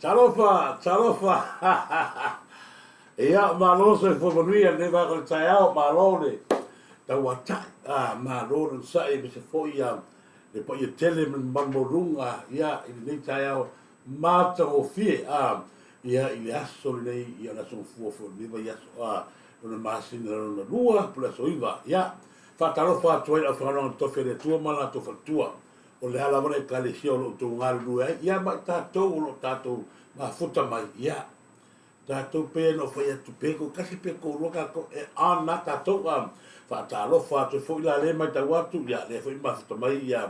Talofa, talofa. Ia, malo soifua manuia lenei vaega o le taeao, malo le tauatai, ah, malo le onosai aemaise foi ia le paia tele ma le mamalu maualuga, ia, i lenei taeao matagofie, ah, ia, i le aso lenei, ia, o le aso Gafua foi o lenei vaiaso, ah, lona masina lona lua, po o le aso 9, ia, faatalofa atu ai i le aufaigaluega totofi a le Atua ma latou faletua, O le a lava le Ekalesia o lo o outou galulue ai, ia ma i tatou o lo o tatou mafuta mai, ia, tatou pei ona ou fai atu, pe toatasi pe toalua tatou, e on lava tatou, a faatalofa atu ai foi la lea e matau atu, ia, lea foi e mafuta mai ia,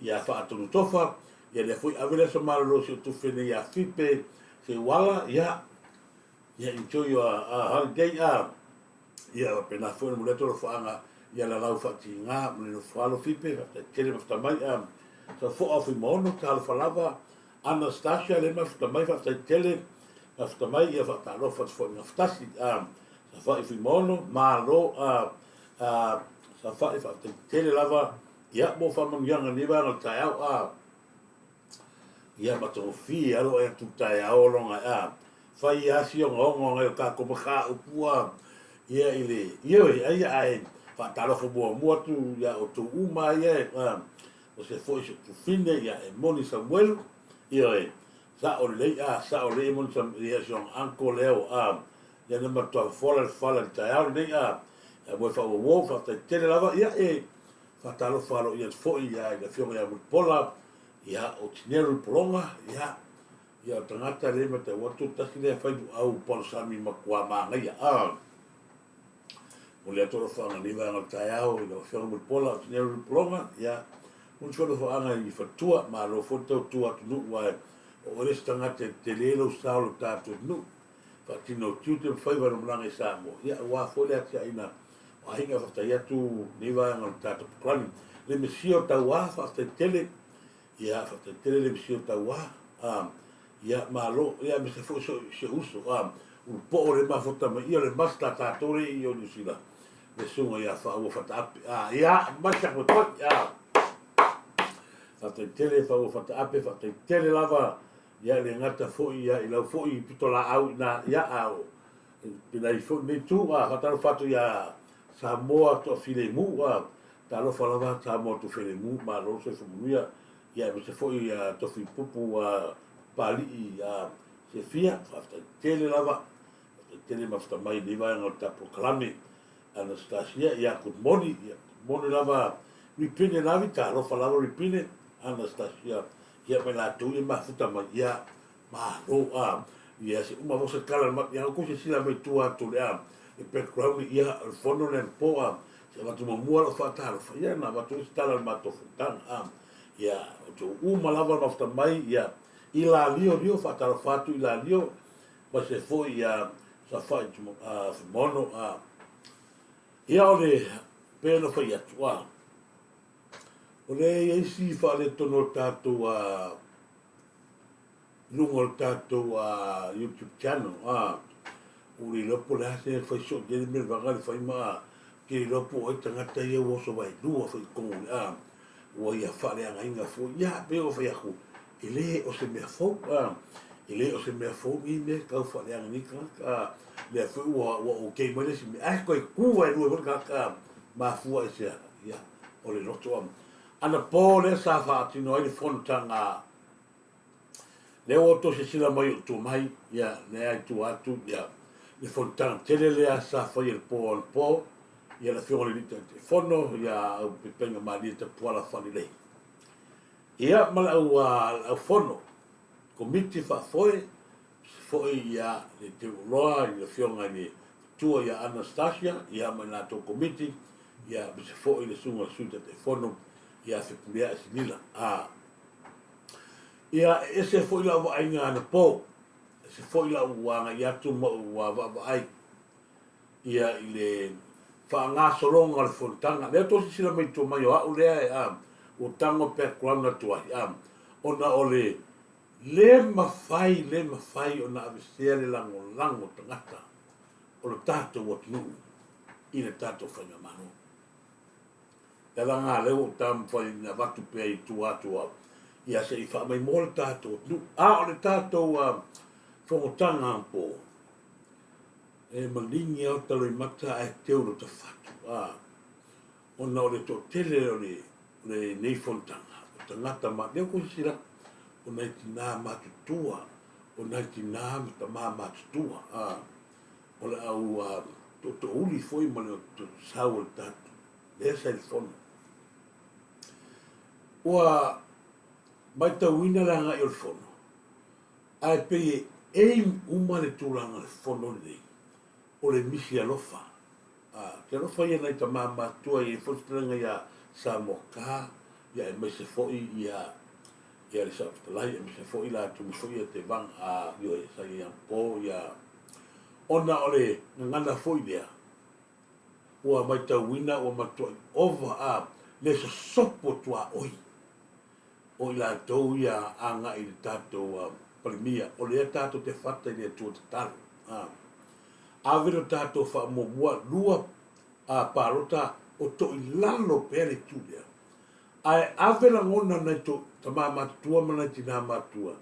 ia Faatonu Tofa, ia lea foi ave le aso malolo i si ou tufe nei ia Fipe Seuala, ia, ia enjoy your holiday, a. Ia faapena foi ona momoli atu alofaaga ia Lalau Faatiga ma le nofo alo Fipe, faafetai tele mafuta mai a Safoa o Fuimaono, talofa lava Anastasia lea mafuta mai, faafetai tele mafuta mai, ia faatalofa atu foi i Gafatasi a Safa'i Fuimaono, malo a Safa'i, faafetai tele lava ia mo faamanuiaga i lenei vaega o le taeao a. Ia matagofie alo ai atu taeao loga a fai a si ogaoga ngai o tatou mataupu a ia i le ioe ai ae faatalofa muamua atu ia outou uma ia a o se foi se tufine ia e moni Samuelu ioe sa'o lelei a sa'o lelei e moni Samuelu ia si ona uncle lea a ia na matua fofola le fala i le taeao lenei a ia moe faaauauau faafetai tele lava ia e faatalofa aloaia atu foi ia i le afioga ia Mulipola Ia, o Tinelu i Pologa, ia, ia o tagata lea e matau atu, tasi lea failuau palusami matua manaia. A, momoli atu alofaaga i lenei vaega o le taeao i lau Afioga Mulipola o Tinelu i Pologa, ia, momoli foi alofaaga i faletua, malo foi le tautua atunuu, ae o oe le isi tagata e tele lou sao i lo tatou atunuu, faatino tiute ma faiva i lau malaga i Samoa, ia, aua foi le atiaeina o aiga. Faafetai atu lenei vaega o le tatou polokalame. Le Mesia o Tauā, faafetai tele. Ia, faafetai tele le Mesia o Tauā. Ah, ia, malo. Ia, aemaise foi si ou uso, ah, Ulupoo lea e mafuta mai. Ia, o le master a tatou lea i o Niu Sila, le susuga ia Faaua Fataape. Ah, ia, master koe toi. Ah, faafetai tele Faaua Fataape, faafetai tele lava. Ia, e le gata foi ia, i lau foi pitolaau i ina, ia, a o Pēlā ai foi lenei itu, a faatalofa atu iā Samoa Toafilemu, a talofa lava Samoa Toafilemu, malo le soifua manuia, ia aemaise foi ia Tofipupu a Papali'i a Sefia, faafetai tele lava, faafetai tele mafuta mai i lenei vaega o le tatou polokalame. Anastasia, ia good morning, ia good morning lava Ripine Lavi, talofa lava Ripine, Anastasia, ia ma i latou ia mafuta mai, ia Malo a ia se uma foi se tala ma ia kou silasila mai tua atu le a le background ia o le fono lea anapo a se avatu muamua lau faatalofa ia na avatu ai se tala o le matou fonotaga a ia o te uma lava mafuta mai ia i la lio lio faatalofa atu i la lio ma se foi ia Safa'i Fuimaono a ia o le pei ona fai atu a o le i ai si faaletonu o le tatou a i luga o le tatou YouTube channel a ua le iloa po o le a se fai soo tele mea vaga le fai ma ou te le iloa po o ai tagata ia ua oso vaelua foi i totonu o le a ua ia faaleagaina foi ia pei ona fai atu e le o se mea fou a e le o se mea fou nei mea e tau faaleaga nei tagata a lea foi ua ua okay mai le isi mea ae toe tu vaelua foi le tagata mafua i se aha ia o le loto a anapo lea sa faatino ai le fonotaga Lea ua outou silasila mai o tua mai, ia, lea i tua atu, ia, le fonotaga tele lea sa faia i le po anapo, ia le Afioga i le Alii Taitaifono, ia au Pepega Malie Tapuala Faalelei. Ia, ma le au, le au fono, komiti faafoe, foi ia le Teuoloa i le Afioga i le Tua ia Anastasia, ia ma i latou komiti, ia, aemaise foi le Susuga i le Sui Taitaifono ia Fepuleai Sinila. A. Ia, e ese foi lau vaaiga anapo, ese foi lau agai atu ma ou vaavaai ia i le faagasologa o le fonotaga. Lea tou silasila mai i tua mai o au lea e, a, ua tago background atu ai, a, ona o le le mafai, le mafai ona avesea le lagolago tagata o le tatou atunuu i le tatou faigamalo. Le ala lena lea ua ou taumafai ina avatu pea i tua atu au. Ia se i faamaimoa le tatou atunuu. A o le tatou fonotaga anapo, e maligi lava ota loimata ae teu lota fatu, ona o le toatele o lenei fonotaga, o tagata ma, lea ua outou silasila atu, o nai tina matutua, o nai tina ma tama matutua, o le au tootoouli foi ma le sau o le tatou, lea sa i le fono. Ua matauina le agai o le fono, ae pei e aim uma le tulaga o le fono lenei, o le misi alofa. Ou te alofa ia i nai tama matutua, e i ai foi le fetalaiga ia Samoa Kaa, ia aemaise foi ia ia le Saofetalai, aemaise foi latou aemaise foi ia Tevaga, ioe, sa i ai anapo, ia, ona o le gagana foi lea, ua matauina ua matuai ova a le sosopo tuaoi o i latou ia agai i le tatou Palemia, o lea tatou te fata i le Atua tatalo. A ave lo tatou faamuamua lua a palota o toilalo pea le itu lea, ae ave lagona nai to tama matutua ma nai tina matutua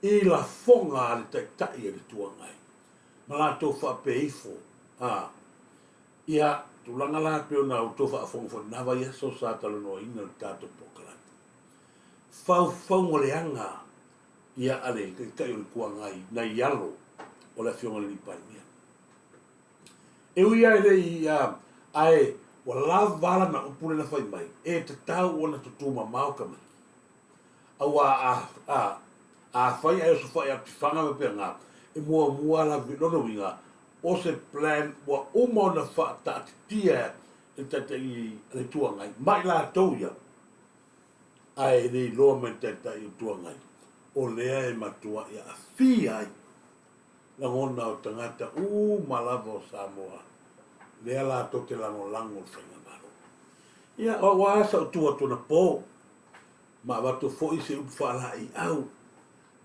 i lafoga a le Taitai a le Itu Agai ma latou faapea ifo, a ia tulaga la pei ona outou faafofoga foi i lena vaiaso sa talanoaina le tatou polokalame faufauga leaga ia a le Taitai o le Itu Agai nai alo o le Afioga i le Alii Palemia. E ui lava e le i, ae ua lava lana upu lea na fai mai, e tatau ona tutumamao tamaiti. Aua a, a, afai ae osofai atu i faga ma faapena, e muamua lava, lona uiga, o se plan ua uma ona faataatitia e le Taitai a le Itu Agai ma i latou ia, ae e le iloa mai le Taitai o le Itu Agai, o lea e matuai aafia ai lagona o tagata uma lava o Samoa, lea latou te lagolago i le Faigamalo. Ia, o au lava sa ou tu atu anapo, ma avatu foi se upu faalaeiau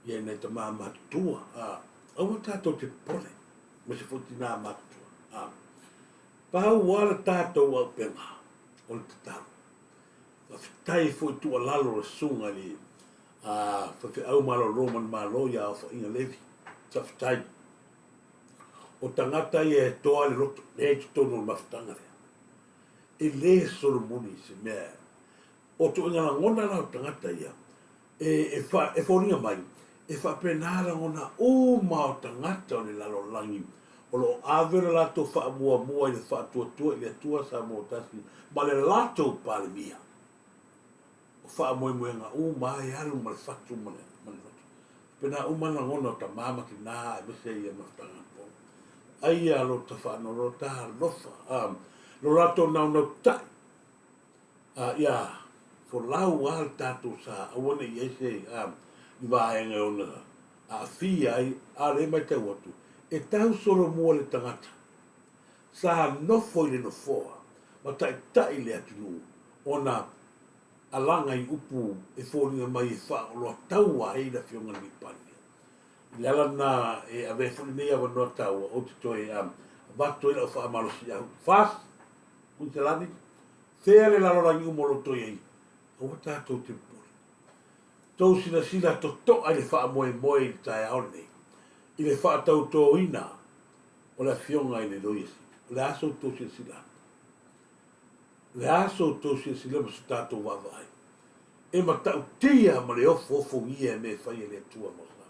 ia i nai tama matutua, a, aua tatou te popole, aemaise foi tina matutua. A, pau lava le tatou auupega, o le tatalo. Faafetai foi tuualalo le susuga i le faifeau malolo manumalo ia Aofaiga Levi. Faafetai. O tagata ia e toa le loto, lea i totonu o le mafutaga lea. E le solomuli se mea. O tuuaiga lagona la o tagata ia, e, e, e foliga mai, e faapena lagona uma o tagata o le lalolagi o lo o ave le latou faamuamua i le faatuatua i le Atua Samoa Tasi ma le latou Palemia. O faamoemoega uma lava e alu ma le fatu ma le, ma le loto. Faapena uma lagona o tama ma tina aemaise ia mafutaga po. Aia lo ta faanoanoa ta alofa, lo latou naunautai Ia folau lava le tatou sa, aua ne i i ai se ni vaega e ono aafia ai, a o lea e matau atu, e tau solomua le tagata sa nofo i le nofoa ma taitai le atunuu ona alaga i upu e foliga mai e faaoloataua ai le Afioga i le Alii Palemia. I le ala lena e avea ai foi lenei avanoa taua ou te toe avatu ai lau faamalosiau. FAST, Kuiniselani, Fea le lalolagi uma o lo o toe ai? Aua tatou te popole. Tou silasila totoa i le faamoemoe i le taeao lenei, i le faatautoina o le Afioga i le Loia Sili. O le a so outou silasila atu? O le a so outou silasila ma so tatou vaavaai? E matautia ma le ofoofogia e mea e fai e le Atua mo Samoa.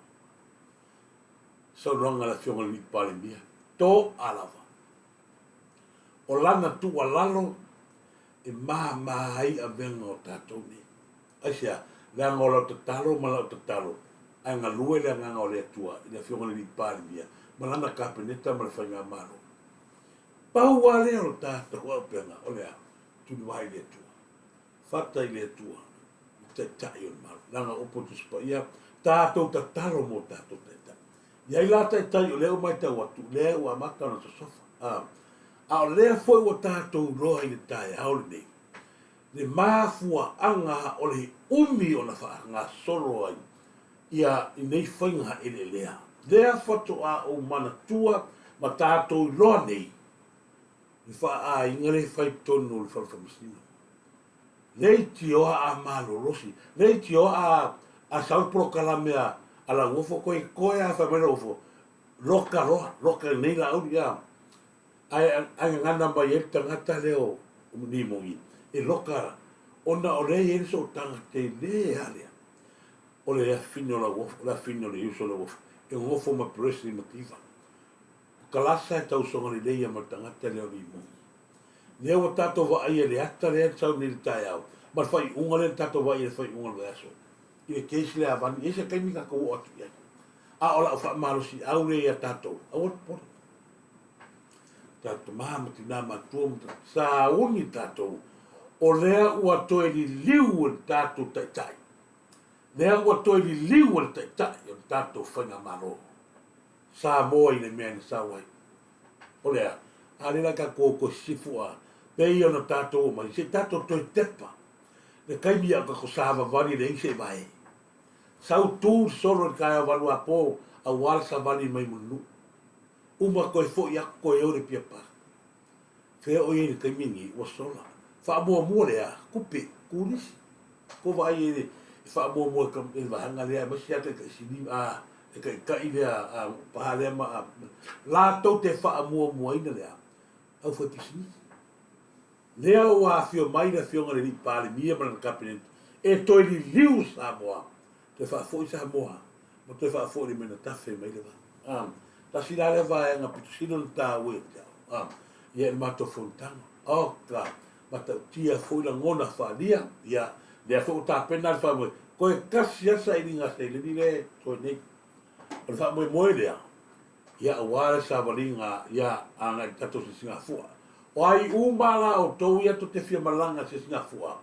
Saunoaga a le Afioga i le Alii Palemia, toa lava. O lana tuualalo e māmā ai avega o tatou nei. Aisea? Leaga o lau tatalo ma lau tatalo, ae galue le Agaga o le Atua i le Afioga i le Alii Palemia ma lana Kapeneta ma le Faigamalo. Pau lava lea o le tatou auupega, o le a? Tulivae i le Atua. Fata i le Atua, le Taitai o le Malo. Leaga o upu o le Tusi Paia, tatou tatalo mo tatou taitai. I ai la taitai o lea ua matau atu, lea ua amata ona sosofa. A, a o lea foi ua tatou iloa i le taeao lenei, le mafuaaga o le umi ona faagasolo ai ia i nei faiga eleelea. Lea faatoa ou manatua ma tatou iloa nei le faaaiga lea e fai i totonu o le Fale Faamasino. Leitioa a malolosi, leitioa a a sau le polokalame a a Lauofo koe koe a fai mai Lauofo, loka loa, loka lenei Laauli a. Ae ae gagana mai ai le tagata lea o Limogi e loka ona o lea e i ai le sootaga tele lava lea o le afine o Lauofo, o le afine o le uso o Lauofo e gofo ma Presley Mativa. O Kalasa e tausoga lelei ma le tagata lea o Limogi. Lea ua tatou vaaia i le ata lea na sau nei i le taeao, ma le faaiuga lea na tatou vaaia i le faaiuga o le vaiaso, i le case lea a Vani. E i ai se taimi tatou oo atu i ai. A o lau faamalosiau lea ia tatou, aua le popole. Tatou tama ma tina matua ma tatou, sauni tatou, o lea ua toe liliu e le tatou Taitai, lea ua toe liliu e le Taitai o le tatou Faigamalo. Samoa i le mea na sau ai. O le a? A lea la tatou toe sisifu a, pei ona tatou omai, se i tatou toe tepa le taimi a o tatou savavali leai se vae. Sau tu le solo i le taeao valuapo aua le savali mai Mulinuu. Uma toe foi atu toe o i le Apia Park. Fea o i ai i le taimi lenei? Ua sola. Faamuamua le a? Tupe, turisi. Ko vaai i ai e faamuamua e le vaega lea aemaise lava taitai sili, a, le taitai lea a paha lea ma a, latou te faamuamuaina le a? Aufaipisinisi. Lea ua afio mai le Afioga i le Alii Palemia ma lana Kapeneta e toe liliu Samoa, toe faafoi Samoa ma toe faafoi le mea na tafe mai le va. Tasi la lea vaega pito sili ona taua ia te au, ia i le matou fonotaga. Oka, matautia foi lagona faaalia, ia, lea foi ua tapena le faamoemoe. Toe tasi lava le sailiga seleni lea e totoe nei. O le faamoemoe lea, ia aua le savaliga ia agai i le tatou sisigafua. O ai uma la outou ia tou te fia malaga i le sisigafua,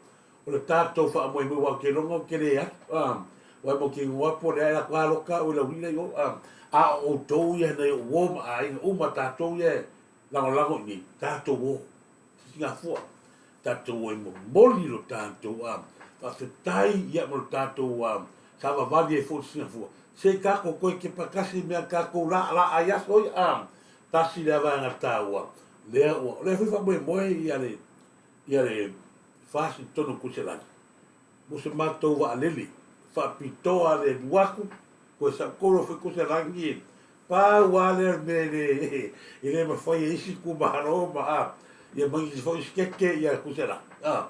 O le tatou faamoemoe aua ou te iloga ou te le alu a aua e matou te igoa po o le a e alu atu lava loka au e laulii i o a a o outou ia nai ou uo ma aiga uma tatou ia e lagolago i inei tatou o sisigafua tatou o e momoli lo tatou a faafetai ia ma lo tatou a savavali ai foi i le sisigafua se i tatou toe kepa tasi mea tatou laalaa ai aso ia a tasi lea vaega taua lea ua o lea foi faamoemoe ia le ia le FAST i totonu o Kuiselani mo se matou vaalele faapitoa le alu atu toe sau tolu foi Kuiselani e pau a lea o le mea e le e le mafai e isi itumalo ma a ia ma nisi foi sikeke ia Kuiselani a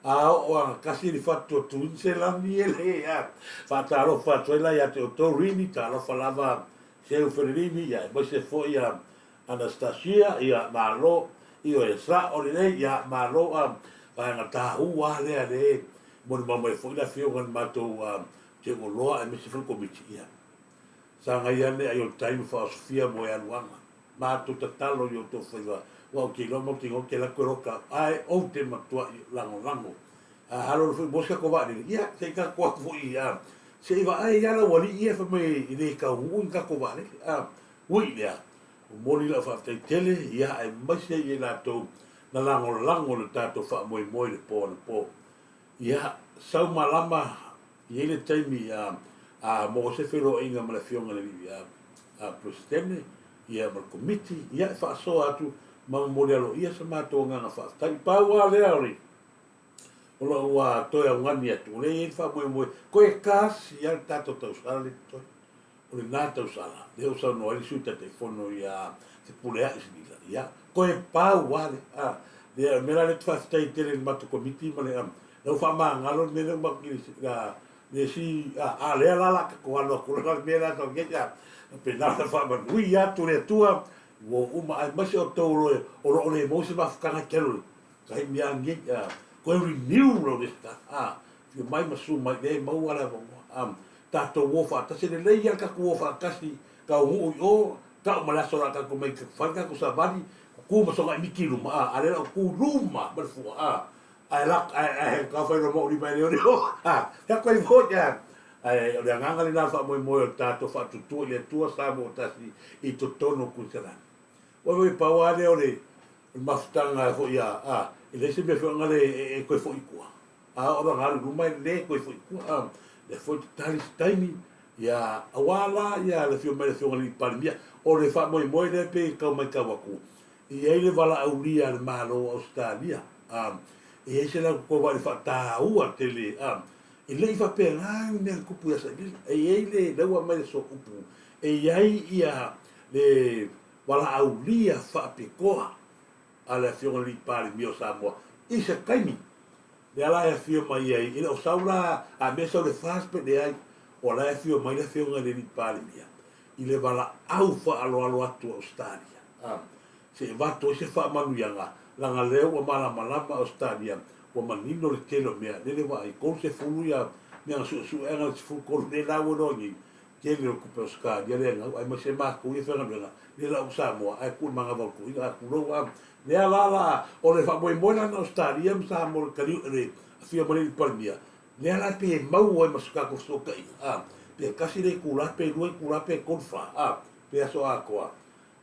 a oo a tasi le fatu o Tuiniselani e le a faatalofa atu ai la ia te outou Rini talofa lava Seu Felelini ia aemaise foi ia Anastasia, ia, malo, ioe, sao lelei, ia, malo, a, vaega taua a lea le molimau mai foi le afioga i le matou a, Teuoloa aemaise foi le Komiti, ia, sagai ane ai o le tai ma faaosofia mo e aluaga. Matou tatalo i outou faiva, aua ou te iloa matou te igoa ou te alu atu e loka au, ae ou te matuai lagolago. A halolo foi mo se tatou vaalele, ia, se i tatou atu foi, a, se i vaai lava laualii ia fai mai e le taunuu ni tatou vaalele, a, Ui lea, momoli lau faafetai tele ia aemaise i e latou na lagolago le tatou faamoemoe i le po anapo. Ia, sau malama i ai le taimi a a maua se feiloaiga ma le Afioga i le Alii a a Peresetene ia ma le Komiti, ia e faasoa atu ma momoli aloaia se matou agaga faafetai. Pau lava lea o le o lou toe augani atu, o lea e i ai le faamoemoe, toe tasi lava le tatou tausala lea e totoe. O lena tausala, lea ua saunoa ai le Sui Taitaifono ia Fepuleai Silila, ia, toe pau lava lea. A, lea, o le mea la lea ou te faafetai ai tele i le matou Komiti ma le, lea ua faamagalo le mea lea ua matou le isi, a, a lea la o le a tatou alu atu loa le mea lea a sau nei, a, faapena ona faamanuia atu le Atua ua uma, aemaise outou o lo o le maua se mafutaga e te alu ai, taimi lava lenei, a, toe renew lau resitala, a, Afio mai ma susu mai, lea e maua le avanoa. A, tatou o faatasi, e lelei lava le tatou o faatasi, taunuu i o, tau ma le aso o le a tatou omai fai le tatou savali, tutu ma sogai miti i luma, a, a lea o le a ou tu i luma ma le fua, a, ae lak, ae, ae, taumafai loa ma ou lima e leoleo, a, fai atu ai foi, a, ae o le agaga lena o le faamoemoe o le tatou faatuatua i le Atua Samoa tasi i totonu o Kuiselani. Ua foi pau lava lea o le mafutaga foi a, a, e leai se mea foi e, e, e toe foi i tua. A oo lana alu i luma e le toe foi i tua, a, lea foi tatali se taimi, ia, aua la ia le afio mai le afioga i le Palemia. O le faamoemoe lea pei e tau matau atu, e i ai le valaaulia a le Malo o Ausetalia, a, E i ai se latou toe vaai i le faataua tele, a, e le i faapena ni mea na tupu ia Sailele. E i ai le, lea ua aumai le aso upu, e i ai ia le valaaulia faapitoa a le Afioga i le Alii Palemia o Samoa i se taimi lea la e afio mai ai, e le o sau la a mea sau i le FAST pe leai, o la e afio mai le Afioga i le Alii Palemia i le valaau faaaloalo atu a Ausetalia, a, se i avatu ai se faamanuiaga, leaga lea ua malamalama Ausetalia, ua manino le tele o mea, lele vaai, 30 ia mea na suesue ae na o le 13 lea la ua iloa nei, tele o le tupe Ausetalia lea e gau, aemaise matou ia e faigaluega, lea la ua Samoa, ae tuu i le manava o le toeaina, a tulou a, lea la la, o le faamoemoe la na Ausetalia ma Samoa i le taliu, le afio mai le Alii Palemia, Lea la pei e maua ai ma se tatou fesootaiga, a, pe tasi le itula, pe lua itula, pe tolu, fa, a, pe aso atoa,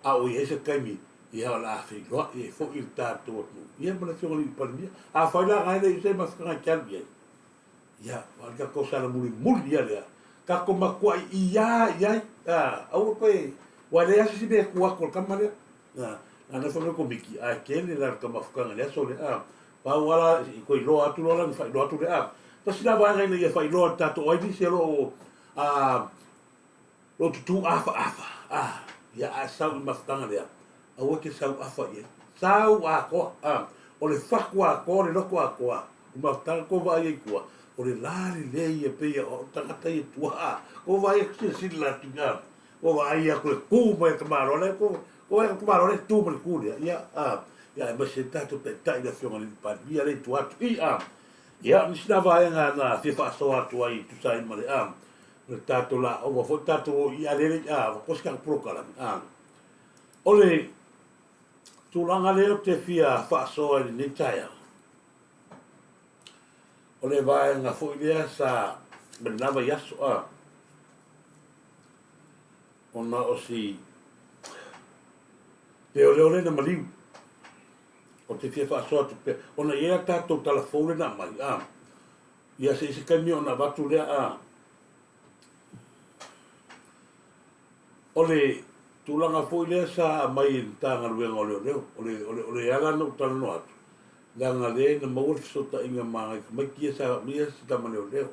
a ua i ai se taimi, ia o le a feiloai ai foi le tatou atunuu, ia ma le Afioga i le Palemia. Afai la na e le i se mafutaga e te alu i ai, ia, o le tatou sala mulimuli ia lea, tatou matuai iā i ai, a, aua toe, ua leai lava se isi mea e tu atu o le tama lea. A, na nofo mai le Komiti, ae tele la le mafutaga i le aso lea, a, Pau lava la i toe iloa atu loa la ona faailoa atu lea. A, tasi la vaega ina ia faailoa i le tatou ai nisi o lo o a, lo o tutū afaafa, a, ia a e sau i mafutaga lea, aua e te sau afa i ai. Sau atoa, a, o le fatu atoa, o le loto atoa, o mafutaga tou vaai ai i tua, o le la lelei ia pei o tagata ia i tua, a, tou vaai atu silasila atu, a, Ua vaai atu le tu mai a tamaloa lea ko ko ai tamaloa lea tu mai le tu lea ia a ia aemaise le tatou taitai le afioga i le Palemia lea i tua atu i a ia nisi na vaega na fia faasoa atu ai tusa ai ma le a le tatou la ova foi tatou i a lele a ua kosi tatou polokalame a o le tulaga lea ou te fia faasoa i lenei taeao o le vaega foi lea sa ma le lava i aso a Ona o si leoleo lea na maliu, ou te fia faasoa atu pea, ona e i ai a tatou tala fou lea na aumai, a, ia se i se taimi ona avatu lea, a. O le tulaga foi lea sa aumai e le Matagaluega o Leoleo, o le, o le, o le ala na ou talanoa atu, leaga lea na maua le fesootaiga ma nai tamaiti ia sa aumaia si tama leoleo.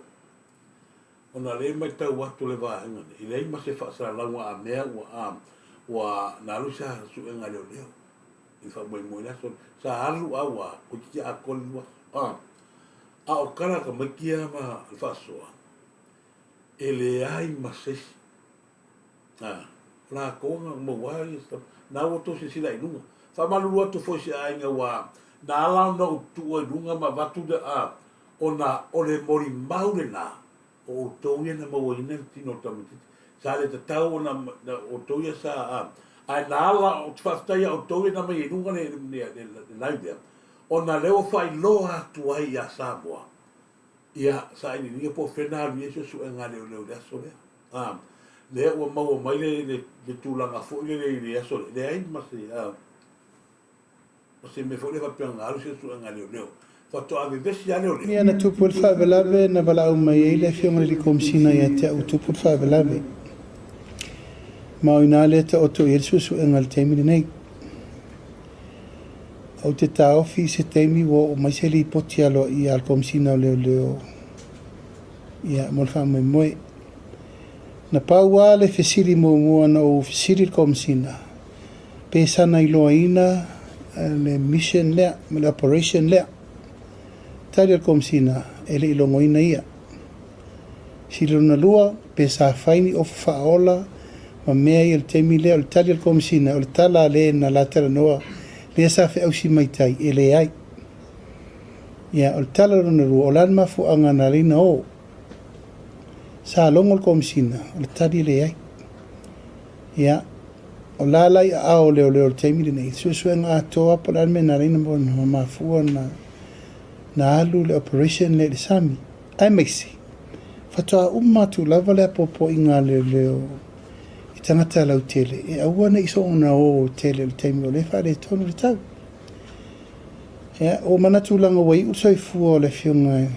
Ona lea e matau atu le vaega nei, e leai ma se faasalalauga a mea ua a, ua na alu sa suega leoleo i le faamoemoe i le aso lea. Sa alu a ua toeitiiti atoa le 2 aso. A, a o tala a tamaiti ia ma le faasoa, e leai ma se isi. A, o latou na maua ai ia na ua outou silasila i luga. Faamalulu atu foi i se aiga ua na ala ona ou tuua i luga ma avatu le a, ona o le molimau lena o outou ia na mauaina le tino o le tamaitiiti. Sa le tatau ona outou ia sa a, ae na ala, ou te faafetai ia outou ia na aumai i luga le, le, le, le live lea, ona lea ua faailoa atu ai ia Samoa, ia sailiiliga po o fea na alu i ai suesuega a leoleo i le aso lea. A, lea ua maua mai le, le, le tulaga foi lele i le aso lea, leai ma se, a, O se mea foi lea faapea na alu se suega leoleo. Faatoa vevesi lava leoleo. Mea na tupu ai le faalavelave na valaau mai ai le Afioga i le Alii Komesina ia te au ua tupu le faalavelave. Ma o ina lea e taoto i ai le suesuega i le taimi lenei. Ou te taofi i se taimi ua oo mai se lipoti aloaia a le Komesina o Leoleo ia mo le faamoemoe. Na pau lava le fesili muamua na ou fesili i le Komesina, pe sana iloaina le mission lea ma le operation lea. Tali a le Komesina, e le i logoina ia. Sili lona lua, pe sa fai ni ofu faaola ma mea ia i le taimi lea. O le tali a le Komesina, o le tala a le na la talanoa lea sa feausi mai tai, e leai. Ia, o le tala lona lua, o le a le mafuaaga na ala ai na o? Sa logo le Komesina, o le tali e leai. Ia, o la la i aao o leoleo i le taimi lenei, le suesuega atoa po o le a le mea na ala ai ona mafua na alu le operation lea i le sami. Aemaise, faatoa uma atu lava le apoapoaiga a leoleo i tagata lautele e aua ne i soona o tele i le taimi o lea e faaletonu le tau. Ia, ua manatu leaga ua iu le soifua o le Afioga i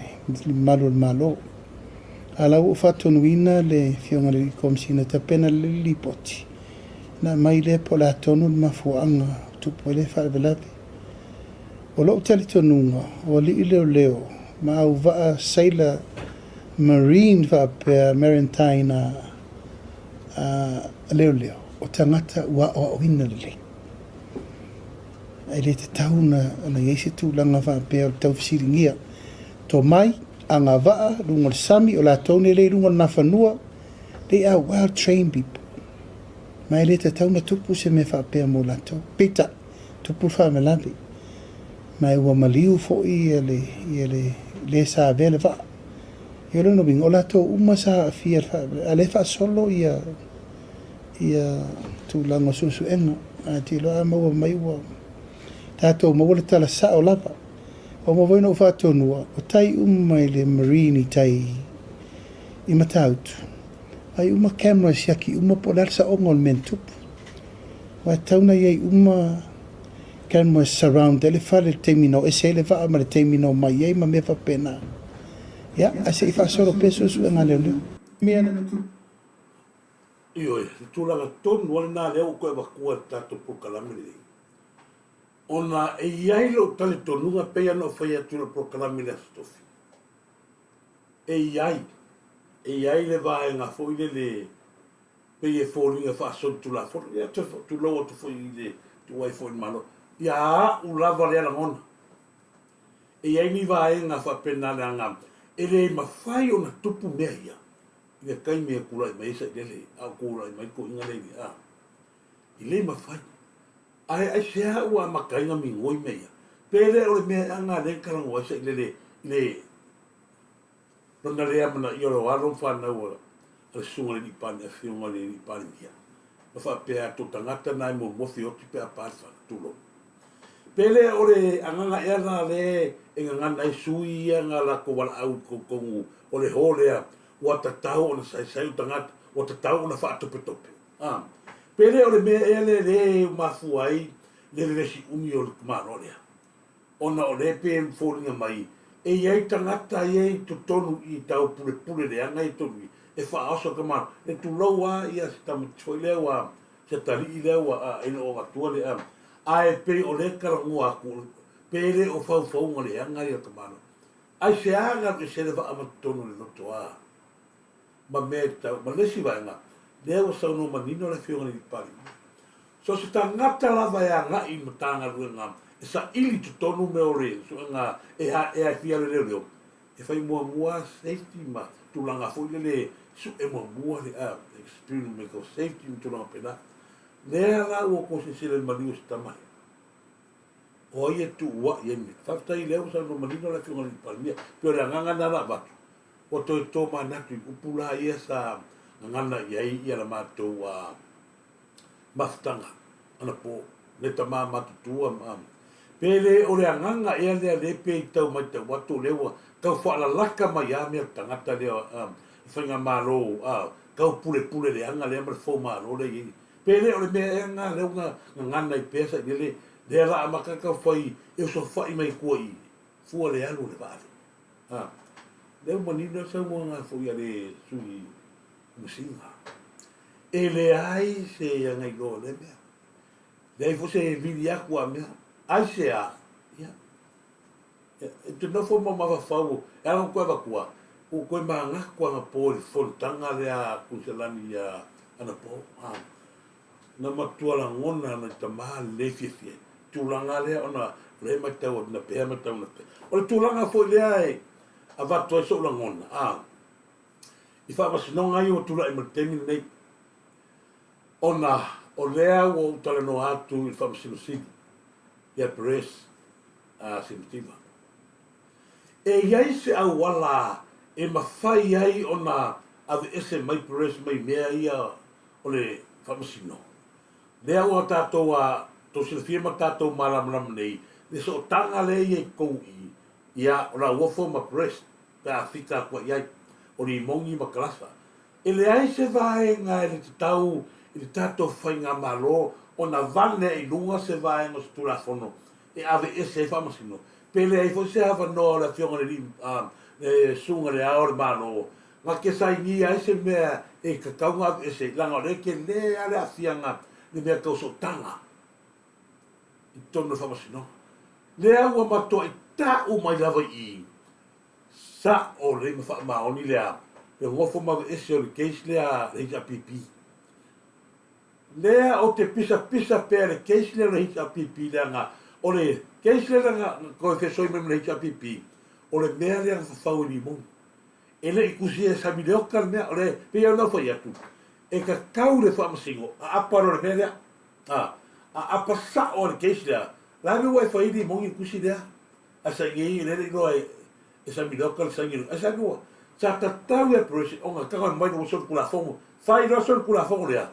le Malu o le Malo. A la ua ou faatonuina le Afioga i le Komesina e tapena lelei le lipoti ona aumai lea po o le a tonu le mafuaaga ua tupu ai lea faalavelave. O lou talitonuga, o alii leoleo ma auvaa sailor marine faapea maritime a leoleo, o tagata ua aoaoina lelei. E le tatau ona i ai se tulaga faapea o le taufesiligia. Tomai, agavaa, luga o le sami, o latou nei lea i luga o le Nafanua, they are well trained people. Ma e le tatau ona tupu se mea faapea mo latou. Peitai, tupu le faalavelave, ma e ua maliu foi ia le, ia le le sa avea le vaa. Ia o lona uiga, o latou uma sa aafia i le faalavelave, a o lea e faasolo ia, ia tulaga o suesuega. Ae te iloa a maua mai ua tatou maua le tala sao lava. Ua uma foi ona ou faatonuina, o tai uma i le marine i tai i Matautu, ai uma camera e siaki uma po o le a le saoga o le mea na tupu. Aua e tatau ona i ai uma camera e surround ai le fale i le taimi na o ese ai le vaa ma le taimi na omai ai ma mea faapena. Ia, ae se i faasolo pea suesuega a leoleo. Mea na tupu. Ioe, le tulaga tonu lava lena lea ua toe avatua e le tatou polokalame lenei. Ona e i ai lou talitonuga e pei ona ou fai atu i lau polokalame i le Aso Tofi, e i ai, e i ai le vaega foi lele pei e foliga faasolitulafono, ia toe tulou atu foi i le tuuai foi i le Malo, ia a'u lava lea lagona. E i ai ni vaega faapena leaga e le mafai ona tupu mea ia i le taimi e tulai mai ai Sailele, a o tulai mai le toeaina lea i le a. E le mafai. Ae aisea ua amata ai ona migoi mea ia? Pe le o le mea ea lena lea na talanoa ai Sailele i le lona le amanaia o le alo ma fanau a le susuga i le Alii Palemia, afioga i le Alii Palemia, ma faapea atu o tagata na e muamua feoti pe a pa le fale, tulou. Pe le o le agaga ea la lea e gagana ai sui ia na latou valaau i totonu o le hall lea, ua tatau ona saisai o tagata, ua tatau ona faatopetope. A. Pe le o le mea ea lea lea e mafua ai le vevesi umi o le tamaloa lea? Ona o lea e pei e foliga mai e i ai tagata ia i totonu i tau pulepule leaga ia i totonu i e faaoso tamaloa. Le tulou lava ia si tamaiti foi lea ua, si atalii lea ua a, e le o avatua le a. Ae pei o lea e talanoa atu, pe le o faufauga leaga ia tamaloa. Aisea na alu ese ai le vaa ma totonu o le loto a? ma mea e tatau. Ma le isi vaega, lea ua saunoa manino le Afioga i le Palemia, so o se tagata lava e agai i Matagaluega e saili i totonu mea o le suega e e fia alu e leoleo, e fai muamua safety ma tulaga foi lele sue muamua le experimental safety ma tulaga faapena. Lea la ua outou silasila i le maliu o se tama lea. O ai e tuuai ai mea? Faafetai lea ua saunoa manino le Afioga i le Palemia, pei o le agaga lena la avatu. Ua toe tomanatu i upu la ia sa gagana i ai ia la matou mafutaga anapo, le tama matutua ma pe le o le agaga ea lea le pe i tau matau atu o lea ua tau faalalaka mai a mea tagata lea le faigamalo tau pulepule leaga lea ma le foumalo lea i ai. Pe le o le mea ea lena lea ua gagana ai pea sailele lea la amata tau fai e osofai mai tua i fua le alu o le vaa lea. A, lea ua manino le saunoaga foi a le sui Komesina. E leai se agailoa o lea mea. Leai foi se vili atu a mea. Aisea? Ia, e te nofo ma mafaufau, e ala ona toe avatua, ua toe manatu anapo i le fonotaga lea a Kuiniselani ia anapo. A, na matua lagona nai tama le fiafia i tulaga lea ona o lea e matau atu na pea matau na pea. O le tulaga foi lea e avatu ai sou lagona, a, i faamasinoga ia ua tulai mai le taimi lenei, ona o lea ua ou talanoa atu i le Faamasino Sili ia Perez Simativa. E i ai se auala e mafai ai ona aveese mai Perez mai mea ia o le faamasino. Lea ua tatou a tou silafia ma tatou malamalama nei le sootaga lea e i ai tou i ia o Lauofo ma Perez pe a fika atu ai i ai, o Limogi ma Kalasa. E leai se vaega e le tatau i le tatou faigamalo ona vane ai i luga se vaega o se Tulafono e aveese ai faamasino, pe leai foi se avanoa o le Afioga i le Alii, le Susuga i le Ao o le Malo na te sainia ai se mea e tatau ona aveese, leaga o lea e tele lava le aafiaga i le mea tau sootaga i totonu o le faamasinoga. Lea ua matuai ta'u mai lava i i, sa'o lelei ma faamaoni lea le gofo ma aveese o le case lea a le HRPP. Lea ou te pisapisa pea i le case lea o le HRPP leaga o le case lea na toe fesoi mai ma le HRPP, o le mea lea na fafau e Limoni. E le i tusia e Samileoka le mea, o le, pei ona ou fai atu, e tatau le Faamasino aapa loa le mea lea. A, aapa sa'o a le case lea, la le mea ua e fai ai Limoni i le tusi lea? Ae sa i ai, lea le iloa e, e Samileoka le saini, ae sa lua. Sa tatau ia Perez ona tago mai lou solitulafono, fai loa solitulafono lea,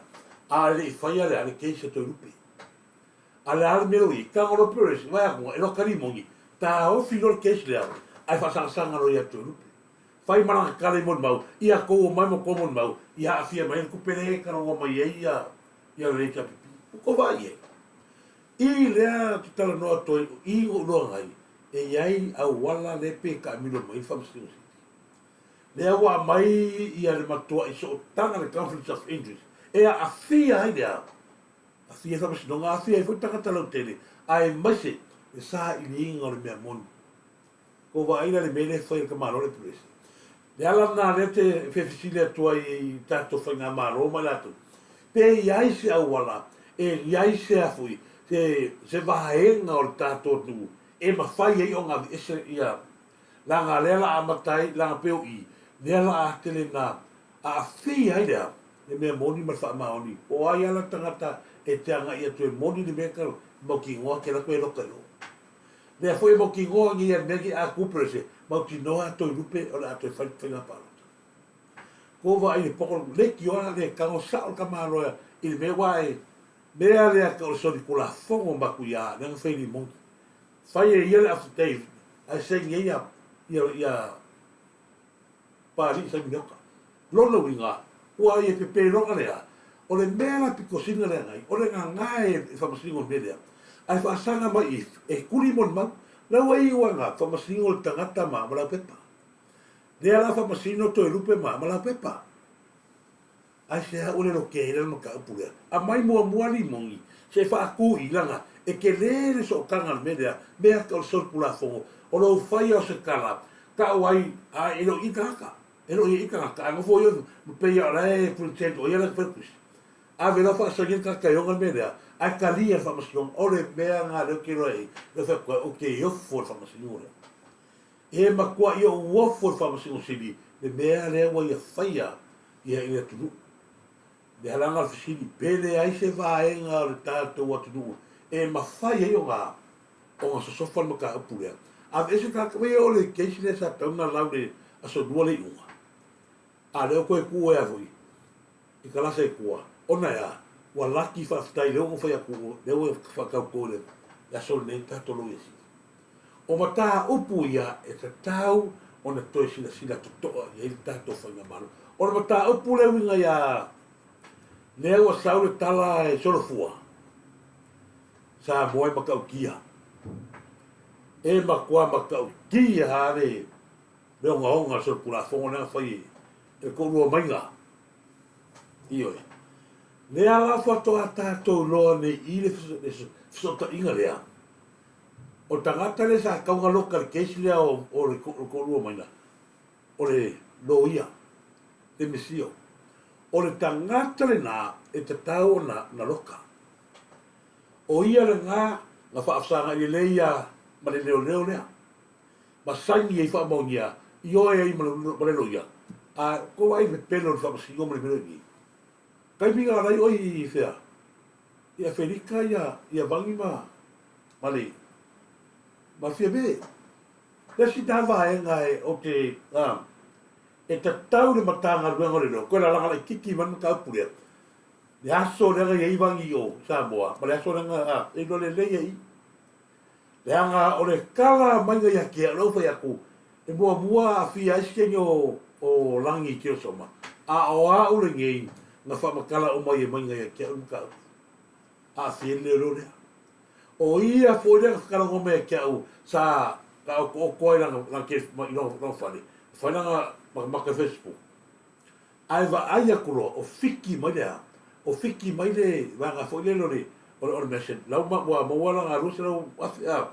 a e le i faia le a le case a Toelupe. A le a le mea lea ua i ai, tago loa Perez, vaai atu, e loka Limoni, taofi loa le case lea, ae faasagasaga loa ia Toelupe. Fai ma lana tala i molimau, ia tou omai ma tou molimau, ia aafia mai ai le tupe lea e talanoa mai ai ia, ia le HRPP. Ua tou vaai i ai. I lea ou te talanoa atu ai, i lou iloaga ai, e i ai auala lea pe taamilo mai ai le Faamasinoga Sili. Lea ua aumai ia le matuai sootaga le conflicts of interest e aafia ai le a? Aafia ai Faamasinoga, aafia ai foi tagata lautele, aemaise le sailiga o le mea moni. Ua vaai la le mea lea e fai e le tamaloa le Peresi. Le ala lena lea te fefesili atu ai i tatou faigamalo ma i latou, pe i ai se auala, e i ai se a foi, se, se vaega o le tatou atunuu e mafai ai ona aveese ia, leaga lea la amata ai, leaga pei o i, lea la a tele na aafia ai le a, le mea moni ma le faamaoni, po o ai lava la tagata e te agai atu e moni le mea e mautinoa te alu atu e loka i o. Lea foi e mautinoa nei ia mea nei a Cooper's e mautinoa a Toelupe o le a toe fai le faiga palota. Ko vaai le poko leitioa le tago sao le tamaloa i le mea aua e mea lea o le solitulafono matuia lea na fai limoni. Fai e ia le affidavit ae saini ai ia ia Papalii Saimioka. Lona uiga, ua ai e pepeloga lea, o le mea la pito sili lea nai, o le gagā e faamasino le mea lea, ae faasaga mai i e kuli molimau, la ua iu ana faamasino le tagata ma ma laupepa. Lea la faamasino Toelupe ma ma laupepa. Aisea ua le lotea ai le mataupu lea? Aumai muamua limoni se i faatu i lana e tele le sootaga o le mea lea, mea o le solitulafono, o lou faia o se tala, tau ai, a e le o i i tagata, e le o i i tagata, ae nofo ia ma pei o la e pretend o ia la e fai tusi. Ave loa faasagi le tagata e ona le mea lea, ae talia e le faamasinoga. O le mea lena lea ou te iloa ai, lea ou fai atu ai, ou te ofo i le faamasinoga lea. E matuai ou ofo i le Faamasino Sili le mea lea ua ia faia ia i le atunuu. Le alaga o le fesili, pe leai se vaega o le tatou atunuu e mafai ai ona ona sosofa le mataupu lea. Aveese tagata, ia o le case lea sa tatau ona lau le Aso Lua le iuga. A lea ua toe tuu ai foi i kalasa i tua, ona e a? Ua laki faafetai lea ua ou fai atu, lea ua faatauto i le aso lenei le tatou Loia Sili. O mataupu ia e tatau ona toe silasila totoa i ai le tatou Faigamalo. O le mataupu lea e uiga ia lea ua sau le tala e solofua, Samoa e matautia. E matua matautia lava le le ogaoga o le solitulafono lea na fai e le toalua maiga. Ioe. Lea la faatoa tatou iloa nei i le fesootaiga lea, o le tagata lea sa tatau ona loka i le case lea o le toalua maiga, o le loia, le misio. O le tagata lena e tatau ona loka. O ia lena na faafesagai lelei ia ma le leoleo lea. Ma saini ai faamaonia, ioe ai ma le loia, a tou vaai i le pepelo o le faamasino ma le mea lea i i. Taimi na ala ai oe i fea? I Afelika ia ia Vagi ma ma le ma Fiame. Le isi na vaega e o te a e tatau le Matagaluega o Leoleo toe lalaga laitiiti mai le mataupu lea. Le aso lea na i ai Vagi i o Samoa ma le aso lea na a e iloa lelei ai i. Leaga o le tala maiga ia te au, lea ua fai atu, e muamua aafia ai se teine o, o Lagi i Keosoma, a o au lenei na faamatala uma ai e maiga ia te au le mataupu. Aafia ai le leoleo lea. O ia foi lea na talanoa mai ia te au, sa taotooto ai lana, lana telefoni, i lona, lona fale, fai lana matamata i Facebook. Ae vaai atu loa, o fiki mai le a? O fiki mai le vaega foi lele o le, o le, o le message, la ua maua lana 200,000, a.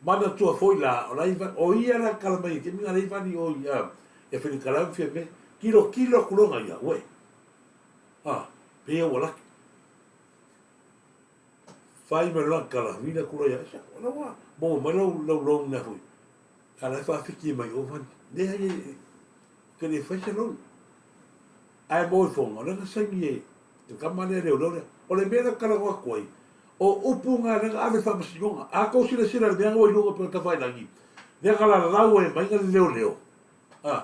Manatua foi la, o la i o ia la kala mai ke minga lei vani o ia e Felikala ma Fiame, kilo kilo aku loga ia, uē. A, pe ia ua laki. Fai mai loa kala, vila aku loa ia, sa, o la ua maua mai lau lau loan lea foi. A la e faafiki mai o vani. Leai e, ke le fai se loan. Ae mo ifoga, o lea na saini e le tama lea leoleo lea. O le mea lea ou te talanoa atu ai, o upu na lea na ave i le faamasinoga. A tou silasila i le mea na ua i luga o le upega tafailagi, lea na lalau ai mai le leoleo, a,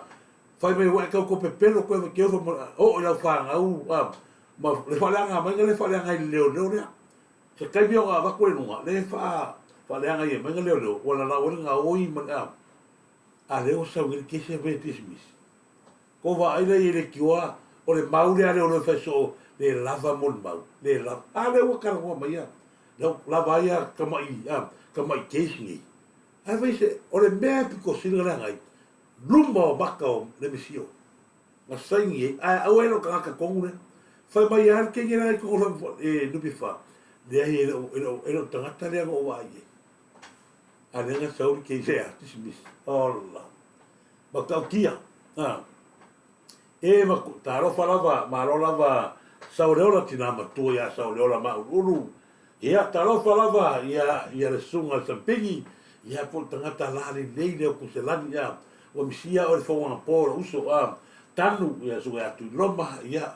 fai mai ua e tau topepelo koe ma te ofo ma oo i lau fanau, a, ma le faaleaga mai na lea e faaleaga ai i le leoleo lea. Se taimi ona avatu lea i luga, lea e faaleaga ai mai na leoleo, ua lalau ai le gaoi ma le, a, a lea ua sau nei le kesi e fai e dismiss. Kou vaai lea i leitioa o le mau lea a leoleo e fai soo le lava mo le mau le lava a lea ua talanoa mai ia lau lava ai a tamai a tamai case nei ae fai se o le mea e pito sili ona leaga ai luma o maka o le misio na saini ai ae aua e le o tagata tonu lea fai mai a le kenge lea i tonu e NPF leai e le o e le o e le o tagata lea na ou vaai ai a lea na sau le case e a dismiss ola Matautia, a. E ma talofa lava, malo lava Saoleola tina matua ia Saoleola Mauluulu, ia talofa lava ia ia le susuga le Sampigi, ia po o le tagata la lelei lea o Kuselani, ia ua misia oe le fougagapo o lou uso, a. Tanu, ia susuga ia Tuiloma, ia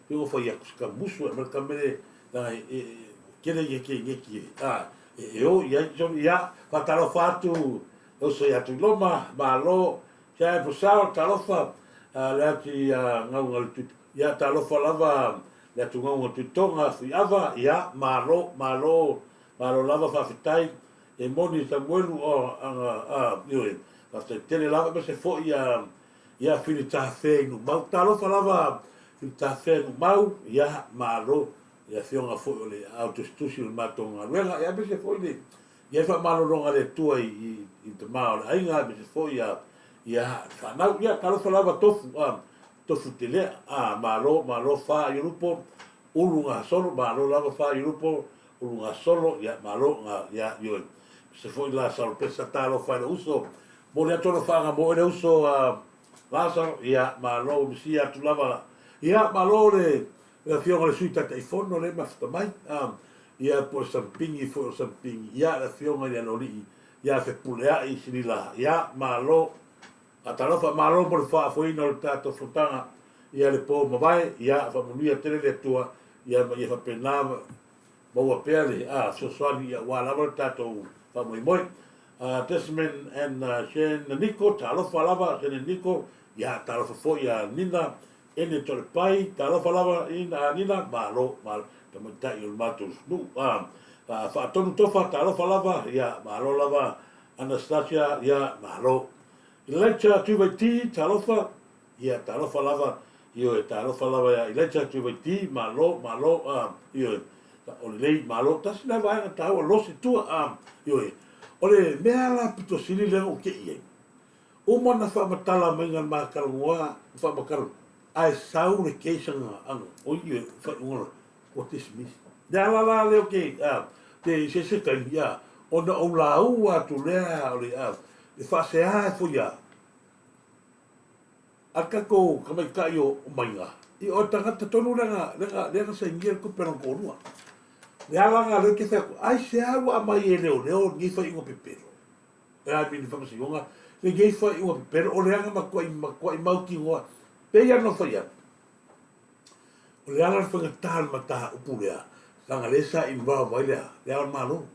pei ua fai atu se kamusu e aumai le kamele leaga e e tele ia kegeki e a e o i ai, ia faatalofa atu Le uso ia Tuiloma, malo, Sia Pusao, talofa, le ati gauga le tutu, ia talofa lava le atu gauga Tuitoga, Fuiava, ia, malo, malo, malo lava, faafetai, e moni Samuelu, o, aga, a, ioe, faafetai tele lava, aemaise foi ia, ia Filitafe i Numau, talofa lava Filitafe i Numau, ia, malo, le afioga foi o le ao tusitusi o le matou galuega, ia aemaise foi le I ai faamalologa a le Atua i i tama o le aiga aemaise foi ia ia fanau. Ia talofa lava tofu a tofu telea a malo malo fa iolupo ulu gasolo malo lava fa iolupo ulu gasolo ia malo nga ia ioe. Se foi la salopesa talofa i le uso moli atu alofaaga mo oe le uso a Lasaro ia malo ua misia atu lava ia malo le Le Afioga i le Sui Taitaifono lea e mafuta mai, ia po o le Sampigi foi o le Sampigi, ia le Afioga i le Aloalii ia Fepuleai Silila, ia malo. Faatalofa, malo mo le faafoeina o le tatou fonotaga ia le po mavae, ia faamanuia tele le Atua, ia ma ia faapena maua pea le fesoasoani ia aua lava le tatou faamoemoe. Desmond and Shane Niko, talofa lava Shane Niko, ia talofa foi ia Nina Ene Tolepai, talofa lava ina Nina, malo, malo, tamaitai o le matou nuu, a, Faatonu Tofa, talofa lava, ia, malo lava, Anastasia, ia, malo. Elijah Tuivaiti, talofa, ia, talofa lava, ioe, talofa lava ia Elijah Tuivaiti, malo, malo, a, ioe, o lelei, malo, tasi lea vaega taua, losi tua, a, ioe. O le mea la pito sili lea na ou tei ai, Uma ona faamatala mai na ma talanoa ma faamatala ae sau le case anga anga oi i faaiuga loa ua dismiss. Le ala la lea o ke a te se se taimi a ona ou laua atu lea o le a le faasea e foi a a le tatou tamaitai o Maiga i o tagata tonu lea na lea na lea na sainia le tupe a lona toalua. Le ala na lea ou te fai atu aisea ua aumai e leoleo lenei faaiuga pepelo. E ai mini faamasinoga lenei faaiuga pepelo o leaga matuai matuai mautinoa pei lava ona fai atu o le ala le faigata o le mataupu lea leaga lea sa involve ai le a le Ao o le Malo.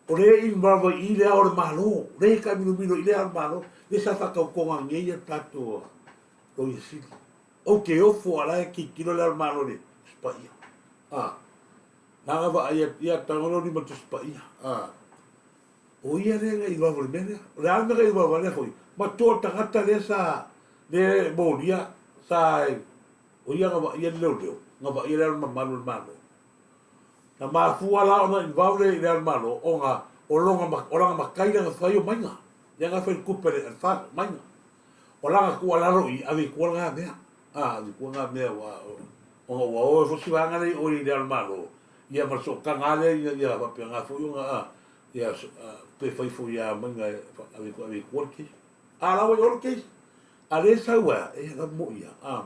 O lea e involve ai i le Ao o le Malo, lea e taamilomilo i le Ao o le Malo, lea sa faatautoga nei a tatou Loia Sili. Ou te ofo a la e tilotilo le Ao o le Malo i le Tusi Paia. Ah. Nana vaai atu ia tago leo lima Tusi Paia. A. O ia lea na i vava i le mea lea. O le a le mea na i vava lea foi? Matua o le tagata lea sa lea e molia sa o ia na vaaia le leoleo, na vaaia le mamalu o le Malo. Na mafua la ona involve le i le Ao o le Malo ona o lona o lana matai lea na fai o Maiga. Lea na fai le tupe a le FAST o Maiga. O lana tuualalo i ave i tua lena mea. A, ave i tua lena mea ua ona ua o ai foi si vaega lea i o i le Ao o le Malo. Ia ma le sootaga lava lea ina ia faapena foi ona a, ia pe fai foi ia maiga e ave ave i tua le case. A la ua i o le case, a le sau e a, e la moi a, a.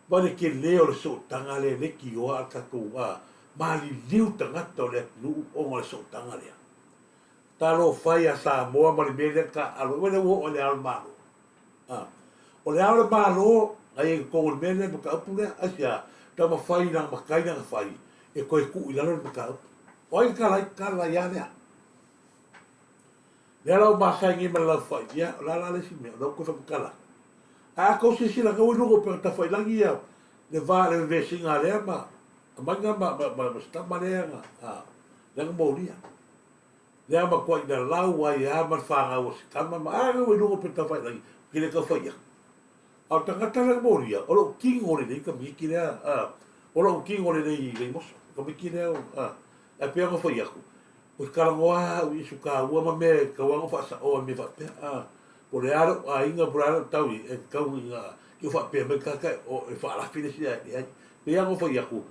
Vaai le tele o le sootaga lea e leitioa a le tatou a, maliliu tagata o le atunuu ona o le sootaga lea. Talofa e ia Samoa ma le mea lea na taaalo ai, vaai la ua oo i le Ao o le Malo. A, o le Ao o le Malo na i ai i totonu o le mea lea, le mataupu lea, aisea? Taumafai i lana matai lana fai e toe tuu i lalo le mataupu. O ai na tala ai? Tala ia lea. Lea la ua masani nei ma le laufai, ia, o le a la le isi mea, o lea ua toe faamatala atu. Ae a tou silasila, na ua i luga o upega tafailagi ia le va, le vevesiga a lea ma Maiga ma, ma, ma, ma si tama lea na, a, lea na molia. Lea matuai lalau ai lava ma le fanau a si tama ma a ua i luga o upega tafailagi, ou te le tau fai atu. A o le tagata lea na molia, o lou tino lelei tamaiti lea, a, o lou tino lelei i Vaimoso, tamaiti lea, a, ae pei ona fai atu, ou te talanoa au i issue taua ma mea e tatau lava ona faasaoa i mea faapea, a, po o le a lou aiga po o le a lou tau i ai, e tatau ina te i ua faapea mai le tagata e faalafi le isi ae leai. Pei lava ona fai atu,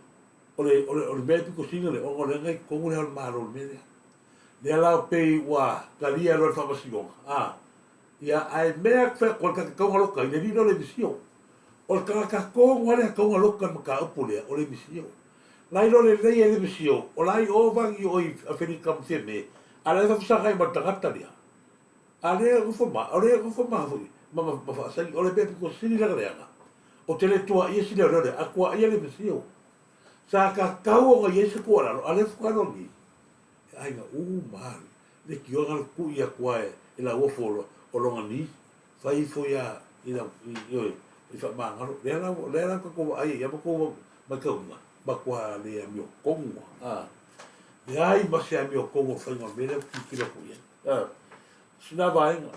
o le, o le, o le mea e pito sili ona ona o lea na i totonu le Ao o le Malo i le mea lea. Lea la pei ua talia loa e le Faamasinoga, a, ia, ae mea atu fai atu ai le tagata tau galoka i le alii lea o le misio. O le tagata tonu lava lea tau galoka i le mataupu lea, o le misio. La iloa lelei e le misio, o la i o vagi o i Afelika ma Fiame, a la e faafesagai ma le tagata lea. A lea e nofo ma, o lea e nofo ma foi, ma, ma, ma faasaini, o le mea pito sili lana leaga, ou te le tuaia si leoleo lea, a tuaia le misio. Sa tatau ona i ai se tuualalo, a lea faatoa iloa nei, e aiga uma lava le leitioa na tui atu lava e Lauofo o lona ni, fai ifo ia i lau, ioe, i faamagalo. Lea la, lea la tatou vaai ai ia ma tou matauina, matua le amiotonu lava, a, leai ma se amiotonu o le faiga o le mea lea ou te tilotilo atu i ai. A, sina vaega,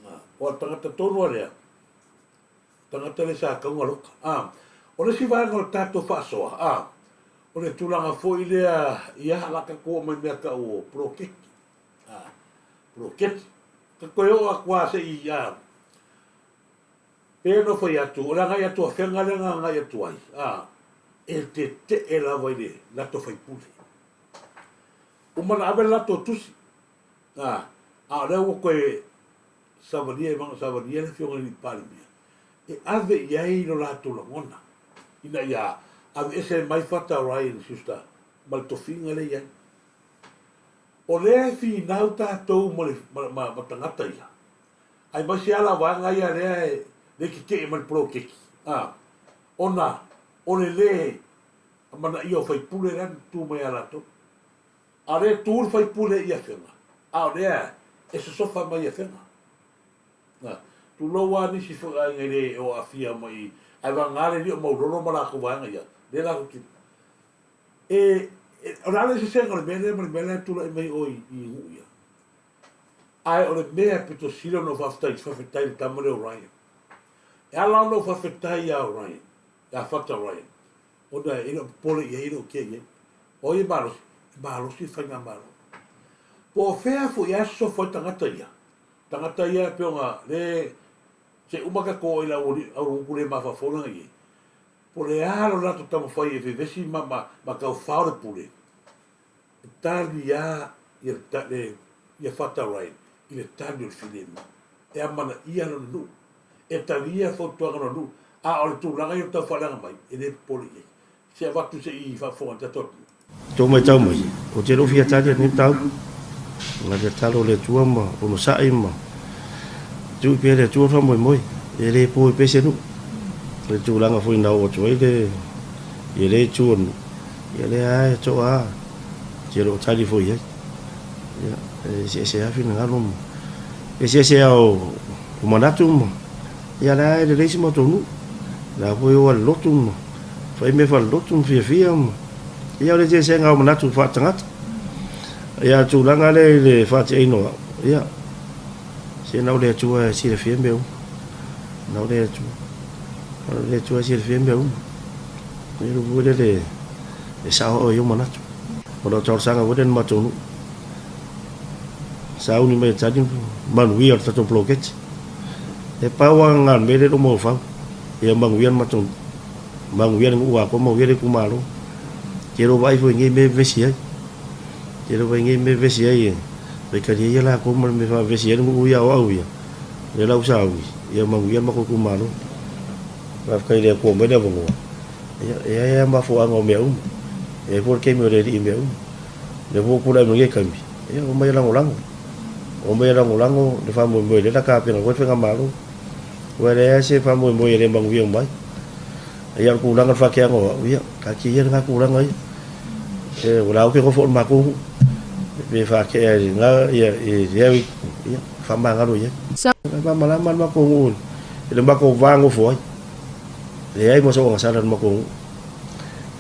a, o le tagata tonu lava lea, tagata lea sa tatau ona loka. A, o le isi vaega o le tatou faasoa, a, o le tulaga foi lea, ia, o le a tatou oo mai i mea tau o poloketi. A, poloketi. Ka toe oo atu lava se i, a, pei ona ou fai atu, o le agai atu a Fega lea na agai atu ai, a, e tetee lava i le latou faipule. Uma ona ave le latou tusi, a, a o lea ua toe savalia e savalia le Afioga i le Palemia e ave i ai lo latou lagona ina ia aveese mai Fata Ryan Schuster ma le tofiga lea e i ai. O lea e finau tatou ma, le, ma, ma, ma tagata ia, aemaise lava la vaega ia lea e le tetee mai le poloketi, a, ona o le lē amanaia o faipule lea na tu mai ia latou. A o lea e tu le faipule i Afega, a o lea e sosofa mai i Afega. Na, tulou lava nisi foi aiga e le o aafia mai i, ae vagana le alii o Maulolo ma latou vaega ia, lea latou te, e, e, o le a le eseesega o le mea lea ma le mea la e tulai mai o i, i nuu ia. Ae o le mea e pito sili ona ou faafetai, faafetai i le tama lea o Ryan. E ala ona ou faafetai ia Ryan, ia Fata Ryan, ona e le o popole i ai, e le o kea i ai. O ai e malosi? E malosi le faigamalo. Po o fea foi a sosofo ai tagata ia, tagata ia e pei ona le se uma tatou oo i le aualugutu le mafaufau lea na i ai, po o le a lo latou taumafai e vevesi ma, ma, ma taufao le pule, e tali lava ia, le, ia Fata Ryan i le tali o le filemu. E amanaia lona nuu, e talia fautuaga lona nuu, a o le tulaga ia o le tau faaleaga mai, e le popole i ai. Se avatu se i faafofoga i le tatou atunuu. Tou matau mai, ou te le o fia tali lenei mataupu. Na te tatalo le Atua ma onosai ma tui pea le Atua le faamoemoe. E le po i pea se nuu. O le tulaga foi na oo atu ai le ia lea itu o le nuu, ia lea lava e toa lava, te le o tali foi i ai. Ia, e eseese lava finagalo ma eseese lava o manatu ma Ia la e lelei si matou nuu. La foi o ale lotu ma fai mea faalelotu ma fiafia ma ia o le eseesega o manatu faatagata. Ia a tulaga lea i le faatiaina o au, ia se na o le Atua e silafia mea uma. Na o le Atua. Na o le Atua e silafia mea uma. Ia le foi lele e sao ai ou manatu. O lau talosaga foi lea i le matou nuu. Sauni mai e tali manuia o le tatou poloketi. E pau lava nga mea lea e le o mafaufau, ia manuia le matou, manuia le nuu atoa, manuia le itumalo. Te le o vaai foi i nei mea e vevesi ai. Te le o vaai i nei mea e vevesi ai e faitalia ia latou ma le mea e faavevesi ai le nuu ia o au ia, lea la ua sauni, ia manuia le matou itumalo. Faafetai i le Atua mai le avanoa, ia e i ai lava mafuaaga o mea uma. E i ai foi le taimi o le Alii i mea uma. O lea foi ua tulai mai nei taimi, ia omai e lagolago. Omai e lagolago le faamoemoe lea la tapena foi le faigamalo. Aua e leai lava se faamoemoe e le manuia uma ai. Ia o le tulaga o le faateaga o au, ia, taatia ia lena tulaga ia. E, o la ou te nofo i le matou nuu, pe faatea i lena, ia, i lea itu, ia, faamagalo i ai. E malamalama le matou nuu i le matou va nofo ai. Leai ma se ogasala i le matou nuu.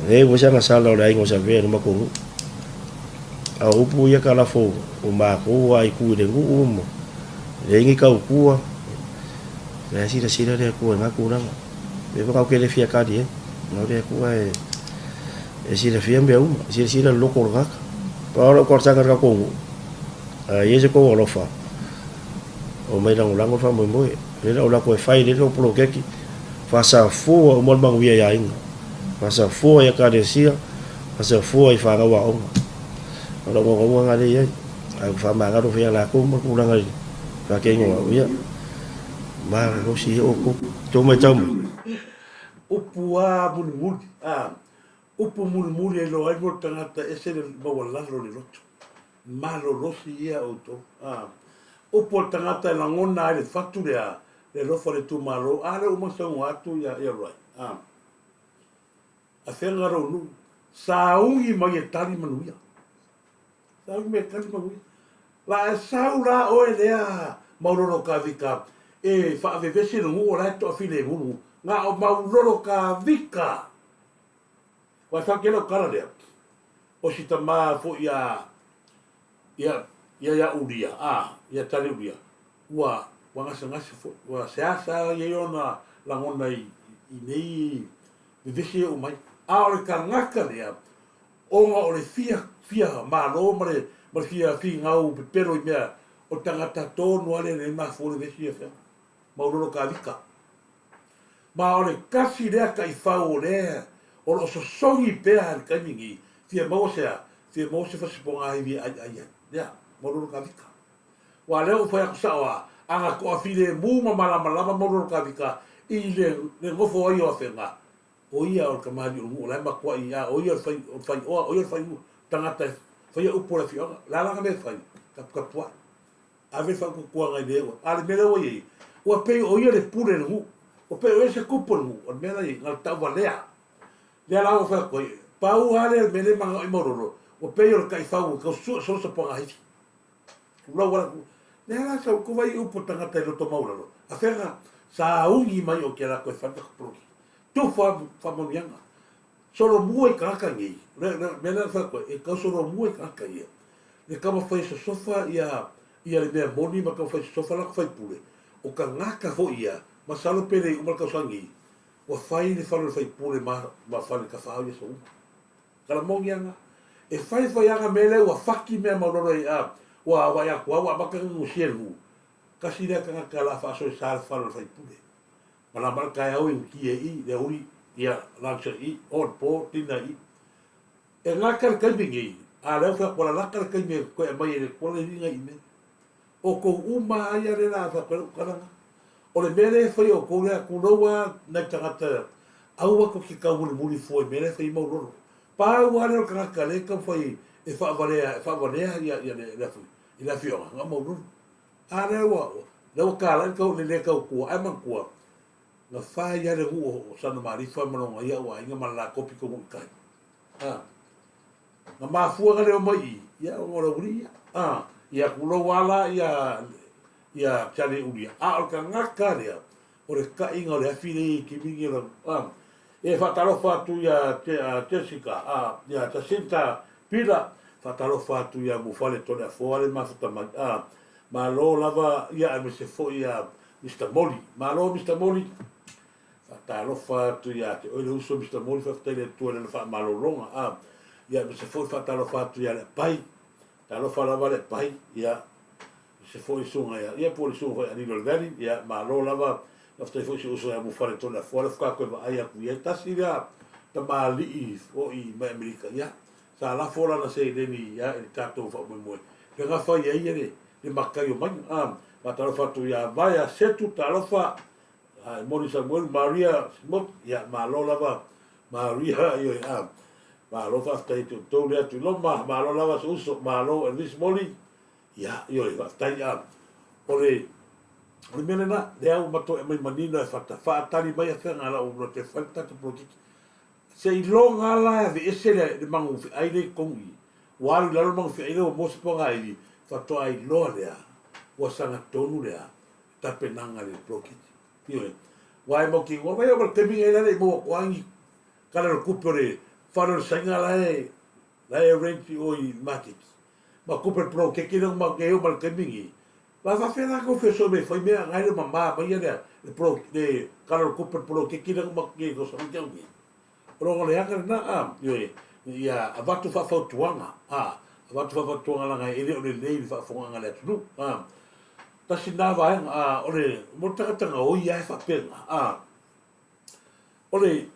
Leai foi se agasala o le aiga o Savea i le matou nuu. A o upu ia kalafo o matou a itu i le nuu ma leai ni tautua, leai silasila le Atua i na tulaga. Mea foi na ou te le fia tali ai, na o le Atua e silafia mea uma, e silasila i le loto o le tagata. Pau lava lau talosaga i le tatou nuu, a i ai se tou alofa, omai lagolago le faamoemoe. O lea la ou alu atu e fai lelei lau poloketi, faasafua uma le manuia i aiga, faasafua i ekalesia, faasafua i fanau aoga. O lau naunautauga lena lea e i ai, ae ua faamagalo foi ia latou ma le tulaga i le faatinoga o au ia. Malolosi ia outou. Tou matau mai. Upu a mulimuli, a upu mulimuli e iloa ai mo le tagata ese le maualalo o le loto. Malolosi ia outou. A upu a le tagata e lagona ai le fatu lea, le alofa o le itumalo, a lea ua uma saunoa atu ia ia Roy. A afega lou nuu, sauni mai e tali manuia. Sau me tali manuia. La e sau la oe lea Maulolo Kavika e faavevesi le nuu o la e toafilemu le nuu. Na o Maulolo Kavika. Ua e faatea lau tala lea. O si tama foi a ia ia ia Ulia, a ia Tali Ulia. Ua ua gasegase foi. Ua seasea i ai ona lagona i i nei vevesi e oo mai. A o le tagata lea Ona o le fia fia malo ma le ma le fia finau pepelo i mea o tagata tonu a lea le mafua le vesi ia fea maulolo kavika. Ma o le kasi lea taifau o lea o lo o sosogi pea i le taimi nei fia maua se a fia maua se fasipogahivi e aiai ai lea maulolo kavika. Ua lea ua fai atu sao a ana toafilemu ma malamalama maulolo kavika i le le nofo ai o Afega O ia o le kamali'i o le nuu o la e matua'i a o ia o le fai o le faioa o ia o le fai tagata e faia upu o le afioaga. O le a la ana mea e fai? Taputapua'i. Ave le faatuatuaga i le ua. A o le mea lea ua i ai, ua pei o ia le pule i le nuu. Ua pei o ia se tupu o le nuu. O le mea la e i ai, na o le tauvalea. Lea la ua fai atu ai, pau lava lea o le mea lea e manao ai Maulolo, ua pei o le taifau e tau sue solo se pogaifi. Tulou ala ku. Lea la sa ou vai upu tagata i loto maulalo. A fega sauni mai o ke la koe fai ka poloki. Tufa faamanuiaga. Solomua i tagata nei. Le le mea lea fai koe e kau solomua i tagata ia. Le kama fai sosofa ia ia le mea moni ma kama fai sosofa la fai pule. O tagata foi ia masalo pe le uma le tausaga nei. Ua fai le fale o le faipule ma ma fale tafaau ia sa uma. Kalamogi ana. E fai fai ana mea lea ua faki mea maulolo ai a ua vaai atu a ua amata ona gusia le nuu. Tasi lea tagata la faasoesa le fale o le faipule. Malama le taeao i uti e i le auli ia lunch e i o le po dinner e i. E gata le taimi nei a lea ua fai atu ua lalata le taimi e toe aumai ai le Atua le liga i mea. O tou uma lava ia lea la fai atu ai lau tala na. O le mea lea e fai e outou lea, tulou lava nai tagata, aua tou te taumulimuli fua i mea la e fai ai Maulolo. Pau lava lea o le tagata lea e taumafai e faavalea, e faavalea ia, ia le, le, i le afioaga, na o Maulolo. A lea ua, lea ua talai le tau, le le tautua, ae manatua, na fai lava le nuu o Sanamalifa ma lona ia au aiga ma le latou pitonuu i tai. A. Na mafua na le omai i, ia ona o le aualii ia. A, ia tulou lava la ia, ia Charlie Ulia. A o le tagata lea, o le taʻiga o le afi lea i Kimini o lau, a. E faatalofa atu ia Jessica, a, ia Jacinta Pila, faatalofa atu ia Mufale Toleafoa le mafuta mai, a. Malo lava ia aemaise foi ia Mister Moli. Malo Mister Moli. Faatalofa atu ia te oe le uso Mister Moli, faafetai i le Atua i lana faamalologa. A, ia aemaise foi faatalofa atu ia Leapai. Talofa lava Leapai, ia aemaise foi susuga ia, ia po o le susuga foi ia Alilo le Valley, ia malo lava. Faafetai foi i si uso ia Mufale Toleafoa, lea faatoa toe vaai atu i ai. Tasi lea tamalii foi mai Amerika, ia, sa lafo lana seleni, ia, i le tatou faamoemoe, le gafa ai ia le, le makai o maiga, a, faatalofa atu ia Vaea Setu, talofa, a, e moni Samuelu, Maria Simoti, ia, malo lava, Maria, ioe, a, malo faafetai ia te outou lea Tuiloma, malo lava se uso, malo Elvis Moli, ia, ioe, faafetai, a, o le, o le mea lena, lea ua matou aumai manino e fata, faatali mai afega la ua toe fai le tatou polokiki. Seiloga lava la e aveese le, le magu feai lea i totonu i i, ua alu i lalo le magu feai lea ua maua se pogaili, faatoa iloa lea ua sagatonu le a, tapenaga i le poloketi. Ioe. Aua e mautinoa mai oo ma le taimi lenei la e le i maua atu lava ni tala o le tupe o le fale o le Saina la e, la e rent i o i maketi. Ma tupe o le poloketi lea ua matou oo ma le taimi lenei, Ma faafefea la tou fesoa mai e fai mea agai le mama mai ia le pro le tala o le tupe o le poloketi lea na matou i tausaga na tea nei. O lona leaga lena a, ioe, ia avatu faafautuaga a, avatu faafautuaga leaga e le o lelei le faafofogaaga a le atunuu a. Tasi lena vaega a, o le mo le tagata gaoi lava e faapena a. O le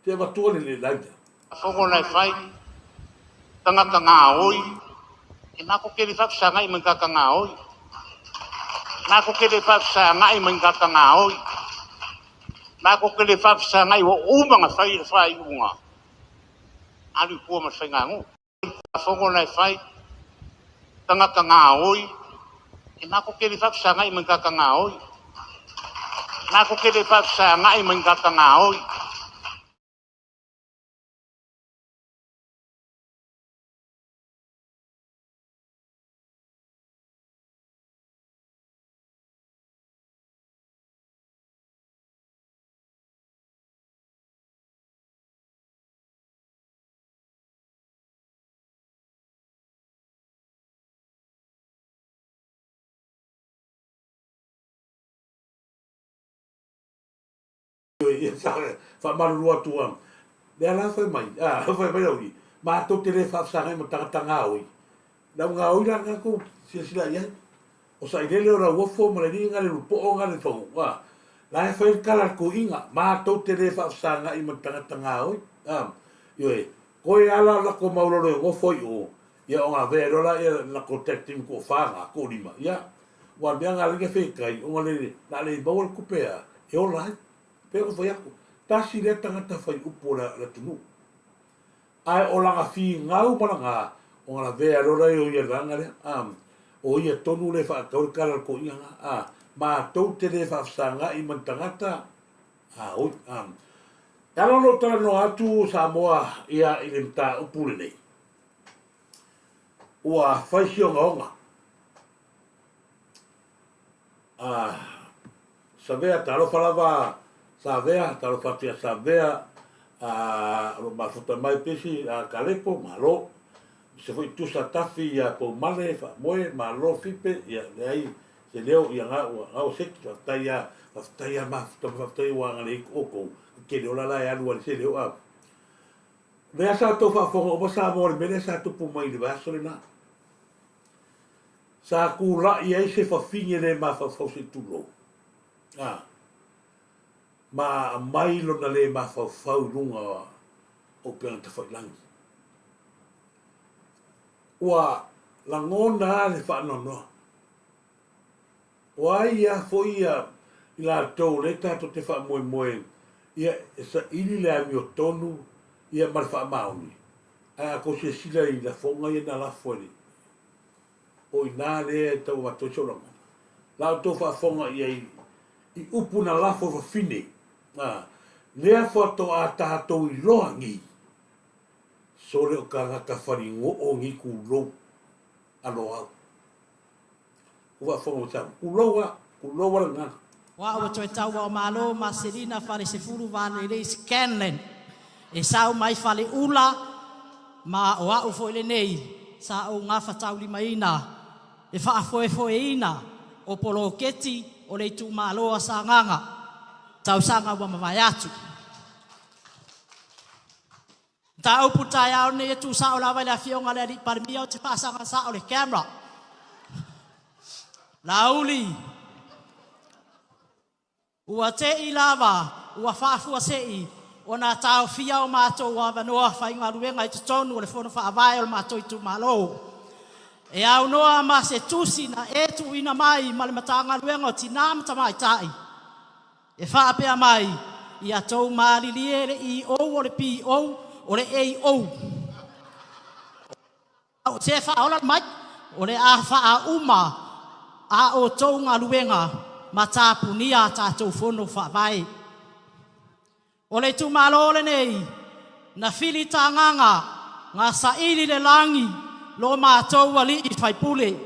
te avatua le le laina. Fono la e fai, tagata gaoi, e matou te le faafesagai ma ni tagata gaoi. Matou te le faafesagai ma ni tagata gaoi. Matou te le faafesagai ua uma ona fai le faaiuga, alu i tua ma le faiganuu. Fono la e fai, tagata gaoi, e matou te le faafesagai ma ni tagata gaoi. Matou te le faafesagai ma ni tagata gaoi. Faamalulu atu a, lea la fai mai, a, fai mai lau i, matou te le faafesagai ma tagata gaoi. Le au gaoi la lena tou silasila i ai. O sailele o lauofo ma le alii na le lupoo na le fau, a, la e fai le tala a le toeaina, matou te le faafesagai ma tagata gaoi, a, ioe, koe a la o le latou maulolo e nofo i o, ia ona avea ai loa lea le latou tag team toafa na, toalima, ia, aua o le mea na ala ai ona fetai, ona le, na a le maua le tupe a, e ola ai. Pei ona fai atu, tasi lea tagata fai upu o le atunuu. Ae o lana finau ma lana, ona lavea loa lea o ia i le vaega lea, a, o ia tonu lea e faatau le tala a le toeaina lena, a, matou te le faafesagai ma ni tagata, a, oi, a. E ala ona ou talanoa atu Samoa ia i le mataupu lenei, ua fai si ogaoga, a, Savea, talofa lava Savea, talofa atu ia Savea, a, o lo o mafuta mai pesi a Kalepo, malo. Se foi tusa tafi ia Poumale, faamoe, malo Fipe, ia leai se leo ia nga ua nga ua seki, faafetai a, faafetai a mafuta mai, faafetai ua agalelei outou, e tele ola la e alu ai se leo a. Lea sa outou faafofoga uma Samoa i le mea lea sa tupu mai i le vaiaso lena. Sa tulai ai se fafine le mafaufau se i tulou, a, ma aumai lona le mafaufau i luga o upega tafailagi. Ua lagona lava le faanoanoa. O ai lava foi ia i latou lea tatou te faamoemoe ia e saili le amiotonu ia ma le faamaoni, ae a tou silasila i lafoga ia na lafo e le O i ina lea e tau avatu ai sou lagona. La outou faafofoga i ai i upu na lafo e fafine, a, lea faatoa tatou iloa nei, sole o tagata faligoo nei tulou a Loau. Ua faafofoga mai Samoa, tulou a, tulou a le gagana. O au e toe taua o Malo ma Selina Falesefulu Valelei Scanlan e sau mai Faleula ma o au foi lenei sa ou gafataulimaina le faafoefoeina o poloketi o le itumalo a Sagaga tausaga ua mavae atu. Mataupu taeao lenei e tu sao lava i le Afioga i le Alii Palemia ou te faasaga sao le camera. Laauli, ua te'i lava, ua faafuasei. ona taofia o matou avanoa faigaluega i totonu o le Fono Faavae o le matou itumalo. E aunoa ma se tusi na e tuuina mai ma le Matagaluega o Tina ma Tamaitai e faapea mai, Ia tou malilie le EO o le PO o le AO. Se faaola mai, o le a faauma a outou galuega ma tapunia a tatou Fono Faavae. O le itumalo lenei, na filitagaga na saili le lagi lo matou alii faipule.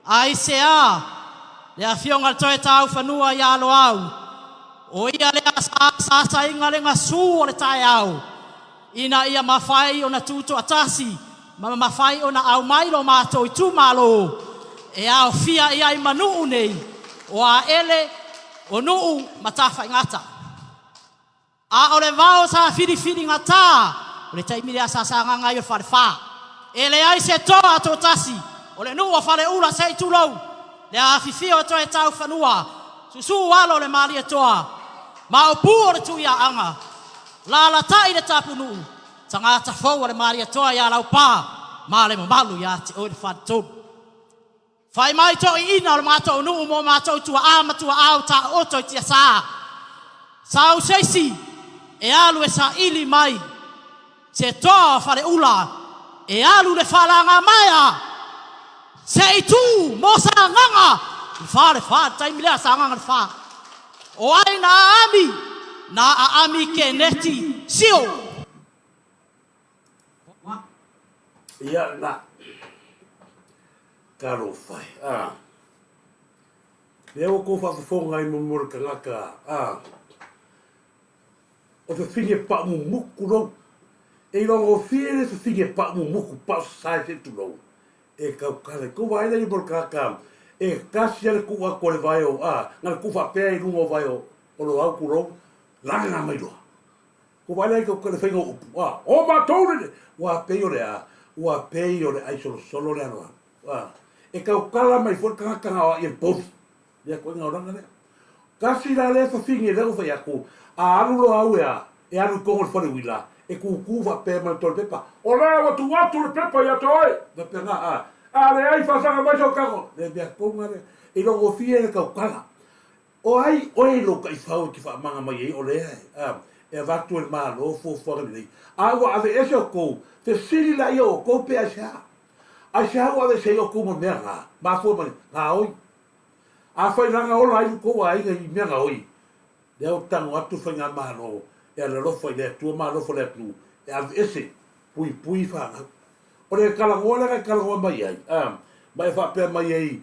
Aisea? Le afioga i le Toetaufanua ia Loau, o ia lea sa asaasaina le gasu o le taeao ina ia mafai ona tutoatasi ma mafai ona aumai lo matou itumalo e aofia i ai ma nuu nei o Aele, o Nuu ma Tafaigata. A o le vao sa filifiligata, o le taimi lea sa sagaga ai o le falefa. E leai se toa toatasi o le nuu o Faleula se i tulou le afifio o Toetaufanua, susuu alo o le Malietoa, maopu o le Tuiaaga, lalatai le tapunuu, tagata fou a le Malietoa ia Laupa ma le mamalu ia te oe le Faletolu. Fai mai toeaiina o le matou nuu mo matou tuaa ma tuaau taooto i tiasa. Sau se isi e alu e saili mai se toa o Faleula e alu le faalagamaea se i tu mo Sagaga i Falefa i le taimi lea Sagaga le Fa. O ai na aami? Na aami Keneti Sio. Ia na. Talofa e. A. Lea ua kou faafofoga ai mo le tagata, a. O fefine paumumuku lou. E iloagofie le fefine paumumuku paosasae se tulou. E tautala i kou vaai lea mo le tagata e tasi a le tuu atu o le vae o, a, na le tuu faapea i luga o vae o, o Loau tulou, laga mai loa. Ua vaai la i le faiga o upu, a, o matou le, ua pei o le a, ua pei o le ai solosolo le aloalo, a, e tautala mai foi le tagata na aoai e le povi, lea koiga olaga lea. Kasi la lea fafine lea ua fai atu, a alu loa au e a, e alu i tonu o le fale uila, e tutu faapea ma le tole pepa, o lea ua tuu atu le pepa ia te oe, faapena, a, a leai faasaga mai sou tago, le mea tonu lava lea, e iloagofie le tautala. O ai oe i lou taifau e te faamaga mai ai o lea e avatu e le Malo fuafuaga lelei, a ua aveese outou, fesili laia o outou pe aisea? Aisea ua aveese ai outou ma mea na? Mafua mai, gaoi. Afai la na ola ai lo tou aiga i mea gaoi, lea ua tago atu le Faigamalo e alolofa i le Atua ma alofa le atunuu e aveese, puipui fanau. O le talanoa lea na e talanoa mai ai, ma e faapea mai ai,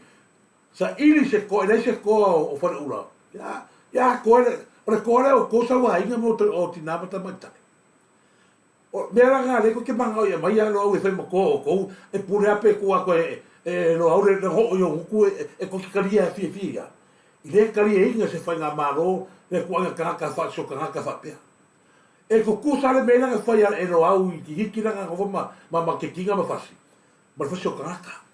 Saili se koa, e leai se koa o Faleula. Ia, ia koa le, o le koa lea o kou sauaiga mo o tinā ma tamaitai. O mea la ngā lei ko te mangao ia mai ia loau e whai ma koa o kou, e pule ape e kua koe e, e loau le, le hoo i o nguku e, e ko te kalia e fie fie ia. I le kalia inga se whai ngā māro, le kuanga kangaka wha, so kangaka whapea. E kukusa le mea langa whai a e loau i ki hiki langa ngofa ma, ma, ma ke kinga ma whasi. Ma le fasi o kangaka.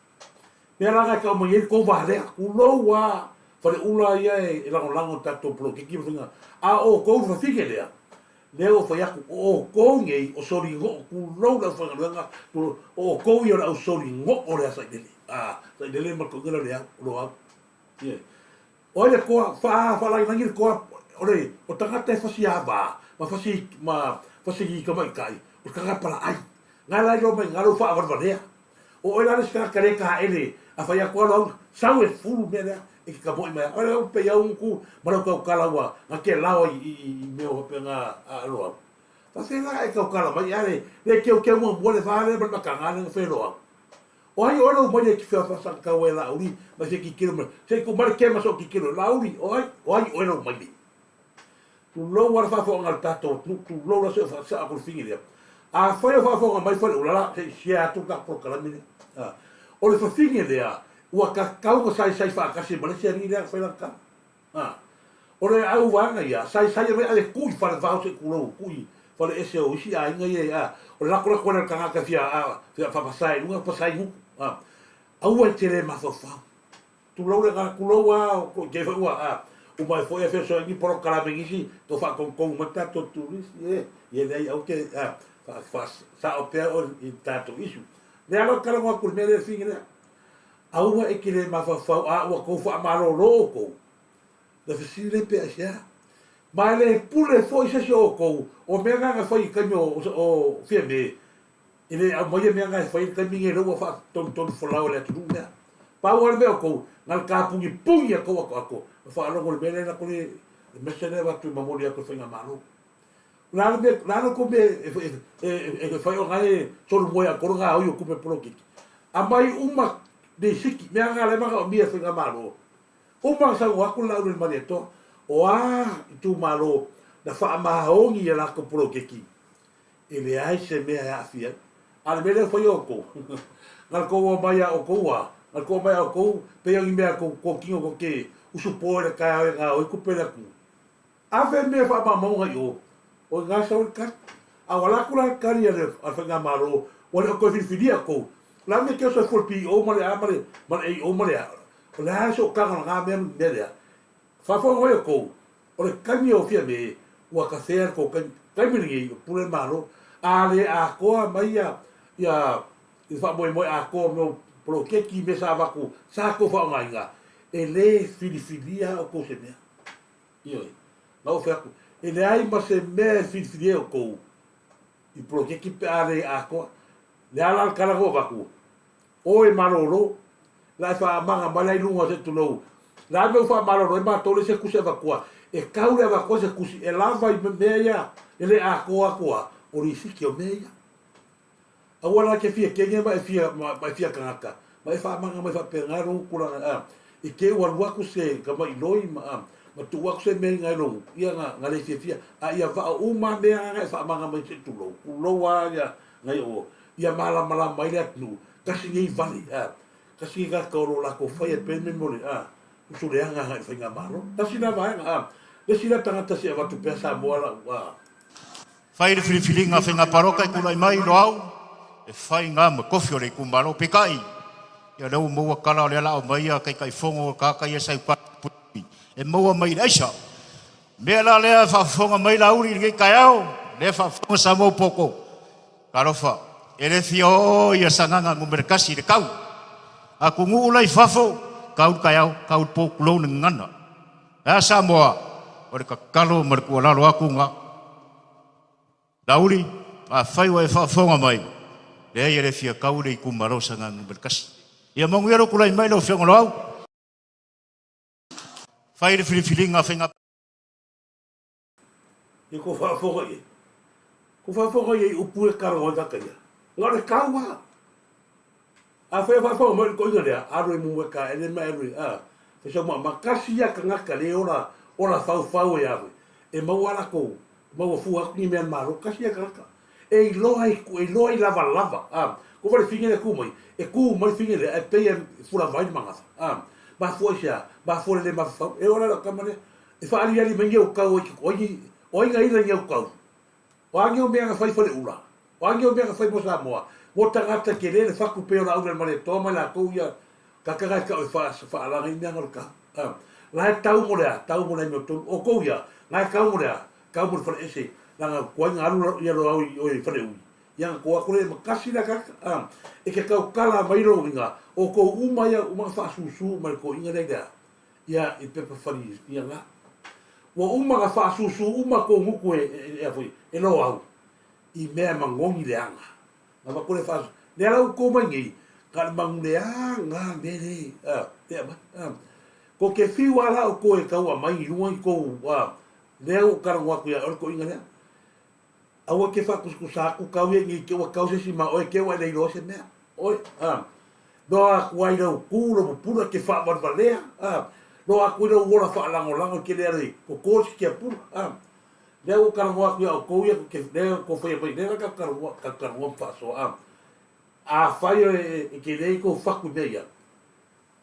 Mea la e kau mai ai kou wā lea, kulou a Faleula ia e lagolago i tatou polokiki ma faiga, a o oukou le fafine lea, lea ua fai atu, o oukou nei o soligoo, kulou le aufaigaluega, o oukou ia o le au soligoo lea Sailele, a, Sailele ma le toeaina lea o Leau, o Loau. Ioe. O ai le koa, wha, whalagilagi le koa, o le, o tagata e fasi ava, ma fasi, ma fasi i tamaitai, o le tagata palaai. Nga la iloa mai nga lou faavalevalea. O oe la le isi tagata le taele, a fai atu alo au, sau e fulu mea lea, e te tamoe mai a. Oe au pei au ngutu, ma lau tautala ua, nga te lao i, i, i mea o faapea nga alo au. Faafeai la e tautala mai, a le, le teuteu muamua le va lea ma le mataga lea na feloa au. O ai oe lou maile e te feafaasanga tau ai Laauli mai se tilotilo mai se i tuu mai le kema soo tilotilo Laauli o ai o ai oe lou maile. Tulou a le faafofoga a le tatou atunuu tulou la se o faasaa atu le figi lea. Afai o faafofoga mai Faleula la se i share atu le tatou polokalame lea. O le fafine lea ua tatau ona saisai faatasi ma le isi alii lea na fai lana tala. A, o le auvaega ia, saisai e mai ave tuu i falevao se i tulou, tuu i fale ese o isi aiga ia, a, o le lakolako lea o le tagata e fia, a, fia faapasae i luga, pasae i gutu, a. Aua e te le mafaufau. Tulou le agaga, tulou a, o te foi ua, a. Uma ai foi e fesoasoani ni polokalame nisi tau faatonutonu mai tatou turisi e ia leai aua te faasao pea oe i tatou issue. Lea lava talanoa atu i le mea lea le fini lea. Aua e te le mafaufau a ua tou faamalolo outou. Na fesili lea pe aisea. Ma e le pule foi se isi o outou o mea na na fai i taimi o Fiame E le aumaia mea na e fai i le taimi nei lea ua faatonutonu folau e le atunuu mea. Pau lava le mea o tou, na o le tapunipuni a tou atoato ma faalogo i le mea lea na kole le mese lea avatu e momoli atu e le faigamalo. O le a le mea, o le a le tou mea e fai o na e solomua ia outou le gaoi o tupe poloketi? Aumai uma lisiti, mea na lea e manaomia e le faigamalo. Uma ona saunoa atu le Laaulialemalietoa, o a itumalo na faamaoni i a latou poloketi E leai se mea e aafia ai. A o le mea lea ua fai e outou, na o le tou omai lava outou a, na o le tou omai lava outou, pei o ni mea a tou totino tou te usupo ai i le taeao e gaoi tupe a le atunuu. Ave mea faamaumauga i o, o i ina e sau ai le tali. A ua alu atu la le tali a le Faigamalo, ua le o toe filifilia outou, o le a le mea e te oso ai fua i le PO ma le A ma le AO ma le A? O le a le sootaga o lena mea ma le mea lea? Faafofoga mai outou, o le taimi o Fiame ua tafea le tou taimi. Taimi lenei o pule le Malo. A le atoa mai ia ia le faamoemoe atoa o mea o poloketi mea sa avatu sa tou faaaogaina, e le filifilia outou se mea. Ioe. Na ou fai atu, e leai ma se mea e filifilia ai outou i poloketi pe a le atoa. Le a la le tala na ou avatu, Oe malolo, la e faamaga mai la i luga o se tulou. La mea ua faamalolo ai matou le se tusi avatua, e tau le avatua se tusi e lava i mea ia e le atoa atu a, o lisiti o mea ia. Aua la e te fia kenge ma e fia ma e fia tagata, ma e faamaga mai faapena lou tulaga a, i te ua alu atu se tamailoi ma a, ma tuu atu se mea i na i lou, ia na, na le fiafia, a ia vao uma mea na e faamaga mai se tulou, tulou a ia nai o, ia malamalama ai le atunuu, tasi nei vale, a, tasi nei tagata o lo o latou faia pea le mea mo le, a, usu leaga agai i le faigamalo. Tasi la vaega, a, le isi la tagata se i avatu pea Samoa lau, a. Fai le filifiliga faiga palota e tulai mai Loau e fai ga ma tofi o le itumalo. Peitai, ia lea ua maua tala o lea la aumai ia Taitaifono o tagata ia sa i uta e maua mai i le aisa. Mea la lea e faafofoga mai Laauli i lenei taeao, lea e faafofoga Samoa Poto, Talofa, e le fia oo ia Sagaga numera tasi i le tau. Atunuu la i fafo, tau le taeao, tau le po, tulou le gagana. Ae a Samoa? O le tatalo ma le tuualalo atu na. Laauli, afai ua e faafofoga mai, leai e le fia tau le itumalo Sagaga numera tasi. Ia manuia lou tulai mai lau Afioga Loau. Fai le filifiliga faiga. Ia kou faafofoga i ai. Kou faafofoga i ai i upu e kalago ai tagata ia. Na o le tau lava. Afai e faafofoga mai le toeaina lea, alu e mumu e taele ma e alu e, a, fai sau maama. Tasi ia tagata le ola, ola faufau e ave, e maua a latou, maua fua atu ni mea a le Malo. Tasi ia tagata. E iloa i, e iloa i lavalava, a. Ko wale fine le ku mai, e ku mai fine lea, e pei e fulavai le magafa, a. Mafua i se a? Mafua le le mafaufau. E ola lau tama lea. E faaaliali mai ni ou kau ai, o ai, o ai na ila i ni au kau? O a ni au mea na fai Faleula? O a ni au mea na fai mo Samoa? Mo tagata tele le fatu pei o Laaulialemalietoa ma i latou ia tagata na e tau e faalaga i mea na o le kau. A, la e tau mo le a? Tau mo le amiotonu. O tou ia, la e tau mo le a? Tau mo le faleese, leaga tuai na alu ia loau i o i Faleui. Ia na tou atu lea ma tasi lea tagata. A, e te tautala mai lou uiga, o tou uma ia uma na faasusu uma e le toeaina lea i le a? Ia i pepa fali ia la. Ua uma na faasusu uma tou gutu e, e, e, e, e loau i mea e magogi leaga. Na avatu le faasu. Lea la ua tou mai nei, na o le maguleaga mea le, a, le aumai. A. Ko te whiu a la outou e tau aumai i luga i tou, a, lea ua ou talanoa atu ia oe le toeaina lea. Aua e te faakusakusa atu kau ia i te ua kau se isi ma oe te ua e le iloa se mea. Oe, a. Noa atu ai lau ku, lou pupula, te faavalevalea, a. Noa atu ai lou ola faalagolago i te le ala i koko se tiapula, a. Lea ua ou talanoa atu ia outou ia, ke, lea ua faia mai, lea la tatou talanoa, tatou talanoa ma faasoa, a. Afai e te leai kou fatu i mea ia,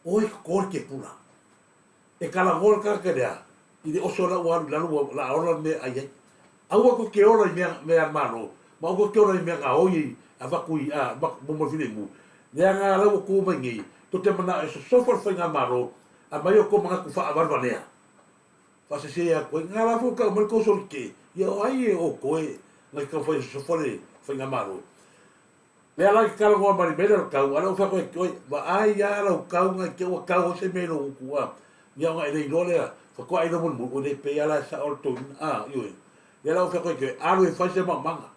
oe koko le tiapula. E talanoa le tagata lea i le oso la ua alu i lalo ua la ola le mea e ai ai. Aua tou te ola i mea mea a le Malo, ma aua tou te ola i mea gaoi e avatu i a ma mo le filemu. Leaga la ua tu mai nei, tou te manao e sosofa le faigamalo, aumai outou manatu faavalevalea. Faasese atu ai, nga la foi tau mai le tou solitē, ia o ai e o toe ngai taumafai e sosofa le faigamalo. Lea la e te talanoa mai i le mea lea o le tau, a o lea ua fai atu ai, oi, vaai lava lau tau nai te i ua tau ai se mea i lou utu, a, ia ona e le iloa lea, faatoa e iloa mulimuli, oi le pei lava la e sao le toeaina, a, ioe. Lea la ua fai atu ai te oe, alu e fai se maumaga.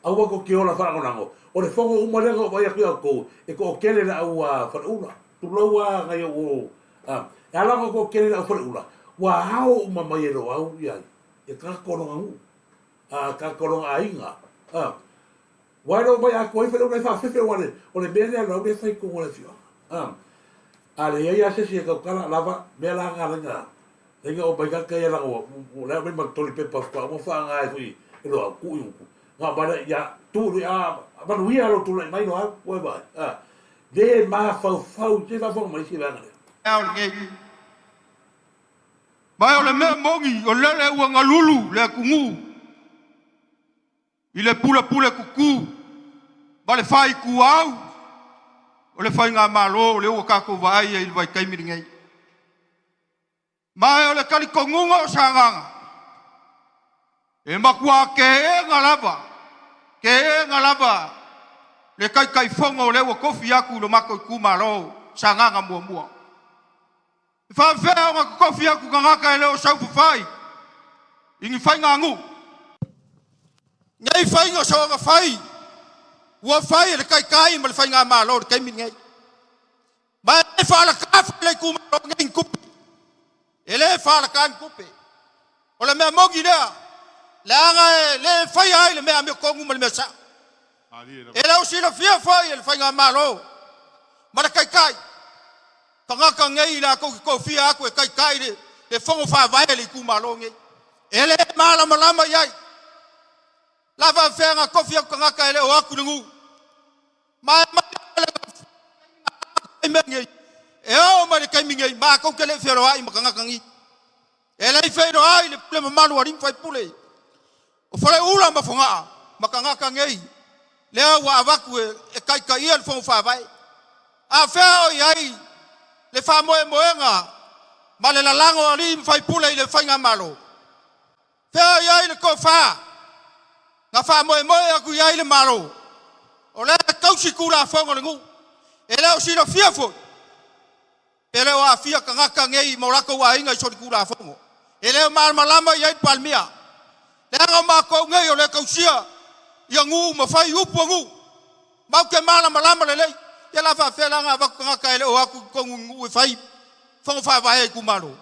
Aua tou te ola faalagonago, o le fono uma lea na ou vaai atu ia outou, e toatele le au faleula, tulou lava nai ou, a, e ala ona toatele le au faleula, ua ao uma mai e Loau ia, ia tagata o lona nuu, a, tagata o lona aiga, a. Ua e le o mai atoa ai faleula e faafefe aua o le mea lea Loau lea e fai i totonu o le afioaga, a. A leai lava se isi e tautala, lava, mea la na laina Laina o mai tagata ia laga ua la e aumai ma le toli pepa faatoa uma faaaga ai foi e Loau, tuu i utu. Na aumai lea, ia, tuu i, a, manuia lou tulai mai Loau, ua e vaai, a. Le mafaufau i se faafofoga mai isi vaega lea. Ao lenei. Ma o le mea moni o lele ua galulu le atunuu i le pulepule tutu ma le faaituau o le faigamalo lea ua tatou vaai ai i le vaitaimi lenei. Ma o le talitonuga o Sagaga, e matua teena lava, teena lava le Taitaifono lea ua tofi atu i lo matou itumalo Sagaga muamua. E faafefea ona totofi atu tagata e le o saufafai i ni faiganuu? Nei faiga soona fai ua fai e le Taitai ma le Faigamalo i le taimi lenei. Ma e le faalaka foi le itumalo nei ni tupe. E le faalaka ni tupe. O le mea moni lea, leaga e le faia ai le mea amiotonu ma le mea sao. E le o silafia foi e le Faigamalo ma le Taitai tagata nei latou te tofia atu e taitai le, le fono faavae a le itumalo nei. E le malamalama i ai. La faafefea na tofi atu tagata e le o atu i le nuu. Ma e mai le mea nei, e oo mai le taimi nei, matou te le i feloai ma tagata nei. E le i feiloai le pule mamalu a alii ma faipule o Faleula ma Fogaa ma tagata nei, lea ua avatu e taitaia le Fono Faavae. A fea o i ai le faamoemoega ma le lalago o alii ma faipule i le Faigamalo? Fea o i ai le tofa na faamoemoe atu i ai le Malo? O lea e tausi Tulafono a le nuu. E le o silafia foi pe le o aafia tagata nei ma o latou aiga i solitulafono. E le o malamalama i ai le Palemia. Leaga o matou nei o lea e tausia ia nuu ma fai upu a nuu. Matou te malamalama lelei. Ia la faafefea la ona avatu tagata e le o atu i totonu i nuu e fai fono faavae a itumalo?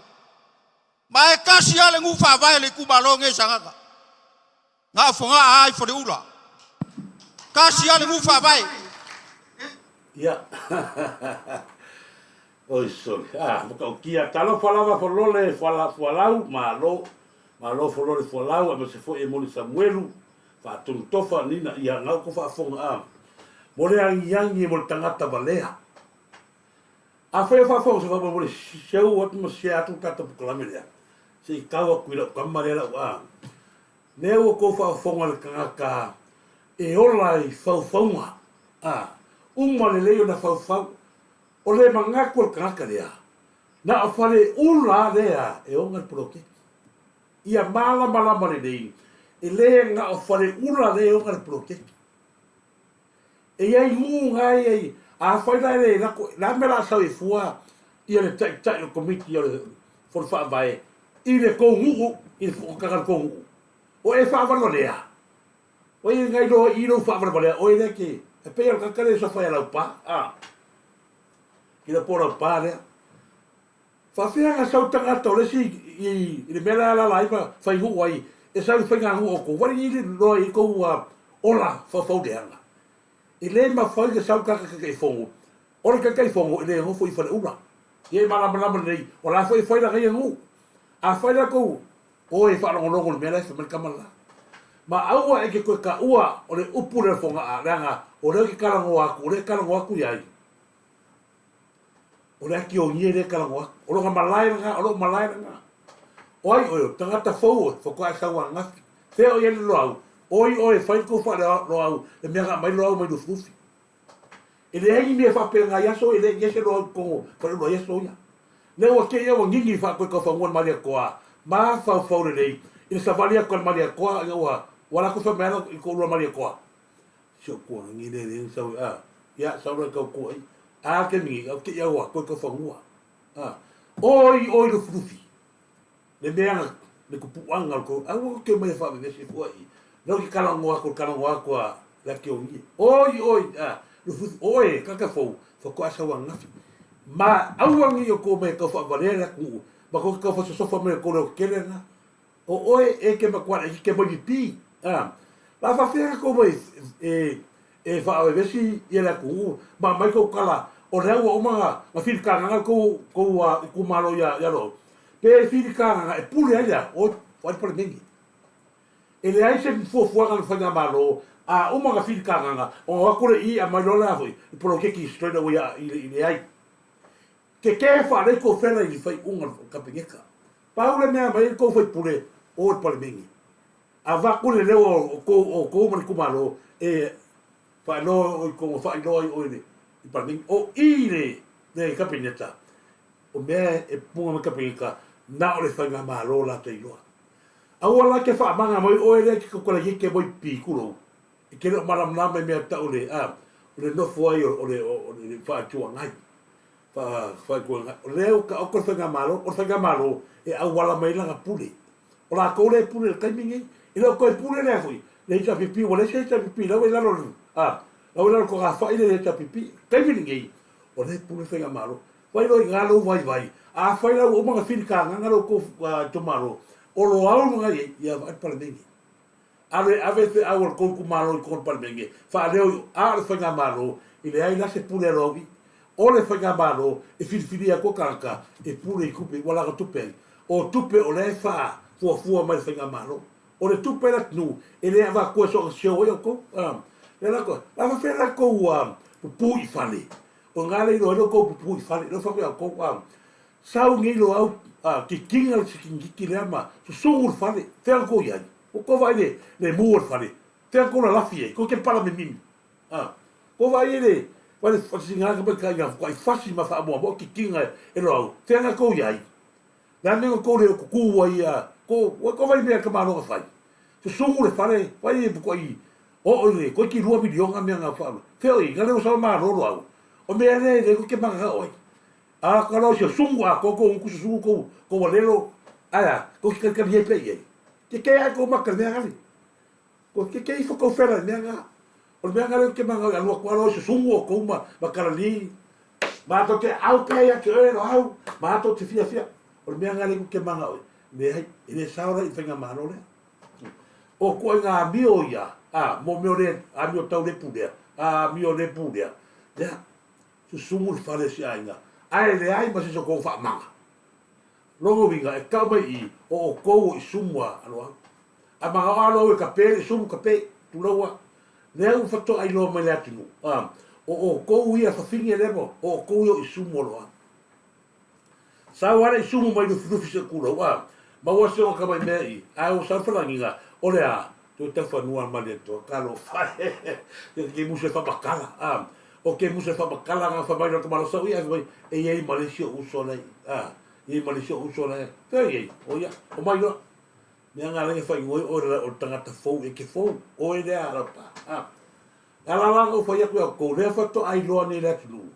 Ma e tasi lava le nuu faavae o le itumalo nei Sagaga. Na o Fogaa lava i Faleula. Tasi lava le nuu faavae. Ia. Oi sole. Ah, matautia. Talofa lava Folole fuala fualau, malo. Malo Folole fualau, aemaise foi e Moni Samuelu, faatonu tofa, Nina, ia, ngau ko faafofoga, ah. Mo le agiagi mo le tagata valea. Afai o faafofoga se faamolemole seu atu ma share atu le tatou polokalame lea, se i tau atu i lau tama lea lau a. Lea ua tou faafofoga le tagata e ola i faufauga, a, uma lelei ona faufau. O le manatu o le tagata lea, na o Faleula lea e ona le poloketi. Ia malamalama lelei, e le na o Faleula lea e ona le poloketi. E i ai nuu na e i ai, afai la e le lako, le a le mea o le a sau ai fua ia le taitai o le komiti o le Fono Faavae i le tou nuu, i le fonotaga a le tou nuu? O e faavalevalea? O e na iloa i i lou faavalevalea, oe lea e te, e pei o le tagata lea e sofa ia Laupa, a, i le po o Laupa lea. Faafefea na sau tagata o le isi i le mea la e alaala ai ma fai nuu ai e sau i faiganuu o outou? Ua i loa i tou ola faufauleaga. E le mafai ona sau tagata Taitaifono. O le Taitaifono e le nofo i faleula. Ia e malamalama lelei, o la foi e fai lana ia nuu. Afai la tou o e faalogologo i le mea la e fai mai le tama le la. Ma aua e te toe taua o le upu lea o le Fogaa, leaga o lea ou te talanoa atu, o lea e talanoa atu i ai. O le atiogie lea e talanoa atu. O lona malae lena, o lou malae lena. O ai oe, o tagata fou oe, faatoa e sau ananafi. Fea o i ai le Loau? Oi oe e fai le tou faaloau, le mea na aumai Loau mai Lufilufi. E leai ni mea faapena i aso, e leai se Loau i totonu o Faleula i aso ia. Lea ua te i ua gigi faatoe taufanua le Malietoa. Mafaufau lelei i le savali aku a le Malietoa ina ua ua latou fai mai ana i toalua Malietoa, Si ou tuangi lea lea na sau ai, a, ia, sau loa e tau tua i, a le taimi nei, au te i au atoa i tau fanua. A, oi, oi Lufilufi, le mea na, le tupuaga o le tou, aua tou te omai e faavevesi fua i, lea ou te talanoa atu, le talanoa atu a le Ationie. Oi, oi, a, Lufilufi, o oe, tagata fou, faatoa sau ananafi. Ma aua nei outou omai e tau faavalea le atunuu, ma tou te tau fasosofa mai i le tou leotetele lena. O oe e ke matua e ke mai pipi. A, la faafefea kou mai e e faavevesi ia le atunuu ma aumai kou tala o lea ua uma na na filikagaga kou kou itumalo ia ia Loau. Pe filikagaga e pule ai le a? Oe o ai le Palemene. E leai se fuafuaga a le Faigamalo a uma na filikagaga ona o atu le i aumai loa le a foi le poloketi straight away i le i leai. Kekē faalei kou fela i le faaiuga o le Kapeneta. Pau le mea aumai ai le tou faipule o le Palemene. Avatu le leo o tou outou ma le itumalo e faailoa oi kou faailoa ai oe i le Palemene. O i le le Kapeneta, o mea e puga mai Kapeneta na o le Faigamalo latou iloa. Aua la ke faamaga mai oe lea ke tautala i ke moi pi tulou. E te le o malamalama i mea tau le a o le nofo ai o le o le faaituagai. Faaituagai. O lea ua taoto le Faigamalo, o le Faigamalo e auala mai ai lana pule. O latou lea e pule i le taimi lenei. E le o toe pule lea foi le HRPP, ua leai se HRPP, la ua i lalo a, la ua i lalo o le togafai le HRPP. O le taimi lenei, o lea e pule le Faigamalo. Fai loa i ina lou vaivai, afai la ua uma ona filitagaga lo outou itumalo, o Loau lena e i ai, ia vaai le Palemene. Ave, ave feau a le tou itumalo i totonu o le Palemene, faaleo i o, a o le Faigamalo, e leai la se pule a Loau i. O le Faigamalo e filifilia atu tagata e pule i tupe, ua lava tupe ai. O tupe o lea e faafuafua mai le Faigamalo. O le tupe a le atunuu, e le avatua e soona seo ai outou. Lea la, la faapefea la tou pupuu i fale? O lena le iloa ai lo outou pupuu i fale. Lea ua fai atu ia outou, Sau nei Loau, titina le sikinigiti lea ma susugu le fale, fea outou i ai? Ua tou vaai le le mu o le fale, fea tou lalafi ai, tou te pala mimimi. A, tou vaai ai le, vaai le fasiga ka mai ina fukai fasi ma faamoamoa titina e Loau, fea na tou i ai? Le a le mea na tou le tutu ai a, tou, ua tou vaai i mea ka malo na fai. Susugu le fale, vaai e fukai oo i le toeiti $2 miliona mea na faa, fea o i ai, na le o saoa malo Loau. O mea lea e le tou te mananao ai. A ka loa sia sugu a kou kou uku susugu kou kou alelo ae a kou te kalikali ai pea i ai. Kekē ae kou maka i le mea gale. Ko kekē ifo kou fela i le mea nga. O le mea nga lea ou te mangau i alu atu a loa susugu o kou ma ma kalali matou te au pea ia te oe Loau, matou te fiafia. O le mea nga lea ou te mangau ai, leai, e le sao la i le faigamalo lea. O ituaiga amio ia, a, mo mea o le amio tau le pulea, a amio le pulea, lea, Susugu le fale o si aiga, ae leai ma se isi o kou faamaga. Lona uiga, e tau mai i, o outou o isumu a Loau. A manao a Loau e kape le isumu, kape, tulou a. Lea ua faatoa iloa mai le atunuu, a, o outou ia fafine lea ma, o outou ia o isumu a Loau. Sau a le isumu mai Lufilufi se tulou, a, maua se oga mai mea i, ae ua sau le falagiga, o le a? Toe taufanua a Malietoa, talofa e, ke ke musu e faamatala, a, o ke musu e faamatala na fai mai lona tamaloa sau ia, ae fai mai, e i ai ma le isi ou uso la i, a, e i ai ma le isi ou uso la e, fea i ai, o ia, omai loa. Mea na ala ai ona faaigoa ai oe o le tagata fou, e te fou, oe lea a Laupa, a. E ala la ona ou fai atu ia outou, lea faatoa iloa nei le atunuu,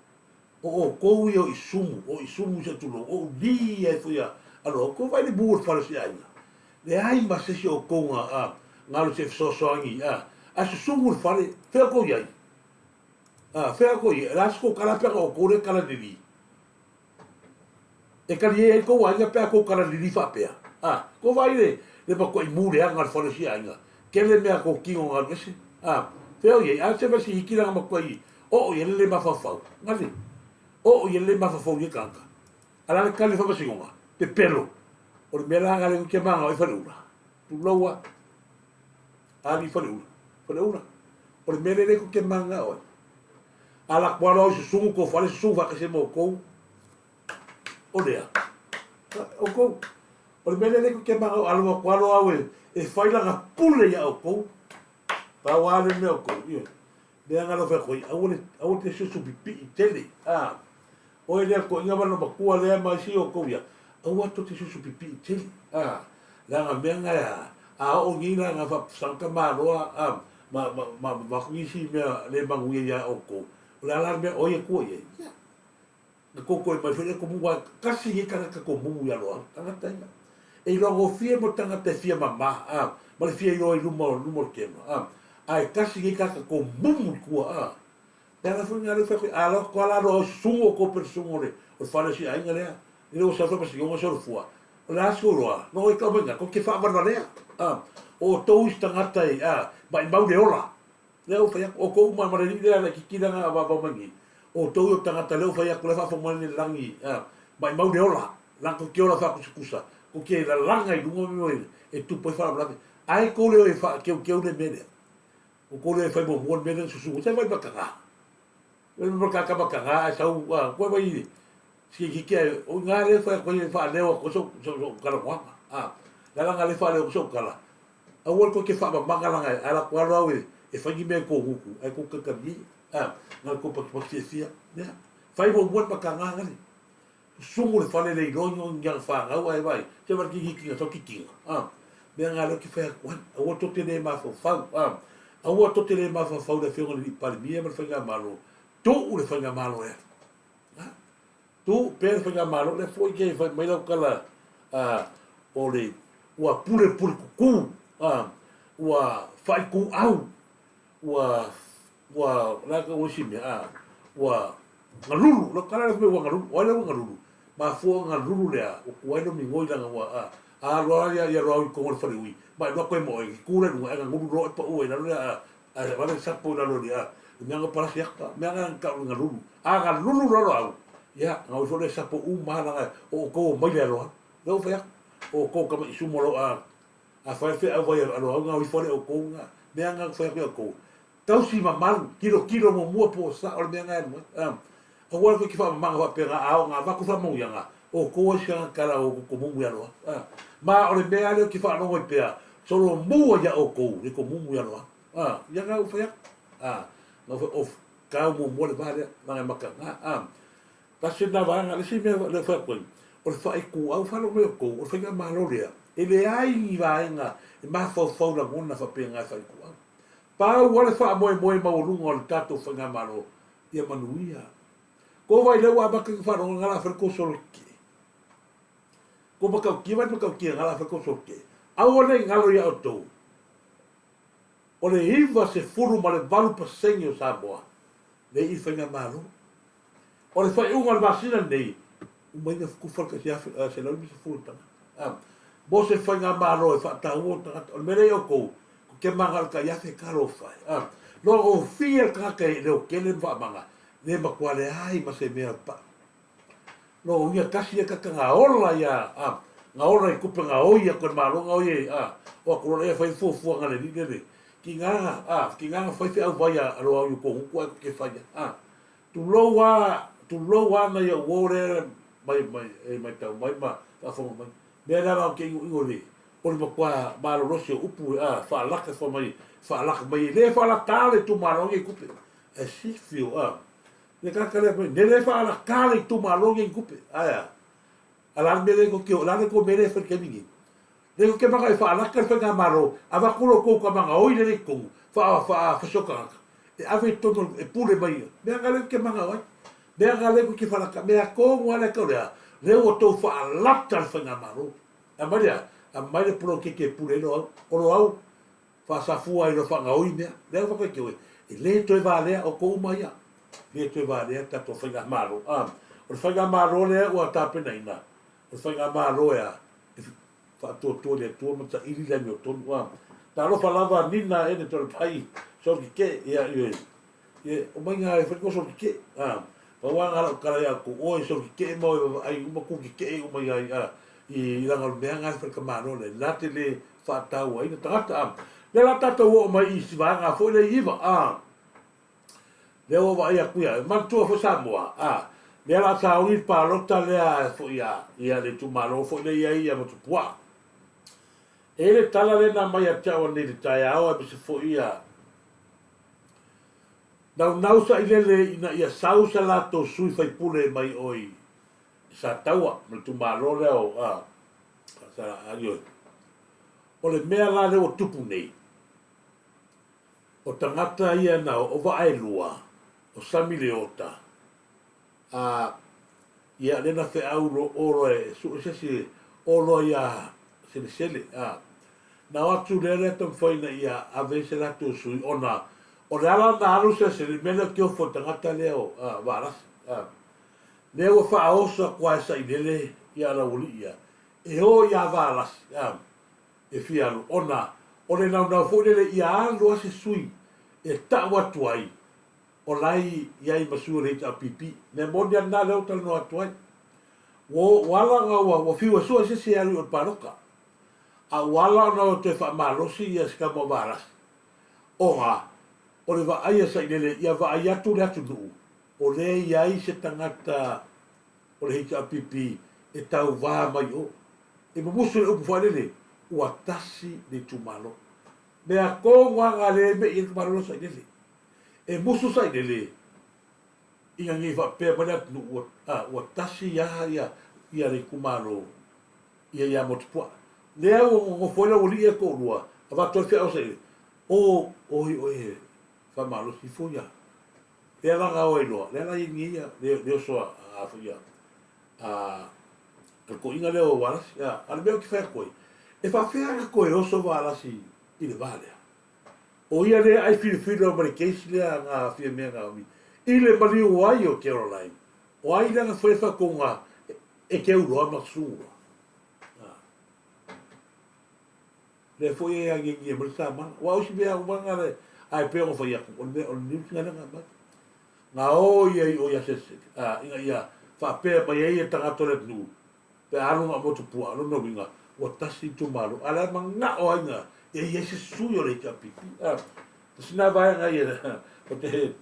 O outou ia o isumu, o isumu se tulou, o uli ai foi a aloha, outou vaai le mu o le fale o si aiga. Leai ma se isi o outou na, a, na alu se fesoasoani, a, ae susugu le fale, fea outou i ai? A, fea outou i ai? O le a se tou tala pe ana o outou lea e tala lili? E kali ai kou aiga pe a kou tala lili faapea? A, kou vaai le, le matuai mu leaga o le fale o si aiga. Tele mea kou tino na alu ese. A, fea o i ai? A se vesi hiki lana matuai oo i ai le le mafaufau. Gale. Oo i ai le le mafaufau i ia tagata. A la le tali o le faamasinoga, pepelo. O le mea la gale ke manga o i Faleula. Tulou a. Ali Faleula. Faleula. O le mea le le ke manga o ai. Ala kua loa i susugu kou fale susugu faatasi ai ma outou. O lea, outou, o le mea lea lea ke mangau alu atu alo au e, e fai lana pule ia outou. Pau a le mea outou, ioe. Mea nga lau fai atu ai, aua le, aua te susu pipii tele. A, oe lea toeaina ma lona matua lea ma isi outou ia. Aua tou te susu pipii tele, a, leaga mea na e a, a oo nei la na faapusanga malo a, ma, ma, ma, ma avatu nisi mea le manuia ia outou, o le a la le mea o ai e tua i ai? Ia, na tou toe mai foi le komu, aua tasi nei tagata komumu ia Loau, tagata ia. E iloa gofie mo tagata e fia mama, a, ma le fia iloa i luma, luma o le kema, a, ae tasi nei tagata komumu i tua, a. Le ala foi lena lea ua fai atu ai, a loto lava la Loau i susuga o tou pe le susuga o le, o le fale o si aiga lea, i le ua sau foi ma si ona solofua, o le a si ou iloa, no e tau mai ina, tou te faavalevalea, a, o outou isi tagata e, a, maimau le ola. Lea ua fai atu, outou uma ma le alii lea laitiiti lea na avavau mai nei, outou ia o tagata lea ua fai atu, lea e faafofoga mai le lagi, a, maimau le ola, leaga tou te ola faakusakusa, tou te lalaga i luga mea e tupu ai faalavelave. Ai tou leo e faakeukeu le mea lea. O kou leo e fai muamua le mea lea na susu, se vai makaga. Vai makaga makaga ae sau, a, koe vai sikikiki ae, o i ngā lea fai atu ai e faaleo atu ai sou, sou, sou talanoaga. A, le ala nga lea faaleo atu sou tala, aua le tou te faamamaga langa e ala atu alo au e, e fai ni mea i kou gutu, ae tou taitalie, a, na le tou patupatu fiafia. Ia, fai muamua le makaga ngale. Sumu le fale le iloa ni ana fanau ae vaai, se vaai kikikiga sau kikiga, a, mea nga lea ou te fai atu ai, aua tou te le mafaufau, a, aua tou te le mafaufau i le Afioga i le Alii Palemia ma le Faigamalo, tuu le Faigamalo e alu. A, tuu pea le Faigamalo, lea foi ke fai mai lau tala, a, o le, ua pulepule tutu, a, ua faaituau, ua, ua, o le a tau isi mea, a, ua galulu, lau tala lea fai mai ua galulu, o ai lea ua galulu? Mafua ona galulu lea, ua tuai lou migoi leaga ua, a, a alu lava ia, ia loau i totonu o le faleui, ma e alu atu ai ma oe, e tu lea i luga, ae galulu loa oe pau ai i lalo lea, a, ae vave sapo i lalo i le, a, le mea na palasi atu, a, mea na tau i le galulu. A galulu loa loau, ia, ona o ifo lea sapo uma lava leaga o outou o mai le aloalo. Lea ua fai atu, o outou tama i sumo lau, a, A fai feau vai a loau nga ifo ale outou nga mea nga fai atu ia outou. Tausi mamalu, tilotilo muamua po o sao le mea nga e alu ai. A aua le ke faamamaga faapea nga a o nga avatu faamauiaga, outou ai se kala o komumu ia loa. A ma o le mea lea ou te faalogo ai pea, solomua ia outou le komumu ia loa. A ia nga ua fai atu. A nga fai of kau muamua le va lea, nga maka nga. A Tasi lena vaega. Le isi mea lea e fai atu ai, o le faaituau faalogo mai outou, o le faigamalo lea, e leai ni vaega e mafaufau lagona faapena e faaituau. Pau lava le faamoemoe maualuga o le tatou faigamalo, ia manuia. Kou vai lea ua amata ona faalogo nga la fai le kou solo tetee. Kou matautia vai le matautia nga la fai le kou solo tetee. Aua ne i galo ia outou, o le 98 pasene o Samoa lea i faigamalo. O le faaiuga o le masina lenei, uma ai na tufa le 1150 tagata. A, mo se faigamalo e faataua o tagata. O le mea lea i outou, ko ke maga o le taiafe talofa e. A, no gofie le tagata e leotele ma faamaga, le matua leai ma se mea o le pau. No uiga tasi ia tagata na ola ia, a, na ola i tupe na oi atu e le Malo, na oi e, a, o atu loa lea e fai fuafuaga a le alii lele. Ki nga, a, ki nga na fai feau vai a loa au i kou utu ae ke fai a. Tulou a, tulou a na ia uo le mai, mai, e mai tau mai ma faafofoga mai. Mea lea la o ke ingoingo le, o le matua malolosi o upu a, faalaka fa mai, faalaka mai e le faalata le itumalo nei tupe. Ae sifi o a, le tagata lea fai mai, ne le faalata le itumalo nei tupe. Ae a, a la le mea lea ko ke o, la le ko mea lea e fai le taimi nei. Lea ko ke maka e faalaka le faigamalo, avatu lo kou tamaga oi lele i totonu, faa, faa, fasio tagata. E ave i totonu e pule mai ia. Mea nga lea ko ke maka o ai. Mea nga lea ko ke faalaka. Mea tonu a lea kau lea, lea ua tou faalata le faigamalo. Aumai lea, aumai le poloketi e pule ai lo au. O lo au, faasafua ai loa faagaoi mea. Lea ua faapea ua e le toe valea o kou uma ia. Le toe valea le tatou faigamalo. A, o le faigamalo lea ua tapenaina, o le faigamalo e a, e faatuatua i le Atua ma taili le amiotonu. A, talofa lava Nina ene tole pai solo keke, ia, ia, ia, o mai ngā e whai ko solo keke. A, pau a ngā lau kala ia ko oe solo keke ma oe ai uma ku keke uma ia, a, i langa o le mea ngā e whai ka malo le, nā te le faatauaina tagata a. Lea la tatou oo mai i isi vaega foi lea i iva a. Lea ua vaai atu ia, e manatua foi Samoa a. Lea la sauni le palota lea foi a ia le itumalo foi lea i ai ia Motupuaa. E i ai le tala lea na aumai ia te au anei i le taeao aemaise foi ia naunau sailele ina ia sau sa latou sui faipule mai oi. Sataua ma le itumalo lea o a, sa, ioe. O le mea la lea ua tupu nei, o tagata ia na o Vaaelua, o Samileota, a, ia lea na feau lo o loa e sue se isi o loa ia Selesele, a, na o atu lea lea taumafai ina ia ave ai se latou sui ona o le ala na alu Selesele i le mea lea o Teofo i le tagata lea o a, Valasi, a, lea ua faaoso atu lava e Sailele ia Laualii ia e o ia Valasi, a, e fia alu ona o le naunau foi lele ia alu lava se sui e tau atu ai o la e i ai ma sui o le HRPP. Mea moni a lena lea ua talanoa atu ai. Ua, ua ala ona ua, ua fiu e sue se isi e alu i o i le palota. A ua ala ona o toe faamalosi ia se tama o Valasi, ona o le vaai a Sailele ia vaai atu le atunuu o lea e i ai se tagata o le HRPP e tauva mai i o. E mumusu le upu faalele, ua tasi le itumalo. Mea tonu lava na lea e mei ai le itumalo lea o Sailele. E musu Sailele ina nei faapea mai le atunuu ua, a, ua tasi lava ia, ia le itumalo ia ia Motupuaa. Lea ua nonofo ai le aualii ia e toalua, avatu ai le feau a Sailele, o, oi oe e faamalosi ifo ia. Lea la na o ai loa, lea la i ai nei ia, le, le oso a, a, a, ia, a, a le toeaina lea o Valasi. A, a o le mea ou te fai atu ai, e faapefea ona toe oso Valasi i le va lea? O ia lea ai filifili ma le case lea na Fiamea Naomi i le maliu ai o Caroline. O ai lea na faia faatonuga e Keuloa ma Susuga? Lea foi e agiagia mai le samala. Aua o isi mea uma na le ae pei ona fai atu, o le mea o le news lea na aumai. Na o ia i o ia Sesele, ina ia faapea mai ai e tagata o le atunuu, Pe a alu na o Motupuaa, o lona uiga, ua tasi itumalo. A o le a manao ai na e i ai se sui o le HRPP. A, tasi na vaega ia, o te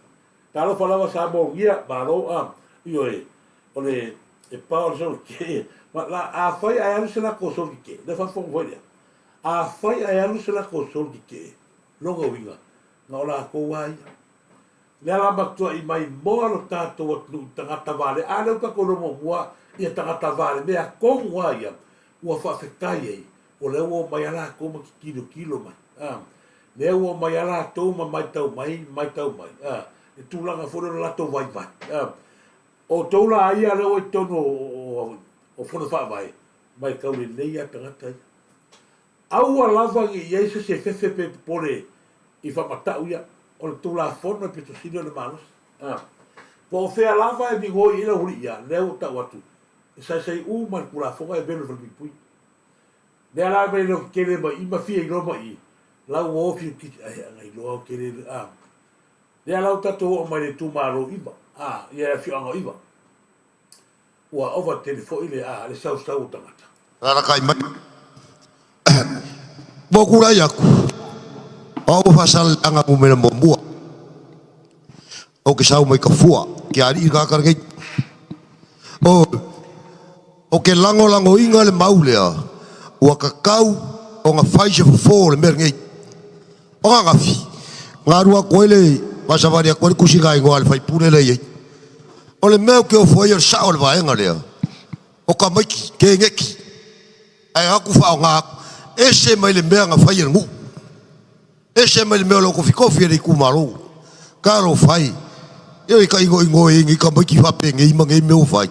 talofa lava sa mogia, malo, a, ioe, o le, e pao le solo keke, ma la, afai ae alu se lako solo keke, lea faafofoga foi lea, afai ae alu se lako solo keke, lona uiga, na o lakou lava ia. Lea la matuai mai moa lo tatou atunuu i tagata vale, a lea ua tatou iloa muamua ia tagata vale, mea tonu lava ia ua faafetai ai, o lea ua omai lava latou ma tilotilo mai, a, lea ua omai lava latou ma maitau mai, maitau mai, a, le tulaga foi lea o le latou vaivai, a. O outou la ia lea ua i totonu o, o, o Fono Faavae, maitau lelei lava tagata ia. Aua lava ne i ai se isi e fefe pe popole i faamatau ia, o le Tulafono e pito sili ona malosi. A. Po o fea lava e migoi ai lau alii ia, lea ua tau atu, e saisai uma le Tulafono ae velo i le falepuipui. Lea la mai leo tetele mai i ma fia iloa mai i, lau ua ofi u kiti, ae ana iloa o tele le, a. Lea la ua tatou oo mai le itumalo iva, a, ia le afioaga o Iva. Ua ova tele foi le, a, le sausau o tagata. Alalatai mai. Ua ou tulai atu, o au o Faasaleleaga numera muamua. Ou te sau mai Tafua, ke alii le tagata lenei. O, ou te lagolagoina le mau lea, ua tatau ona fai se fofo o le mea lenei. O ananafi, na alu atu ai le faasavali atu ai le tusi igoa a le faipule lea e i ai. O le mea ou te ofo ai o le sao o le vaega lea, o tamaiti, keneti, ae o atu faaaoga atu, ese mai le mea na fai e le nuu, ese mai le mea o lo o tofitofi e le itumalo. Talofa e, ioe ka igoigo e nei tamaiti faapenei ma nei mea ua fai.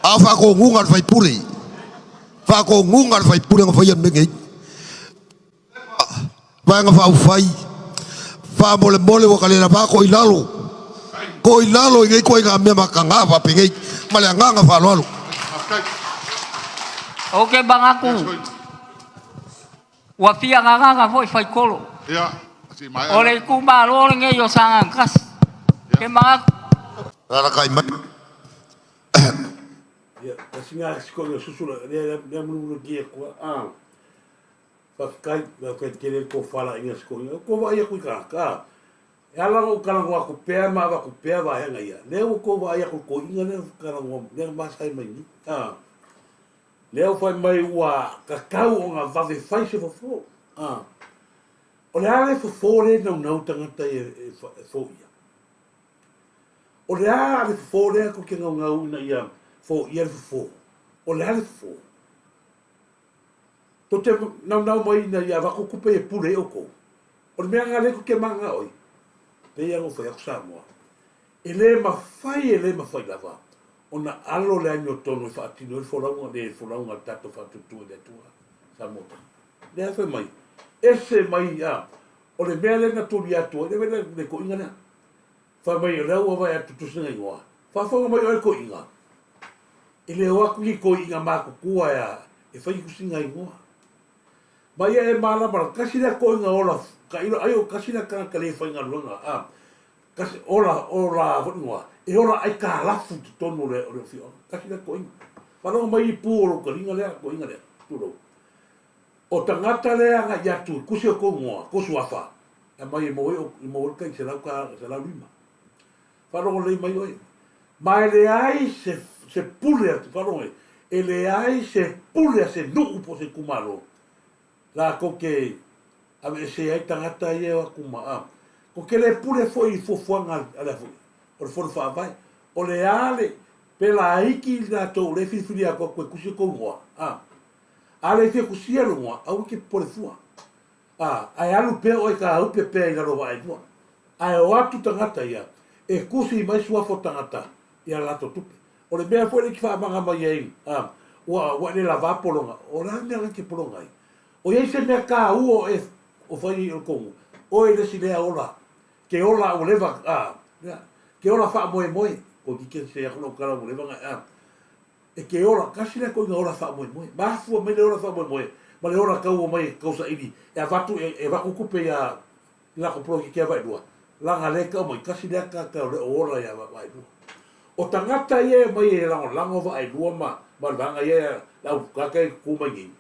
A o faatonuga a le faipule, faatonuga a le faipule na faia le mea nei. Vaega Faaupufai, faamolemole ua ka le lava ko i lalo, ko i lalo i nei ituaiga mea mataga faapenei ma le agaga faaaloalo. Ou te manatu ua fia gagaga foi Faitolo. O le itumalo lenei o Sagaga 1. Te manatu. Alalatai mai. Ia, tasi nga siko ia susu la, lea lea mulumulu ki e kua. Ah. Faafetai, faafetai tele le tofalaiga se toeaina. Ua tou vaai atu i tagata, a? E ala ona ou talanoa atu pea ma avatu pea vaega ia, lea ua tou vaai atu i le toeaina lea na talanoa, lea na masae mai nei, a? Lea ua fai mai ua tatau ona vave fai se fofo, a? O le a le fofo lea e naunau tagata ia e foia? O le a le fofo lea tou te naunau ina ia foia le fofo? O le a le fofo? Tou te naunau mai ina ia avatu tupe e pule ai outou. O le mea lena lea tou te mananao ai. Pei lava ona ou fai atu Samoa, e le mafai e le mafai lava ona alo le amiotonu e faatino ai le folauga, le folauga a le tatou faatuatua i le Atua. Samoa. Lea fai mai, ese mai, a, o le mea lea na tuli atu ai, le, le, le toeaina lea. Fai mai o lea ua vaai atu tusiga igoa. Faafofoga mai oe le toeaina. E le o atu ni toeaina matutua e, e fai tusiga igoa. Ma ia e malama, kasi lea toeaina ola, tailo ai o kasi lea tagata le faigaluega, a, kasi, ola, ola, foi igoa, e ola aitalafu i totonu o le, o le afioaga. Kasi lea toeaina. Faalogo mai i pu o lou taliga lea, toeaina lea, tulou. O tagata lea e agai atu e tusi outou igoa, tou suafa, e aumai e maua ai e maua ai le tai $100, $105. Faalogo lelei mai oe. Ma e leai se, se pule a, faalogo mai, e leai se pule a se nuu po o se itumalo latou te aveesea ai tagata ia e o atu ma, a, ko te le pule foi i fuafuaga a le, o le Fono Faavae. O le a le, pe laiti i latou o lea e filifili atu atu e tusi outou igoa, a, A le fia kusia lou igoa, aua e te popole fua. A, ae alu pea oe ka upe pea i lalo o Vaaelua. Ae o atu tagata ia, e kusi mai suafa o tagata i a latou tupe. O le mea foi lea e te faamaga mai ai, a, ua, ua e le lavā pologa, o le a le mea la e te pologa ai? O i ai se mea taua o e o fai ai o le tou, oe le isi lea ola, ke ola ua leva, a, lea, ke ola faamoemoe, ko kike se aku lau tala ua leva na, a, E ke ola, kasi lea koina ola faamoemoe. Mafua mai le ola faamoemoe ma le ola tau omai e tausaili e avatu e avatu tupe ia i lako poloketi ia Vaaelua, laga lea tau mai kasi lea tagata o le o ola ia Vaaelua. O tagata ia e omai e lagolago Vaaelua ma ma le vaega ia le au tagata ia e tutu mai nei,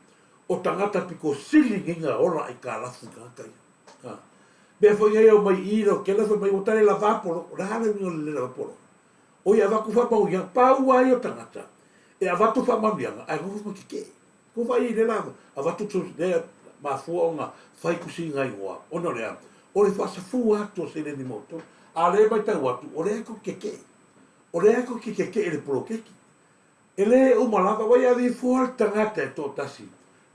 o tagata pito sili nei na ola aitalafu i tagata ia. A. Mea foi nei e omai i i le hotela fai mai ua tale lava polo, o le a le uiga o le le lava polo? O ia avatu faamanuiaga, pau lava ia o tagata e avatu faamanuiaga ae nofo ma tetee. Ko vaai i le la avatu lea mafua ona fai tusiga igoa ona o le a? O le faasafua atu o seleni mo outou. A o lea e matau atu o lea tou te tetee. O lea tou te tetee i le poloketi. E le uma lava, wai ave ifo le tagata e toatasi,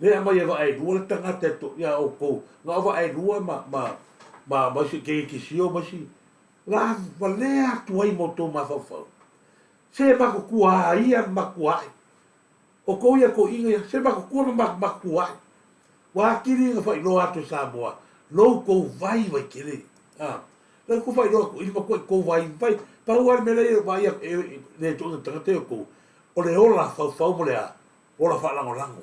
lea aumai e vaelua le tagata e to, ia outou, na o vaelua ma, ma, ma, ma isi keikisio ma isi, La valea atu ai ma outou mafaufau, se matutua a ia ma matutua ae. O kou ia toeaiina ia, se matutua ma matutua ae. Ua atili ona faailoa atu e Samoa lo outou vaivai tele. A, la outou faailoa atu i le matua i tou vaivai. Pau lava le mea lea e vaai atu e le toeaiina tagata ia outou, o le ola faufau ma le a, ola faalagolago.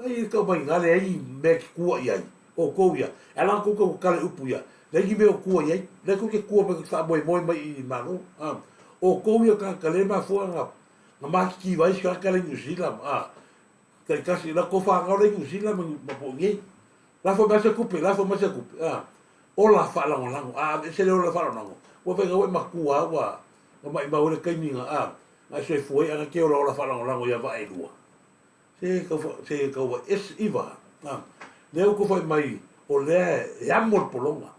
Ai e tau mai ina leai ni mea e te tua i ai, outou ia, e ala ona tou tau tatala i upu ia, leai ni mea o tua i ai, lea tou te tua mai tou te faamoemoe mai i Malo, a, outou ia tagata lea e mafua ona na matitiva ai si tagata lea i Niu Sila, a, taitasi, la tou fanau la i Niu Sila ma, ma po o i nei, lafo mai se tupe, lafo mai se tupe, a, ola faalagolago, a aveese le ola faalagolago, ua fai ua e matua ua, ua maimau ai le taimi na, a, na e soifua ai, a na te olaola faalagolago ia Vaaelua. Se tau se tau ese iva a lea ua fai mai o lea e amo le pologa.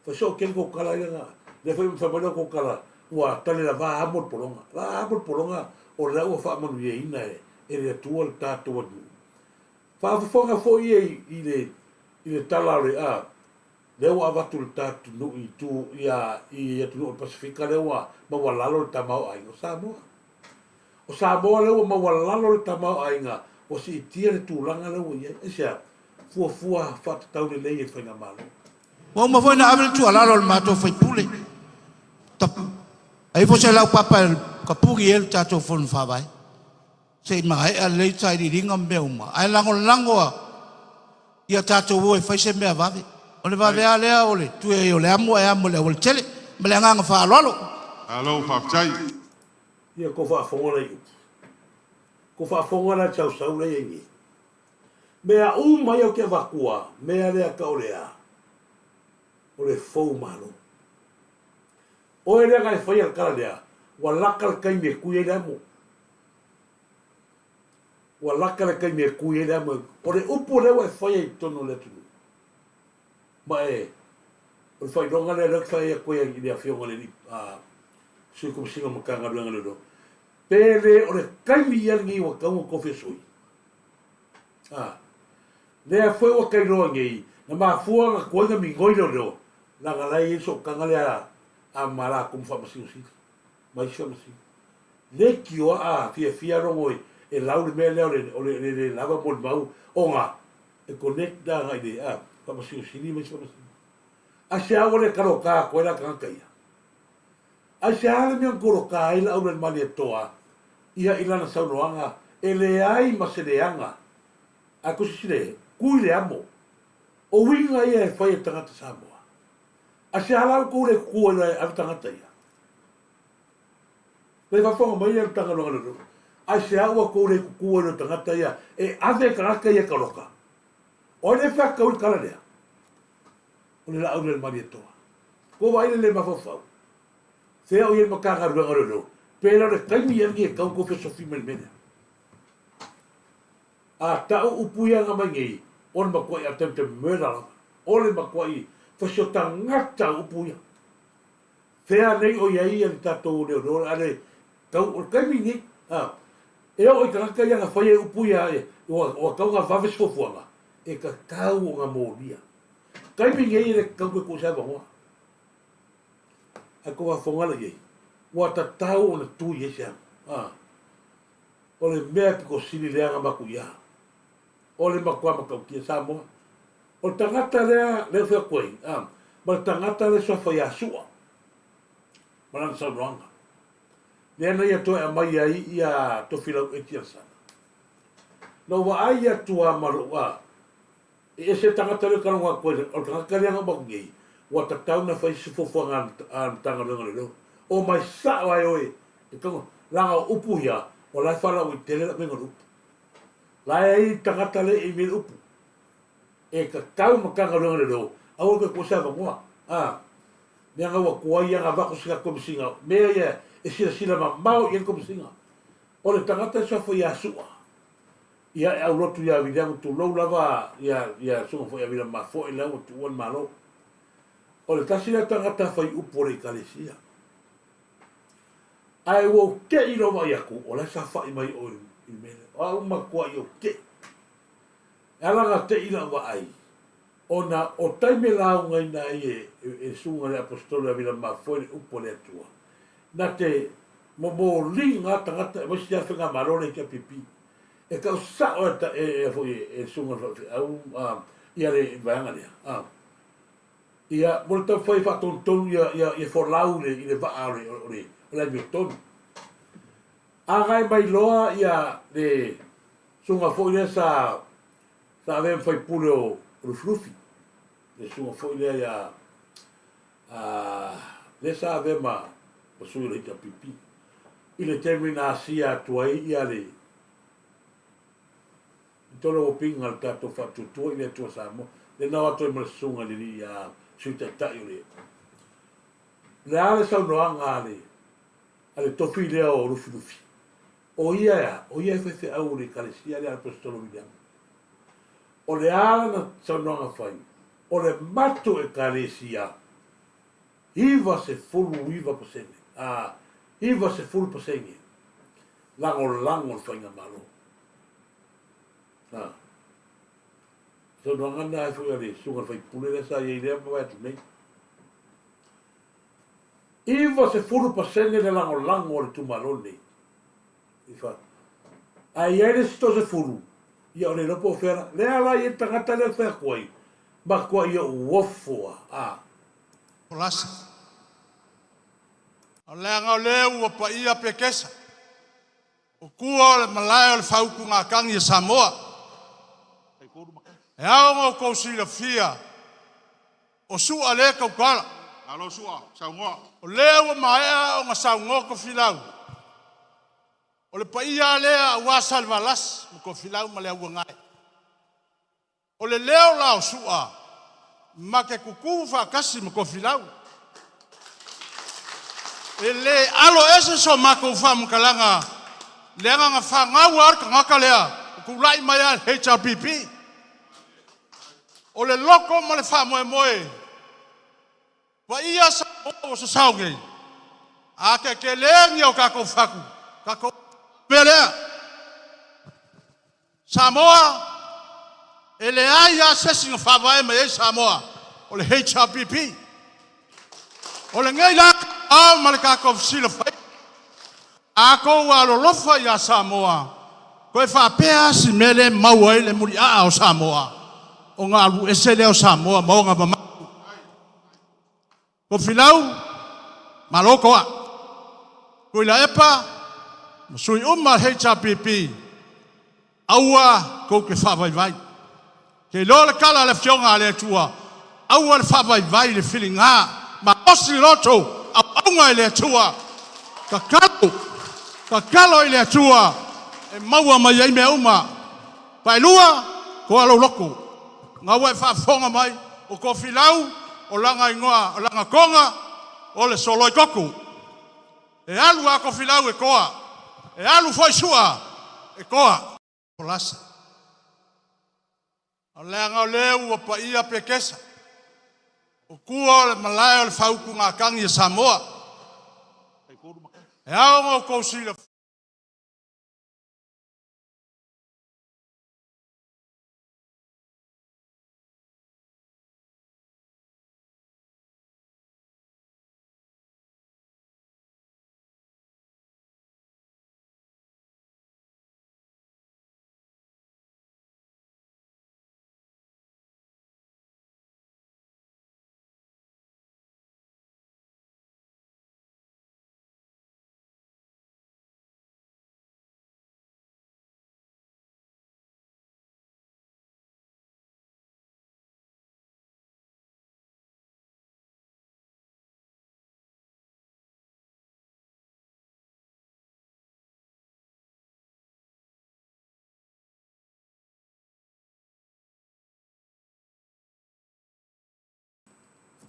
Fai soo tele kou tala ia na lea foi fai mai lea kou tala ua tale lava amo le pologa. La amo le pologa o lea ua faamanuiaina e e le Atua le tatou atunuu. Faafofoga foi ia i le i le tala o le a lea ua avatu le tatou nuu i tu ia i atunuu o le Pasefika lea ua maualalo le tamaoaiga o Samoa. O Samoa lea ua maualalo le tamaoaiga ua siitia le tulaga lea ua i ai. Aisea? Fuafua faatatau lelei e le Faigamalo. Ua uma foi ona ave le tuualalo a le matou sui usufono, ta ifo se laupapa e tapuni ai le tatou Fono Faavae se i maea lelei sailiiliga ma mea uma, ae lagolago a ia tatou o e fai se mea vave. O le vave lava lea o le tui ai o le amo ae amo i le aualatele. Ma le agaga faaaloalo. Malo faafetai. Ia kou faafofoga la i upu. Kou faafofoga la i le sausau la i ai nei. Mea uma ia ou te avatua, mea lea tau o le a? O le fou malo. Oe lea na e faia le tala lea, ua laka le taimi e tui ai le amo. Ua laka le taimi e tui ai le amo. O le upu lea ua e faia i totonu o le atunuu. Ma e, o le faailoga lea lea ou te fai atu ai i le Afioga i le Sui Komesina o Matagaluega o Leoleo. Pe le o le taimi ia lenei ua tatau ona tofi e sui. A. Lea foi ua tailoa nei, na mafua ona tuai na migoi leoleo, leaga la e i ai le sootaga lea a ma latou ma Faamasino Sili, ma isi Faamasino. Leitioa a fiafia logo e lau le mea lea o le le lava molimau ona e connect agai i le Faamasino Sili ma isi Faamasino. Aisea ua le taloka atu ai la tagata ia? Aisea le mea na toloka ai Laaulialemalietoa ia i lana saunoaga e leai ma se leaga ae ko sisi le kui le amo? O uiga ia e fai e tagata Samoa. Aisea la outou le tutu ai loa e ave tagata ia? Lei faafofoga mai ia le Matagaluega o Leoleo. Aisea ua tou le tutu ai loa i tagata ia e ave tagata ia e taloka? O ai le faatau i le tala lea? O le Laaulialemalietoa. Ua vaai le le mafaufau. Fea o i ai le Matagaluega o Leoleo? Pela o le taimi ia lenei e tau tou fesofi mai le mea lea. A tau upu ia na mai nei, o le matuai attempted murder lava. O le matuai fasi o tagata upu ia. Fea nei o i ai ia le tatou leoleo a le tau o le taimi nei. A, e oo i tagata ia na fai ai upu ia, ua tau na vave se fuafuaga, e tatau ona molia. Taimi nei e le tatau toe tuu i se avanoa. Ae tou faafofoga la i ai, ua tatau ona tu i ai se amo. A, o le mea e pito sili leaga matuia, o le matua matautia Samoa. O le tagata lea, lea ua fai atu ai, a, ma le tagata lea suafa ia Sua, ma lana saunoaga. Lea na ia toe aumai ai ia Tofilau Eti Alesana. Na ou vaai atu lava ma lou, a, E ese le tagata lea e talanoa atu ai, o le tagata lea na uma atu nei, ua tatau ona fai se fuafuaga a le Matagaluega o Leoleo. Omai sao lava e o e tago, leaga o upu ia, o la e faalauaitele le aumaiga o le upu. La e ai le tagata lea e imi ai le upu. E tatau le Matagaluega o Leoleo, aua le toe tuu se avanoa. A, leaga ua tuai lava ona avatu se tatou Komesina, mea ia e silasila mamao i ai le Komesina. O le tagata e suafa ia Su'a, Ia e aulotu ia Viliamu tulou lava ia ia susuga foi ia Viliamu Mafoe lea ua tuua le Malo. O le tasi lea tagata fai upu o le Ekalesia. Ae ua ou te'i loa vaai atu o la e safa'i mai o i le mea lea. O au matua'i ou te'i. E ala ona te'i lau vaai ona o taimi e laugaina ai e le susuga i le Aposetolo ia Viliamu Mafoe le upu a le Atua, na te momoliga lava tagata aemaise lava faigamalo le HRPP. E tau sao e ta, e, e, foi, e, e susuga i le faifeau a, ia le vaega lea. A, ia, mo le taumafai e faatonutonu ia, ia, ia folau i le, i le vaa o le, o le, o le amiotonu. Agai mai loa ia le susuga foi lea sa, sa avea ma faipule o Lufilufi, le susuga foi lea ia, a, lea sa avea ma, ma sui o le HRPP. I le taimi na asia atu ai ia le tolopopiga o le tatou faatuatua i le Atua Samoa, lea na o atu ai ma le susuga i le alii a Sui Taitai o le Le a le saunoaga a le a le tofi lea o Lufilufi? O ia e a? O ia e faifeau o le Ekalesia lea a le Aposetolo Wiliama. O le a lana saunoaga fai? O le matou Ekalesia 99%, ā, 90% lagolago le faigamalo. Ā, saunoaga na ai foi a le susuga i le faipule lea sa i ai lea mavae atu nei. 90% le lagolago a le itumalo lenei. I fa. Ae i ai le isi 30, ia o le iloa po o fea la. Lea la i ai le tagata lea e fai atu ai, matua ia uofo a, ā. Folasa. Leaga o lea ua paia Pekesa, o tua o le malae o le faautugatagi a Samoa. E ao ona outou silafia, o Su'a lea e tautala. Malo Su'a, saunoa. O lea ua maea ona saunoa Tofilau. O le paia lava lea aua Salevalasi ma Tofilau ma le Auagae. O le leo la o Su'a ma te tutu faatasi ma Tofilau. E le alo ese so matou faamatalaga leaga na fanau lava le tagata lea o tulai mai lava le HRPP. O le loto ma le faamoemoe paia Samoa ua sasao nei, a tetele ni o tatou fatu, tatou. mea lea, Samoa, e leai lava se isi na faavae mai ai Samoa, o le HRPP. O lenei la taeao ma le tatou fesilafaiga, a outou alolofa ia Samoa, toe faapea lava si mea lea e mau ai le muliaa o Samoa, ona alu ese lea o Samoa ma ona mamalu. Tofilau, malo toa. Tuilaepa ma sui uma o le HRPP, aua tou te faavaivai. Te iloa le tala a le Afioga a le Atua, aua le faavaivai le filiga malosi le loto auauna i le Atua. Tatalo, tatalo i le Atua e maua mai ai mea uma. Faelua, toa lou loto. Na ua e faafofoga mai, o Tofilau, o lana igoa, o lana toga, o le soloi toto. E alu a Tofilau e toa, e alu foi Sua e toa. Folasa. Leaga o lea ua paia Petesa, o tua o le malae o le faautugatagi a Samoa. E ao ona outou silafia.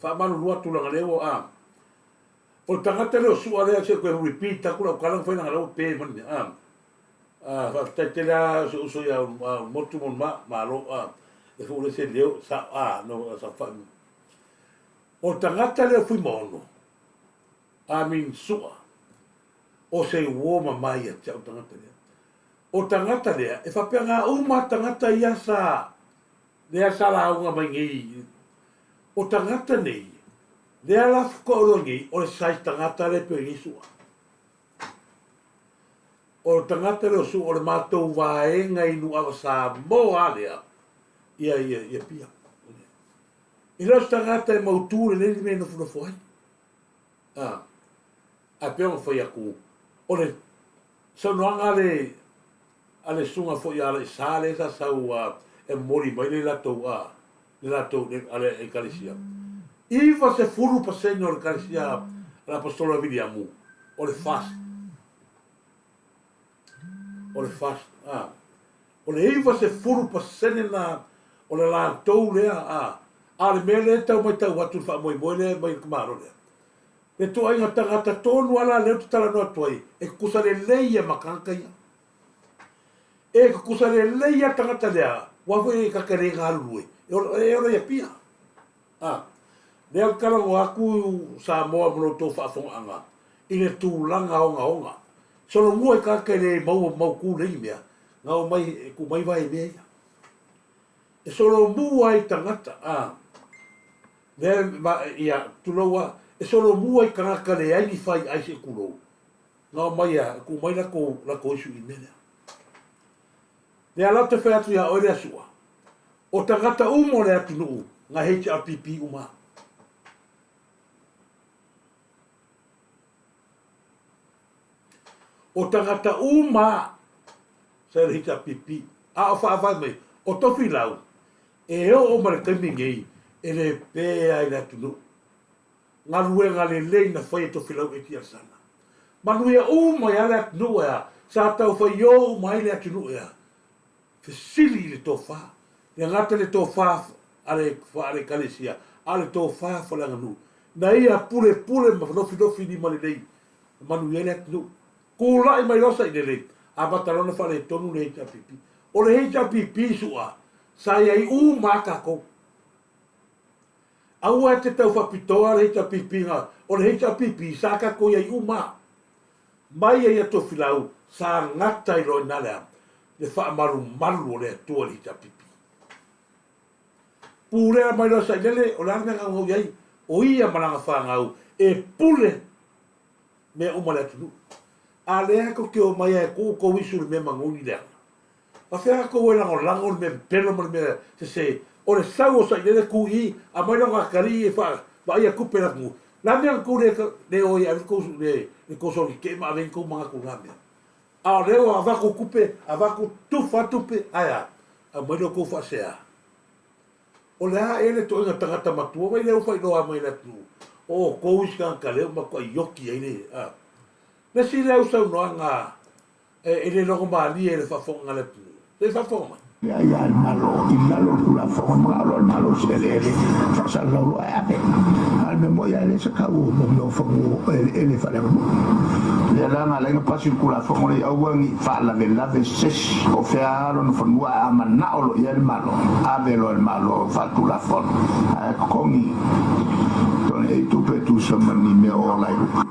Faamalulu atu leaga lea ua a. O le tagata lea o Sua lea se toe repeat atu lau tala na fai leaga lea ua pe mai le mea a. A faafetai tele a si ou uso ia Motu ma ma malo a. E foi le se leo sa a no sa fa. O le tagata lea o Fuimaono I mean Sua o se uo mama ia te au tagata lea. O tagata lea e faapea nga uma tagata ia sa Lea sa lauga mai nei, o tagata nei, lea la faatoa nei, o le size tagata lea pei o Iesu. O le tagata lea o Sua, o le matou vaega i Nuuava Samoa lea, ia, ia, ia pia. E le o se tagata e mautu lelei le mea e nofonofo ai. Ah, ae pei ona fai atu, o le saunoaga a le, a le susuga foi ia Alaiasa lea sa sau e momoli mai le latou a le latou a le ekalesia. 90% o le ekalesia a le Aposetolo a Viliamu o le fast. O le fast. A. O le 90% na o le latou lea a. A o le mea lea e tau matau atu i le faamoemoe lea e aumai e le tamaloa lea, le ituaiga tagata tonu lava la lea ou te talanoa atu ai, e tutusa lelei ia ma tagata ia. E tutusa lelei lava le tagata lea, aua foi e ta te le galulue, e ola, e ola i Apia. A, lea ou te talanoa atu Samoa ma lo outou faafogaaga i le tulaga ogaoga. Solomua i tagata e le maua mautu nei mea, na omai e tuu mai vae i mea ia. E solomua ai tagata, a, lea, ma, ia, tulou a, e solomua i tagata leai ni fai ai se tulou, Na omai a, e tuu mai latou, latou isu i mea lea. Lea la ou te fai atu ia oe lea Sua, o tagata uma o le atunuu na HRPP uma. O tagata uma sa i le HRPP, a o faavae mai, o Tofilau, e oo ma le taimi nei, e le pea i le atunuu. Galuega lelei na fai e Tofilau Eti Alesana. Manuia uma ia le atunuu ea, sa tau faio uma ai le atunuu ea. Fesili i le tofa, le gata le tofa a le Ekalesia, a o le tofa faaleaganuu. Na ia pulepule ma nofinofilima lelei na manuia ai le atunuu. Tulai mai loa Sailele, amata loa ona faaletonu le HRPP. O le HRPP sua, sa i ai uma a tatou. Aua e te tau faapitoa le HRPP na, o le HRPP sa tatou i ai uma. Mai ai a Tofilau sa gata i loa i na lea le faamalumalu o le Atua i le HRPP. Pulea mai loa Sailele, o le a le mea gaugau i ai? O ia ma lana fanau e pule mea uma le atunuu. A lea tou te omai a e tuu tou isu i le mea maguni leaga. Afea tou e lagolago le mea pepelo ma le mea sese. O le sau o Sailele tu i i, aumai lona atalii e faa vaaia tupe i le atunuu. Le a mea na tou le le o ai e ave tou le le tou solikee ma ave ai ni tou manatu i lena mea. A o lea ua avatu tupe, avatu tufa tupe, ae a? Aumai lo tou faasea. O le a ea le toega tagata matua vai lea ua faailoa mai e le atunuu, o outou isi tagata lea ua matuai ioki ai le, a. Le isi lea au saunoaga e le logomalie i le faafofoga a le atunuu. Se i faafofoga mai. Ia ia le Malo i lalo o le Tulafono, manao loa le Malo i se eleele, faasalalau loa e ave. A o le mea moni lava e leai se tau o mea o fanua eleele faaleaganuu. O lea la na ala ai ona pasi le Tulafono lea, aua ne i faalavelave se isi, po o fea lava lona fanua ae a manao loa i ai le Malo, ave loa e le Malo faatulafono ae totogi i tupe e tusa ma ni mea o ola ai luga.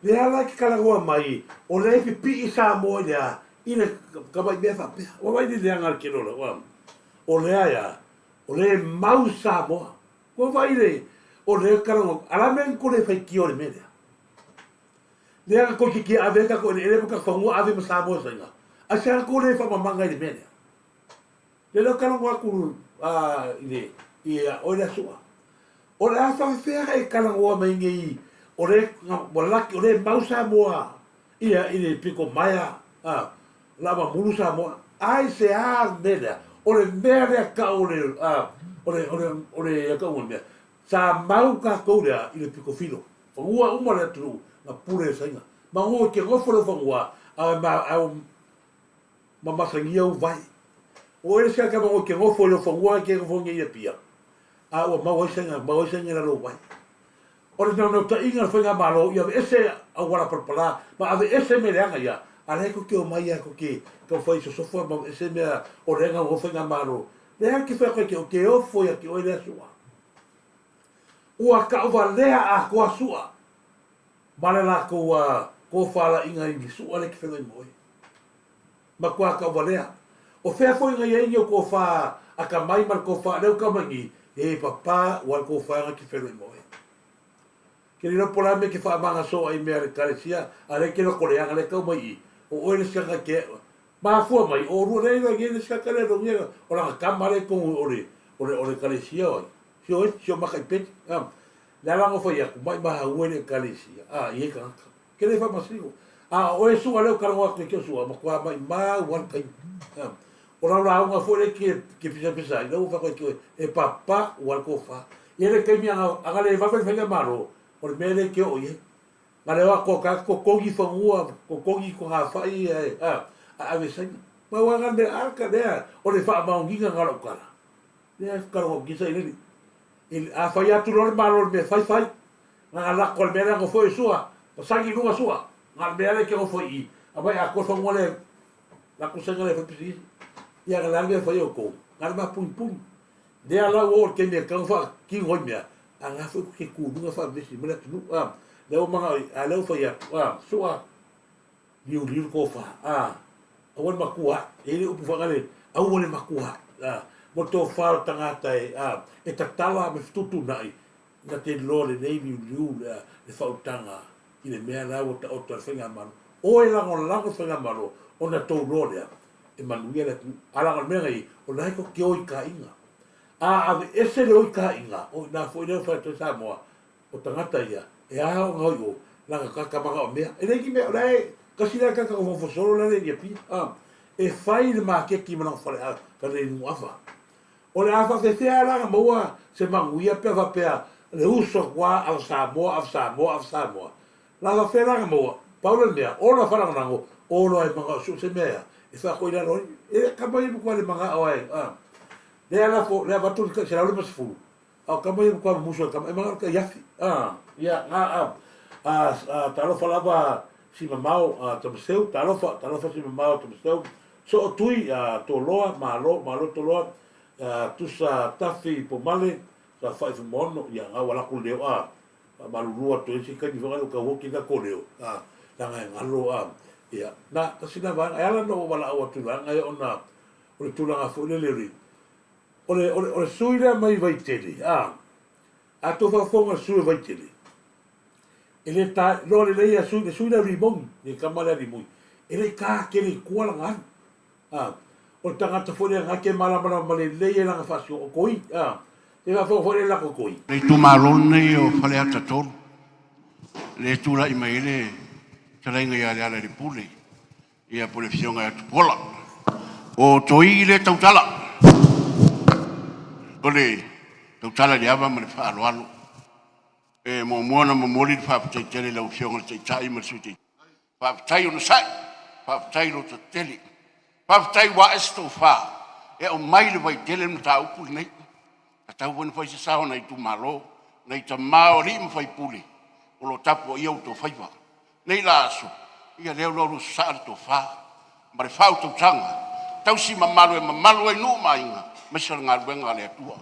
Lea la e te talanoa mai, o lea e pipii Samoa i le a? I le tamai mea faapea. Ua vaai le leaga a le tele o lau, o lea e a? O lea e mau Samoa. Ua vaai le, o lea e talanoa, a la mea ni tou le faitio i le mea lea? Lea na toeitiiti ave ai tatou eleele ma tatou fanua ave ma Samoa i Saina. Aisea na tou le faamamaga i le mea lea? Lea la ou talanoa atu i le, ia oe le Asu'a. O le a faafefea e talanoa mai nei o lea ua laki, o lea e mau Samoa ia i le pito maea, a, la mamulu Samoa. Aisea le mea lea? O le mea lea tau o le, a, o le, o le, o le, ia tau o le mea. Sa mau tatou lea i le pito filo. Fanua uma le atunuu na pule e Saina. Manu e te nofo i lou fanua ae ma ae ma masagia ou vae. O oe le siaka manu e te nofo i lou fanua ae te nofo nei i Apia a ua mau ai Saina mau ai Saina i lalo ou vae. O le naunautaiga o le faigamalo ia aveese auala palapala ma aveese mea leaga ia a lea tou te omai a tou te taumafai e sosofa ma aveese mea o lea e gaugau faigamalo. Lea ou te fai atu ai te ou te ofo ia te oe lea Su'a. Ua taʻuvalea atoa Su'a ma le latou tofalaiga i le Su'a lea e te feiloai ma oe. Matua taʻuvalea. O fea foi na i ai ni ou tofa atamai ma le tofa lea ua tau mai nei, e papa ua le tofa na te feiloai ma oe. Ke le iloa po o le a mea e te faamagaso ai i mea a le Ekalesia, a lea e te loko leaga lea e tau mai i i, o oe le isi tagata e te Mafua mai, o olua lea iloa nei le isi tagata lea logia o lana tama lea i totonu o le, o le, o le Ekalesia o ai? Si o, si o maka i peti, a. Le ala na fai atu, mai mahaue le Ekalesia, a, i e tagata. Ke le faamasino. A o oe Su'a lea ou talanoa atu nei ke o Su'a, matua maimau lava le taimi. A. O lau lauga foi lea ke, ke pisapisa ai, lea ua fai atu ai ke oe, e papa ua le tofa. I le taimi ana, ana le vave le faigamalo, o le mea lea ke oo i ai. Na leo a ko ka totogi fanua, totogi togafai ae a ave Saina. Ma ua na mea a ka lea o le faamaoniga na lau tala. Lea ka lo kisa i lele. I a fai atu loa le Malo le mea fai fai. Na na lako le mea lea nofo i sua, pasagi i luga sua. Na le mea lea ke nofo i i. Aumai atoa fanua le lako Saina le fai pisinisi. Ia na le a le mea fai e outou. Na le mapunipuni. Lea la ua oo i le taimi e tatau ona faatino ai mea, a la foi ke kuluga faavesi mai le atunuu, a, lea ua manao i, a lea ua fai atu, a, sua, liuliu le tofa, a, aua le matua ae, e i ai le upu faagale, aua le matua ae, a, mo le tofa o le tagata e, a, e tatala ma fetuutuunai, na te iloa lelei liuliu le, le faautaga i le mea la ua taoto ai le faigamalo. Oe lagolago le faigamalo ona tou loa lea, e manuia le atunuu. A laga o le mea na i, o la e tou te o i kaiga. A aveese le o i kaiga, o ina foi lea ua fai atu ai Samoa, o tagata ia, e a ona o i o, laga tagata manao mea. E leai ni mea, o la e, tasi lea tagata na fofo solo la le i Apia, a, e fai le maketi ma lana fale, fale inu ava. O le a faafefea la ona maua se manuia pe a faapea le uso atu lava ava Samoa, ava Samoa, ava Samoa. La faafefea la ona maua? Pau le mea, ola faalagolago, olo ai manao soo se mea ea e faatoi lalo ai. E kama ia matua le manao ai, a. Lea lafo, lea avatu le tai 150, a o kama ia matua mumusu ai kama, e manao le tai afi, a. Ia, na, a, a, a, talofa lava si mamao, a, Tamaseu, talofa, talofa si mamao Tamaseu, Soo tui, a, Toloa, Malo, Malo Toloa, a, Tusa Tafi Pomale, sa fai Fumaono, ia, na ua laku leo, a. Faamalulu atu ai se taimi foi lea ua tau oti na tou leo. Leaga e galo a, ia, na, tasi lena vaega. E ala ona ou valaau atu i vaega ia ona o le tulaga foi lele o le, o le, o le, o le sui lea mai Vaitele, a, a tou faafofoga i le sui o Vaitele, e le ta, iloa lelei a sui, le sui lea o Limoni, le tama lea a Limoni, e le i ta tele i tua lana alu. A, o le tagata foi lea na te malamalama lelei ai lana faasinoga, o Toi, a, te faafofoga foi lea i le latou Toi. Le itumalo lenei o Faleata 3, lea e tulai mai ai le fetalaiga ia Lealailepule, ia po o le afioga ia Tupuola. O Toi lea tautala, o le tautala i le ava ma le faaaloalo. E muamua ona momoli le faafetai tele i lau Afioga i le Taitai ma le Sui Taitai. Faafetai onosai, faafetai lototetele, faafetai ua ae se tofa e aumai le Vaitele le mataupu lenei. Tatau foi ona fai se sao o nai itumalo, nai tama o alii ma faipule o lo o tapuaia outou faiva. Nei la aso, ia lea ua sasaa le tofa ma le faautautaga tausi mamalu e mamalu ai nuu ma aiga aemaise o le galuega a le Atua.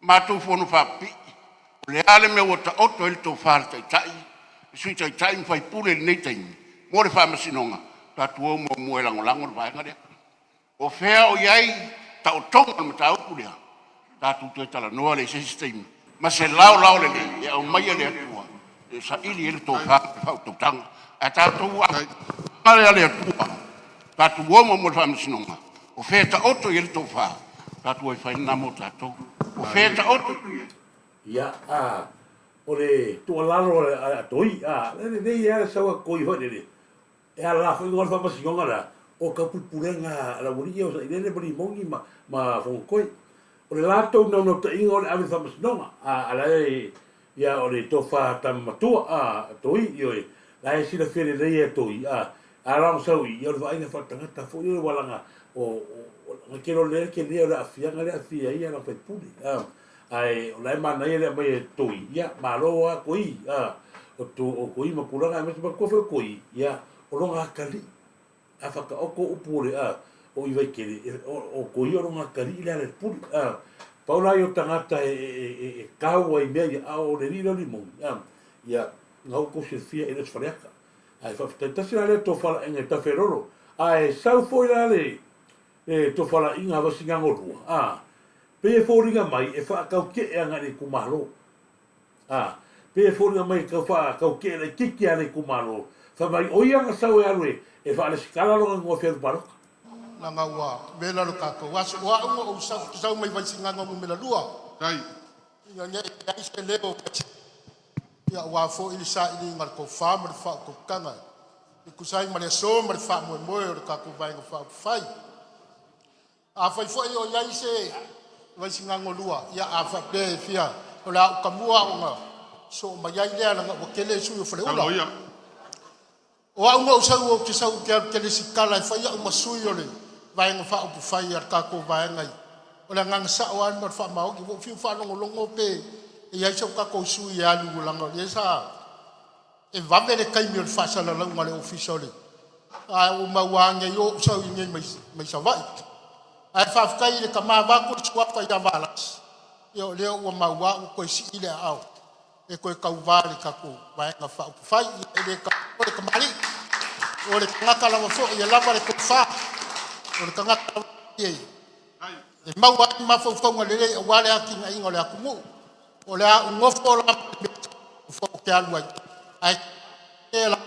Matou fono faapipii, o le a le mea ua taoto ai le tofa a le Taitai, le Sui Taitai ma faipule i lenei taimi mo le faamasinoga, tatou o muamua e lagolago le vaega lea. O fea o i ai taotoga o le mataupu lea, tatou toe talanoa lea i se isi taimi ma se laolao lelei e aumaia e le Atua e saili ai le tofa ma le faautautaga. Ae tatou a le Atua, tatou o muamua i le faamasinoga, o fea e taoto i ai le tofa, tatou o e fai lena mo tatou. O fea e taoto i ai. Ia, a, o le tuualalo a Toi, a, e lelei lava le sau a Toi foi lele, E ala foi luga o le faamasinoga lea, o ka pulepulega a le aualii ia o Sailele ma Limoni ma, ma Fogakoe. O le latou naunautaiga o le ave i le faamasinoga, a, a la e, ia, o le tofa tama matua, a, Toi, ioe, la e silafia lelei e Toi, a, a la ona sau i, ia o le vaaiga faaletagata foi lea ua laga, o, o, o, na te iloa lelei le tele o le aafiaga lea e aafia ai ana faipule, a, ae o la e manaia le aumai e Toi, ia, malo lava Toi, a, o to, o Toi ma tulaga aemaise manatua foi o Toi, ia, o lona atalii, a whakaoko upu o le, a, o i Waikere, e, o, o Toi o lona atalii le ala i le pule, a, pau la ia o tagata e, e, e, e kau ai mea ia, a o le alii lea o Limoni, a, ia, na outou silafia e le o se faleata. Ae faafetai tasi la lea tofalaiga e Tafelolo, ae sau foi la le, le tofalaiga a Vaisigano 2, a, pei e foliga mai e faataute'e agai i le itumalo. A, pei e foliga mai e tau faataute'e laitiiti a le itumalo, fai mai o ia na sau e alu e, e faalesitala lona igoa fia alu palota. Leaga ua vela lo tatou aso. O au na ou sau, sau mai Vaisigano 2. Ina ne i leai se leo o Vaisigano, ia aua foi le sailiga o le tofa ma le faautautaga e tusa ai ma le aso ma le faamoemoe o le tatou Vaega Faaupufai. Afai foi o i ai se Vaisigano 2, ia a faapea e fia, o le a ou tamua ona soo mai ai lea leaga ua tele sui o Faleula. O au na ou sau ou te sau ou te alu ou te resitala e fai au ma sui o le Vaega Faaupufai a le tatou Vaega i. O le agaga sao lava ma le faamaoni. Ua ou fiu e faalogologo pe i ai so tatou sui e alu leaga o lea sa e vave le taimi o le faasalalauga a le Ofisa o le ae ua maua ane ai o ou sau i inei mai, mai Savaii. Ae faafetai i le tama vaeatu le suafa ia Valasi, ia o lea ua maua ua toe sii le aao e toe tauva i le tatou Vaega Faaupufai. Ia e le taua le tamalii, o le tagata lava foi e lava le tofa, o le tagata lava foi e maua ai mafaufauga lelei aua le atinaeina o le atunuu. O le a ou nofo la ma le mea ou te alu ai, ae la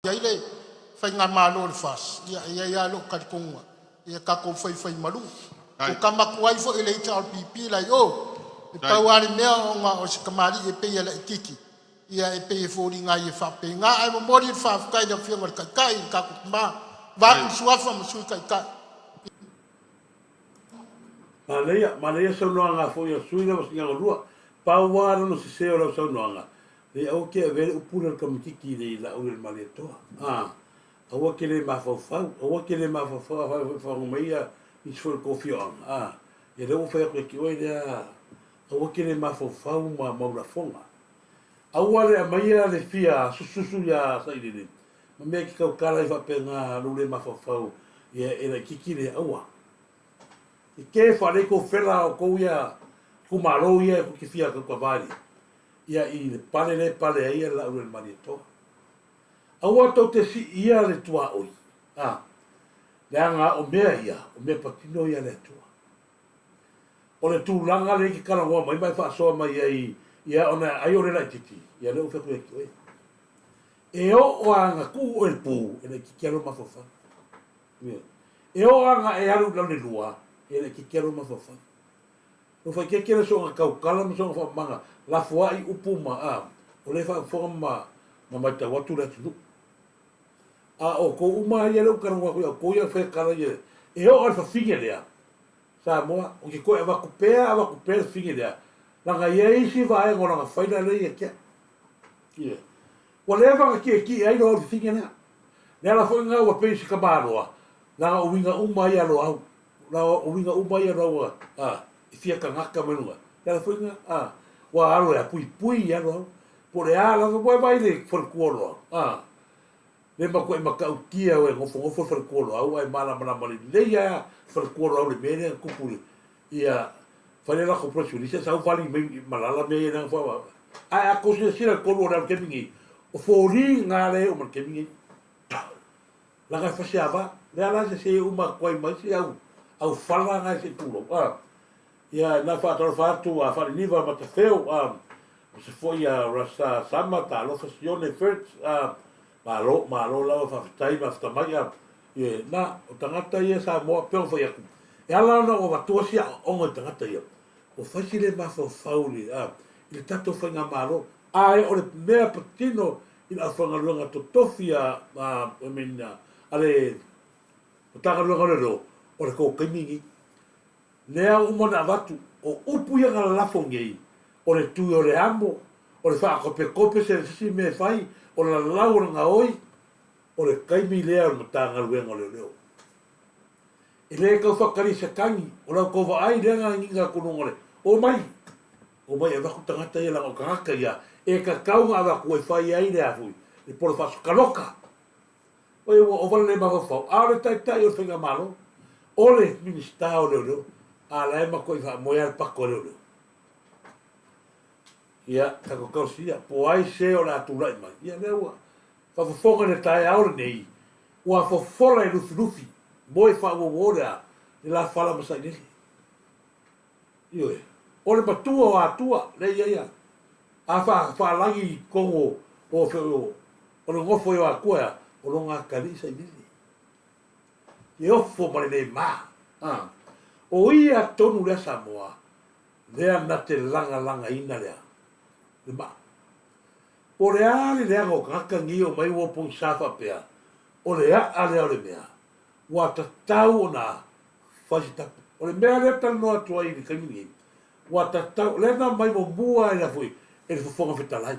ai le faigamalo o le FAST, ia e i ai lava lou talitonuga, ia tatou faifaimalu. Ua tama tuai foi le HRPP la i o, e pau lava le mea ona o se tamalii e pei e laitiiti, ia e pei e foliga ai e faapena. Ae momoli le faafetai i le Afioga i le Taitai, le tatou tama, vaeatu le suafa ma Sui Taitai. Manaia, manaia saunoaga foi a sui lava sinago lua. Pau lava lona sese o lau saunoaga, le aua ke avea le upu lea o le kamititi i le Laauli o le Malietoa. A, aua ke le mafaufau, aua ke le mafaufau a faafogafoga mai ia nisi foi o le tou afioaga. A, ia lea ua fai atu e te oe lea, aua ke le mafaufau ma mau lafoga. Aua le aumaia le fia sususu ia Sailele ma mea e te tautala ai faapena lou le mafaufau ia e laititi le aua. E ke faalei kou fela o kou ia itumalo ia e te fia tautava ai ia i le pale lea e pale ai ia le Laauli o le Malietoa. Aua tou te siia le tuaoi, a, leaga o mea ia, o mea patino ia a le Atua. O le tulaga lea e te talanoa mai ma e faasoa mai ai, ia ona ai o le laititi, ia lea ua fai atu ia te oe. E oo lava ina tuu oe i le pu, e laititi lava lou mafaufau. Ioe. E oo lava ina e alu i Laulelua, e laititi lava lou mafaufau. Ua faaitiitia le soona tautala ma soona faamamaga lafoai upu ma a o lea e faafofoga ma ma matau atu le atunuu. A o outou uma lava ia lea ou te talanoa atu ia outou ia e faia tala ia e oo lava i le fafine lea Samoa ou te toe avatu pea avatu pea le fafine lea leaga e i ai isi vaega o lana faila lea ia te au. Ioe. Ua leva ona tietie ai loa le fafine lea. Le ala foi lena ua pei o se tamaloa leaga o uiga uma ia Loau Na o uiga uma ia raua a i fia tagata mai luga. Le ala foi lena a ua alo e a puipui i alo au. Po o le a lava ua e vaai i le faletua o Loau a le matuai matautia o e nofonofo le faletua o Loau ae malamalama lelei lava le faletua o Loau i le mea lea na tupu i ia fai le latou press release ae sau vali mai malala mea ia leaga foi ae a tou silasila i totonu o le alu taimi nei o foliga lea e oo mai i le taimi nei. Laga e fasiava, lea la se se uma atu ai ma isi au au fala na se tulou a. Ia na faatalofa atu a Faaliniva Matafeo a o se foi a Rasa Sama talofa Sione Firts a malo malo lava faafetai mafata mai a ia na o tagata ia Samoa pei ona fai atu e ala ona ou avatua si aoaoga i tagata ia ua fai si le mafaufau i le a i le tatou faigamalo ae o le mea patino i le aufaigaluega totofi a, a, I mean, a le Matagaluega o Leoleo, o le tou taimi lenei. Lea ua uma ona avatu, o upu ia na lalafo nei, o le tui o le amo, o le faatopetope se isi mea e fai, o le lalau o le gaoi, o le taimi lea o le Matagaluega o Leoleo. E le tau faatali se tagi, o la outou vaai lea na agiga atu i luga o le, Omai! Omai e avatu tagata ia leaga o tagata ia e tatau ona avatu e fai ai le a foi, le polo faasokaloka. Oi ua ova le le mafaufau, a o le taitai o le faigamalo, o le Minisita o Leoleo, a la e matuai faamoe lava le pato a leoleo. Ia, tatou talosia, po o ai se o le a tulai mai, ia lea ua faafofoga i le taeao lenei, ua fofola e Lufilufi, moe faauouo le a, le lafala ma Sailele. Ioe. O le matua o Atua, lea e i ai a, a faa, faalagi i totonu o, o, o, o le nofo ai o Atua ea, o lona atalii Sailele. E ofo ma le le ma. A. O ia tonu lea Samoa, lea na te lagalagaina lea, le maa. Po o le a le leaga o tagata nei o mai ua pogisa faapea, o le a'a lea o le mea, ua tatau ona fai se tapu. O le mea lea e talanoa atu ai i le taimi lenei, ua tatau, lea na aumai muamua lava foi e le Fofoga Fetalai,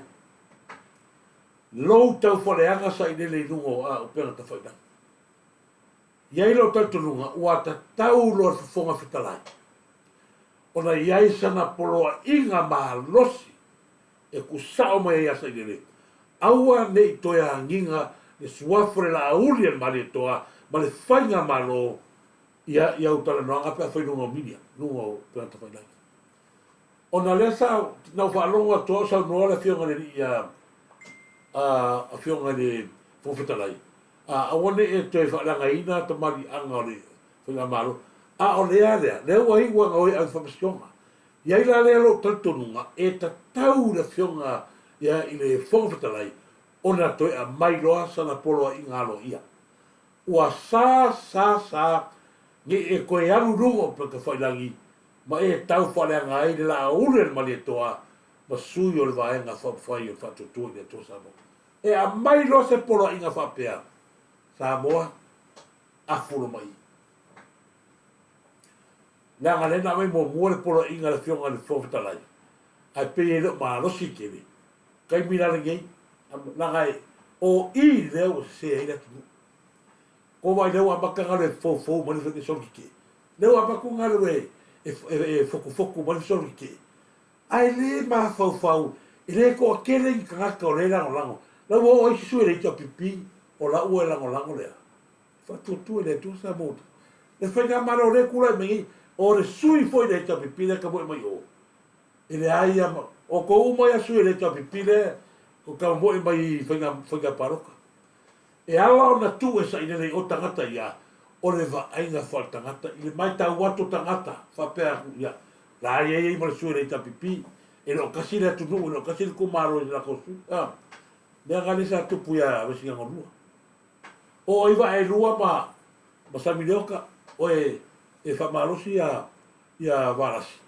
lou taufaaleaga sailele i luga o upega tafailagi. I ai lou talitonuga, ua tatau loa le Fofoga Fetalai ona i ai sana poloaiga malosi e tusao mai ai ia Sailele, aua ne i toe agiga le suafa o le laauli a le Malietoa ma le Faigamalo ia i au talanoaga pe a fai luga o media, luga o upega tafailagi. Ona lea sa, na ou faalogo atu a o saunoa le Afioga i le Alii a, a, Afioga i le Fofoga Fetalai, a, aua ne i e toe faaleagaina tamaliiaga o le Faigamalo, a o lea lea, lea ua iu ana oe ave faamasinoga. I ai la lea lou talitonuga e tatau i le Afioga ia i le Fofoga Fetalai ona toe aumai loa sana poloaiga aloaia. Ua sa, sa, sa, nei e toe alu i luga o Pekafailangi ma e tau faaleaga ai le laauli a le Malietoa ma sui o le Vaega Faaupufai o le Faatuatua i le Atua Samoa. E aumai loa se poloaiga faapea, Samoa, afu lo mai. Leaga lea na aumai muamua le poloaiga a le Afioga i le Fofoga Fetalai, ae pei e le o malosi tele. Taimi la lenei, leaga e o i lea ua sese ai le atunuu. Ko vai lea ua amata galue e foufou mai le solo tetee. Lea ua amata ona galue e fotufotu mai le solo tetee. Ae le mafaufau, e le toatele ni tagata o lea e lagolago. La ua oo isi sui o le HRPP, o la ua e lagolago lea. Faatuatua i le Atua Samoa. Le faigamalo lea e tulai mai nei, o le sui foi o le HRPP lea e tamoe mai o, e leai lava ma, o tou uma ia sui o le HRPP lea e tamoe mai i faiga, faiga palota. E ala ona tuu e sailele i o tagata ia, o le vaaiga faaletagata i le maitau atu o tagata faapea atu, ia, la ia i ai ma le sui o le HRPP, e le o tasi le atunuu, e le o tasi le itumalo i le latou sui. A, mea na lea sa tupu ia Vaisigano 2. O ai vaa e lua ma, ma Samilioka, oe e faamalosi ia, ia Valasi,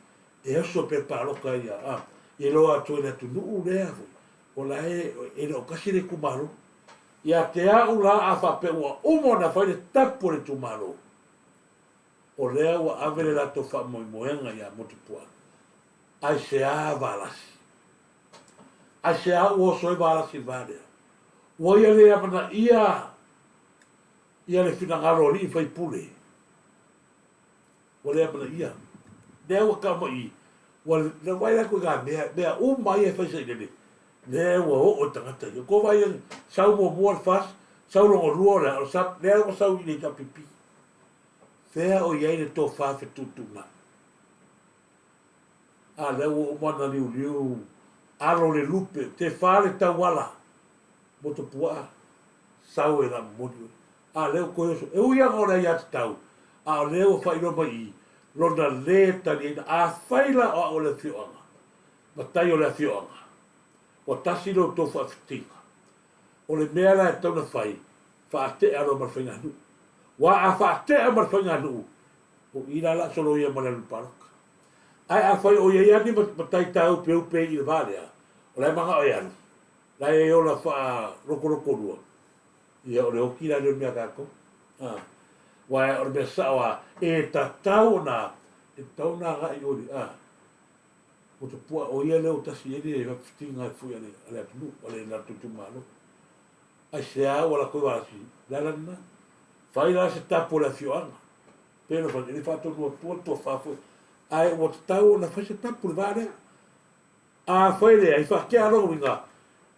e oso pea palota ia, a, ia iloa atu ai le atunuu lea foi, o la e, e le o tasi le itumalo. Ia te au la a faapea ua uma ona fai le tapu o le itumalo, o lea ua ave le latou faamoemoega ia Motupuaa. Aisea Valasi? Aisea ua oso ai Valasi i le va lea? Ua ia le amanaia ia le finagalo o alii faipule. Ua le amanaia. Lea ua tau mai i, ua na vaai atu i nā mea, mea uma ia e fai sailele, lea ua oo i tagata ia. Ko vai sau muamua le FAST, sau lona lua o le a, o le SAP, lea ua sau i le HRPP. Fea o i ai le tofa fetuutuunai? A lea ua uma ona liuliu alo le lupe, te fa le tauala, motopuaa, sau e la momoli oe. A lea ua toe oso. E ui lava o le aiatatau, a o lea ua faailoa mai i i lona lē taliaina. Afai la o au o le afioaga, matai o le afioaga, ua tasi lo outou faafitiga, o le mea la e tatau ona fai, faatea loa ma le faiganuu. Aua a faatea ma le faiganuu, o i la la soloia ma le alu i le palota. Ae afai o i ai lava ni matai tāupeupe i le va lea, o la e manao e alu, la e ola faalokoloko lua, Ia, o le oki la lea o le mea a tatou. A, aua o le mea sao lava, e tatau ona, e tatau ona agai oe i le, a, Motopua, o ia lea ua tasi i ai le fafitiga foi a le, a le atunuu, a le latou itumalo. Aisea ua latou valasi, le ala lena. Fai la se tapu o le afioaga. Pei ona fai, e le faatonu atua le tofa foi. Ae ua tatau ona fai se tapu i le va lea. Afai e leai, faatea lona uiga,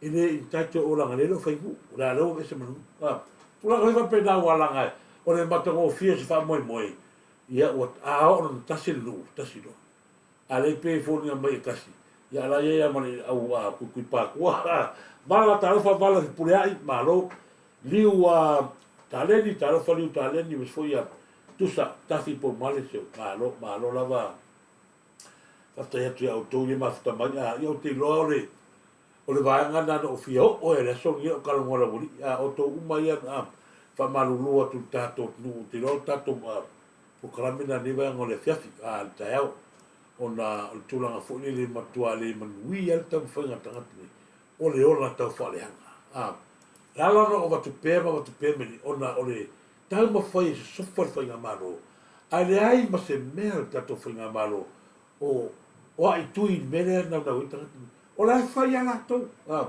e le entitled o olaga lea le o fai nuu, o le a lea ua aveese ma le nuu. A, tulaga foi faapena ua alaga o le matagofie o se faamoemoe, ia ua, a oo lona tasi le nuu, tasi loa. A lea pei e foliga mai e tasi, ia a la i ai lava ma le au a kuikui patua. Vala talofa vala Fepuleai, malo. Liu a Taleni, talofa Liu Taleni, aemaise foi ia Tusa, Tafi Poumale, se malo, malo lava. Faafetai atu ia outou ia mafuta mai. A, ia ou te iloa o le, o le vaega lena na ou fia oo ai i le aso lenei o talanoa i le aualii. A, outou uma ia na faamalulu atu i le tatou atunuu, ou te iloa o le tatou a, polokalame lena i lenei vaega o le afiafi, a, le taeao, ona o le tulaga foi lele e matua le manuia ai le taumafaiga a le tagata nei, o le ola tau faaleaga. A, e ala ona ou avatu pea ma avatu pea mea nei, ona o le taumafai e sosofa le faigamalo, ae leai ma se mea le tatou faigamalo o o aaitui i le mea lea e naunau ai tagata nei. O la e fai lava latou. A,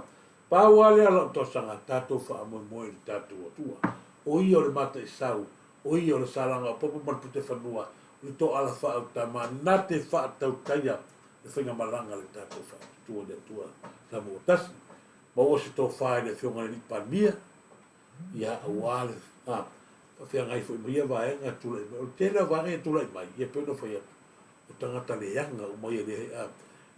pau lava lea o lau talosaga, tatou faamoemoe i le tatou Atua. O Ia o le mataisau, o Ia o le salaga o popo ma le putefanua, o le toala faautama, na te faatautaia le faigamalaga a le tatou Faatuatua i le Atua Samoa ua tasi. Maua se tofa i le Afioga i le Alii Palemia, ia aua le a, faafeagai foi ma ia vaega e tulai mai. O le tele o vaega ia e tulai mai, ia pei ona fai atu, o tagata leaga uma ia lea, a,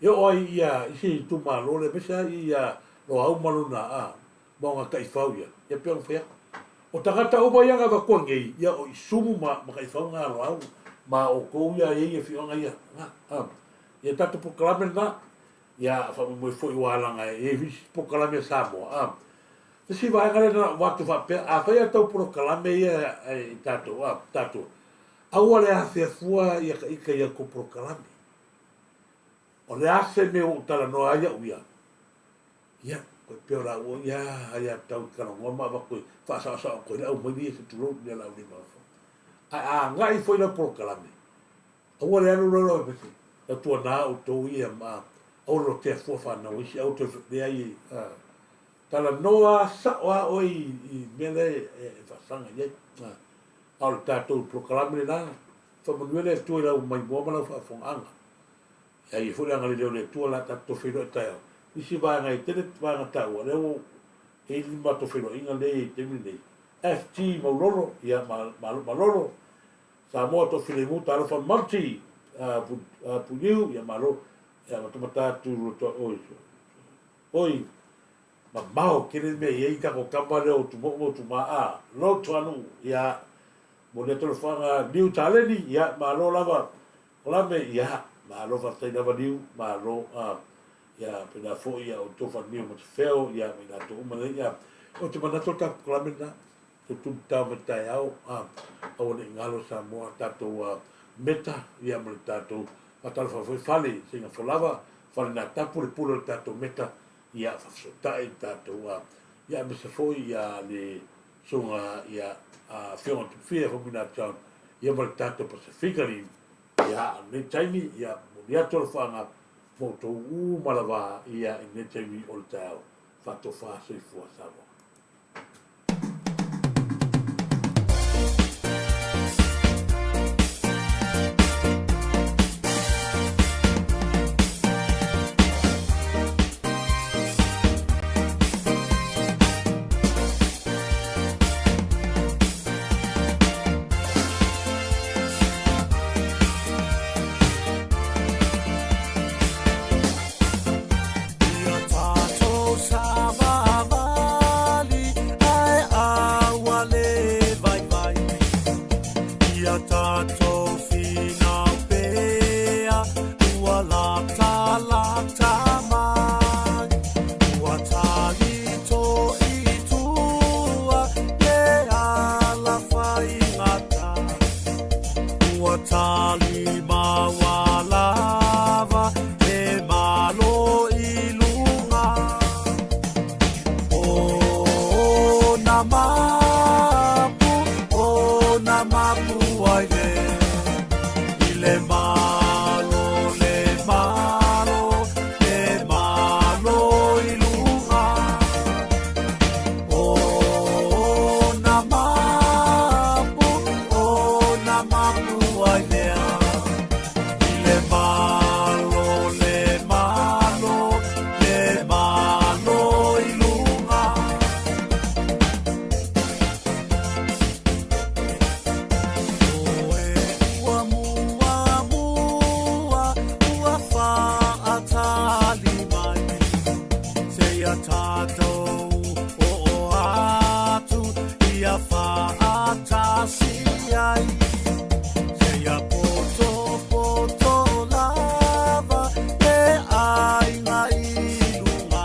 e oo ai ia isi itumalo lea, aemaise lava ia Loau ma lona a, maoga taifau ia, ia pei ona fai atu. O tagata uma ia na avatua nei, ia o Isumu ma, ma taifau na a Loau, ma outou ia e i ai afioaga ia, na, a, ia tatou polokalame lena, ia faamoemoe foi ua alaga e i ai isi polokalame a Samoa, a, Isi vaega lea na ou avatu faapea, afai a tau polokalame ia i tatou, a, tatou, aua le afea fua ia ka ika ia tou polokalame. O le a se mea ua ou talanoa ai au ia, ia, koe pea o la ua ia ai a tau talanoa ma avatu e faasaosao atu ai le au mai ia se tulou mea la au le mafaufau. Ae a agai foi lau polokalame, aua le alu loa loa pese, tautuana outou ia ma aua le lotea fua fanau isi, aua toe leai, a, Talanoa sao lava oe i mea lea e faasaga i ai. A o le tatou polokalame lena, faamanuia le Atua i lau maimoa ma lau faafofogaaga. Ia i ai foi le agalelei o le Atua o le a tatou feiloai taeao. Nisi vaega e tele vaega taua, lea ua i ai le matou feiloaiga lea e i ai i le taimi lenei. FT Maulolo, ia malo, Samoa Toafilemu, talofa Monty Puliu, ia malo, ia matamata atu oi. Mamao tele le mea e i ai tatou tama lea o Tumaou ma Utumaa a Lotoanuu ia momoli atu alofaga Liu Taleni ia malo lava Kolame ia malo faafetai lava Liu malo a ia pena foi ia outou Faaniu ma Tafeo ia ma i latou uma nei ia ou te manatu o le tatou Kolame lena tututao mai taeao a aua ne i galo Samoa tatou a meta ia ma le tatou faatalofa foi fale seiga folava fale na tapu le pule o le tatou meta ia faafesootai le tatou a ia aemaise foi ia le susuga ia Afioga Tupufia Faumuina John ia ma le tatou Pasefika ni ia lenei taimi ia momoli atu alofaga mo outou uma lava ia i lenei taimi o le taeao. Faatofa soifua Samoa. Ia tātou savavali ae aua le vaivai. Ia tātou whinau pea ua latalata mai. Ua tali tō i tua le ala whaingata. Ua tali maualava he malo i lunga. O na mapu, o na mapu ai le, i le malo, le malo, le malo i lunga. O na mapu, o na mapu ai lea, i le malo, le malo, le malo i lunga. O e ua muamua, ua whaatali mai. Seia tātou oo atu ia whaatasi ai. Seia poto poto lava e aiga i lunga.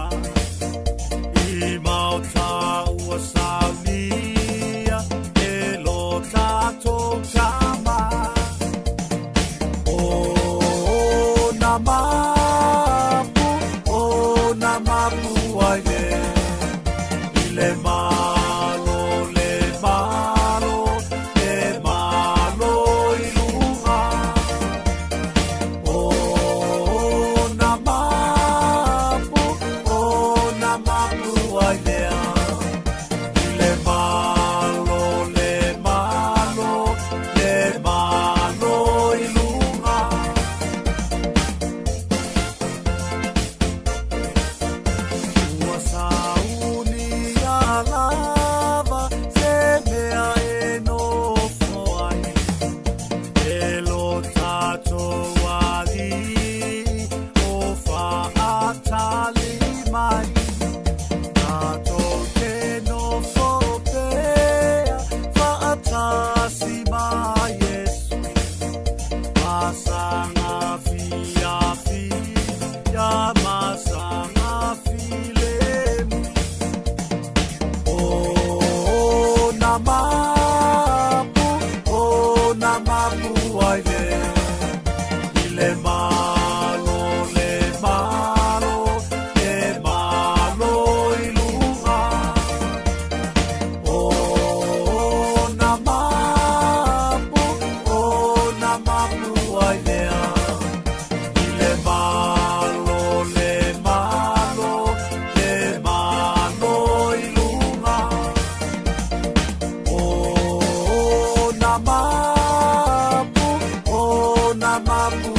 I maota ua saunia e lo tātou tama. O na mapu, o na mapu ai le, i le malo, le malo, le malo i lunga. O na mapu, o na mapu ai lea, i le malo, le malo, le malo i lunga. Ua saunia lava se mea e nofo ai, e lo tātou ali'i o whaatali mai. Tātou te nofo pea whaatasi ma Yesu. Masanga fiafia, masanga filemu. O na mapu, o na mapu ai le, i le malo, le malo, le malo i lunga. O na mapu, o na mapu ai lea, i le malo, le malo, le malo i lunga. O na mapu, o na mapu.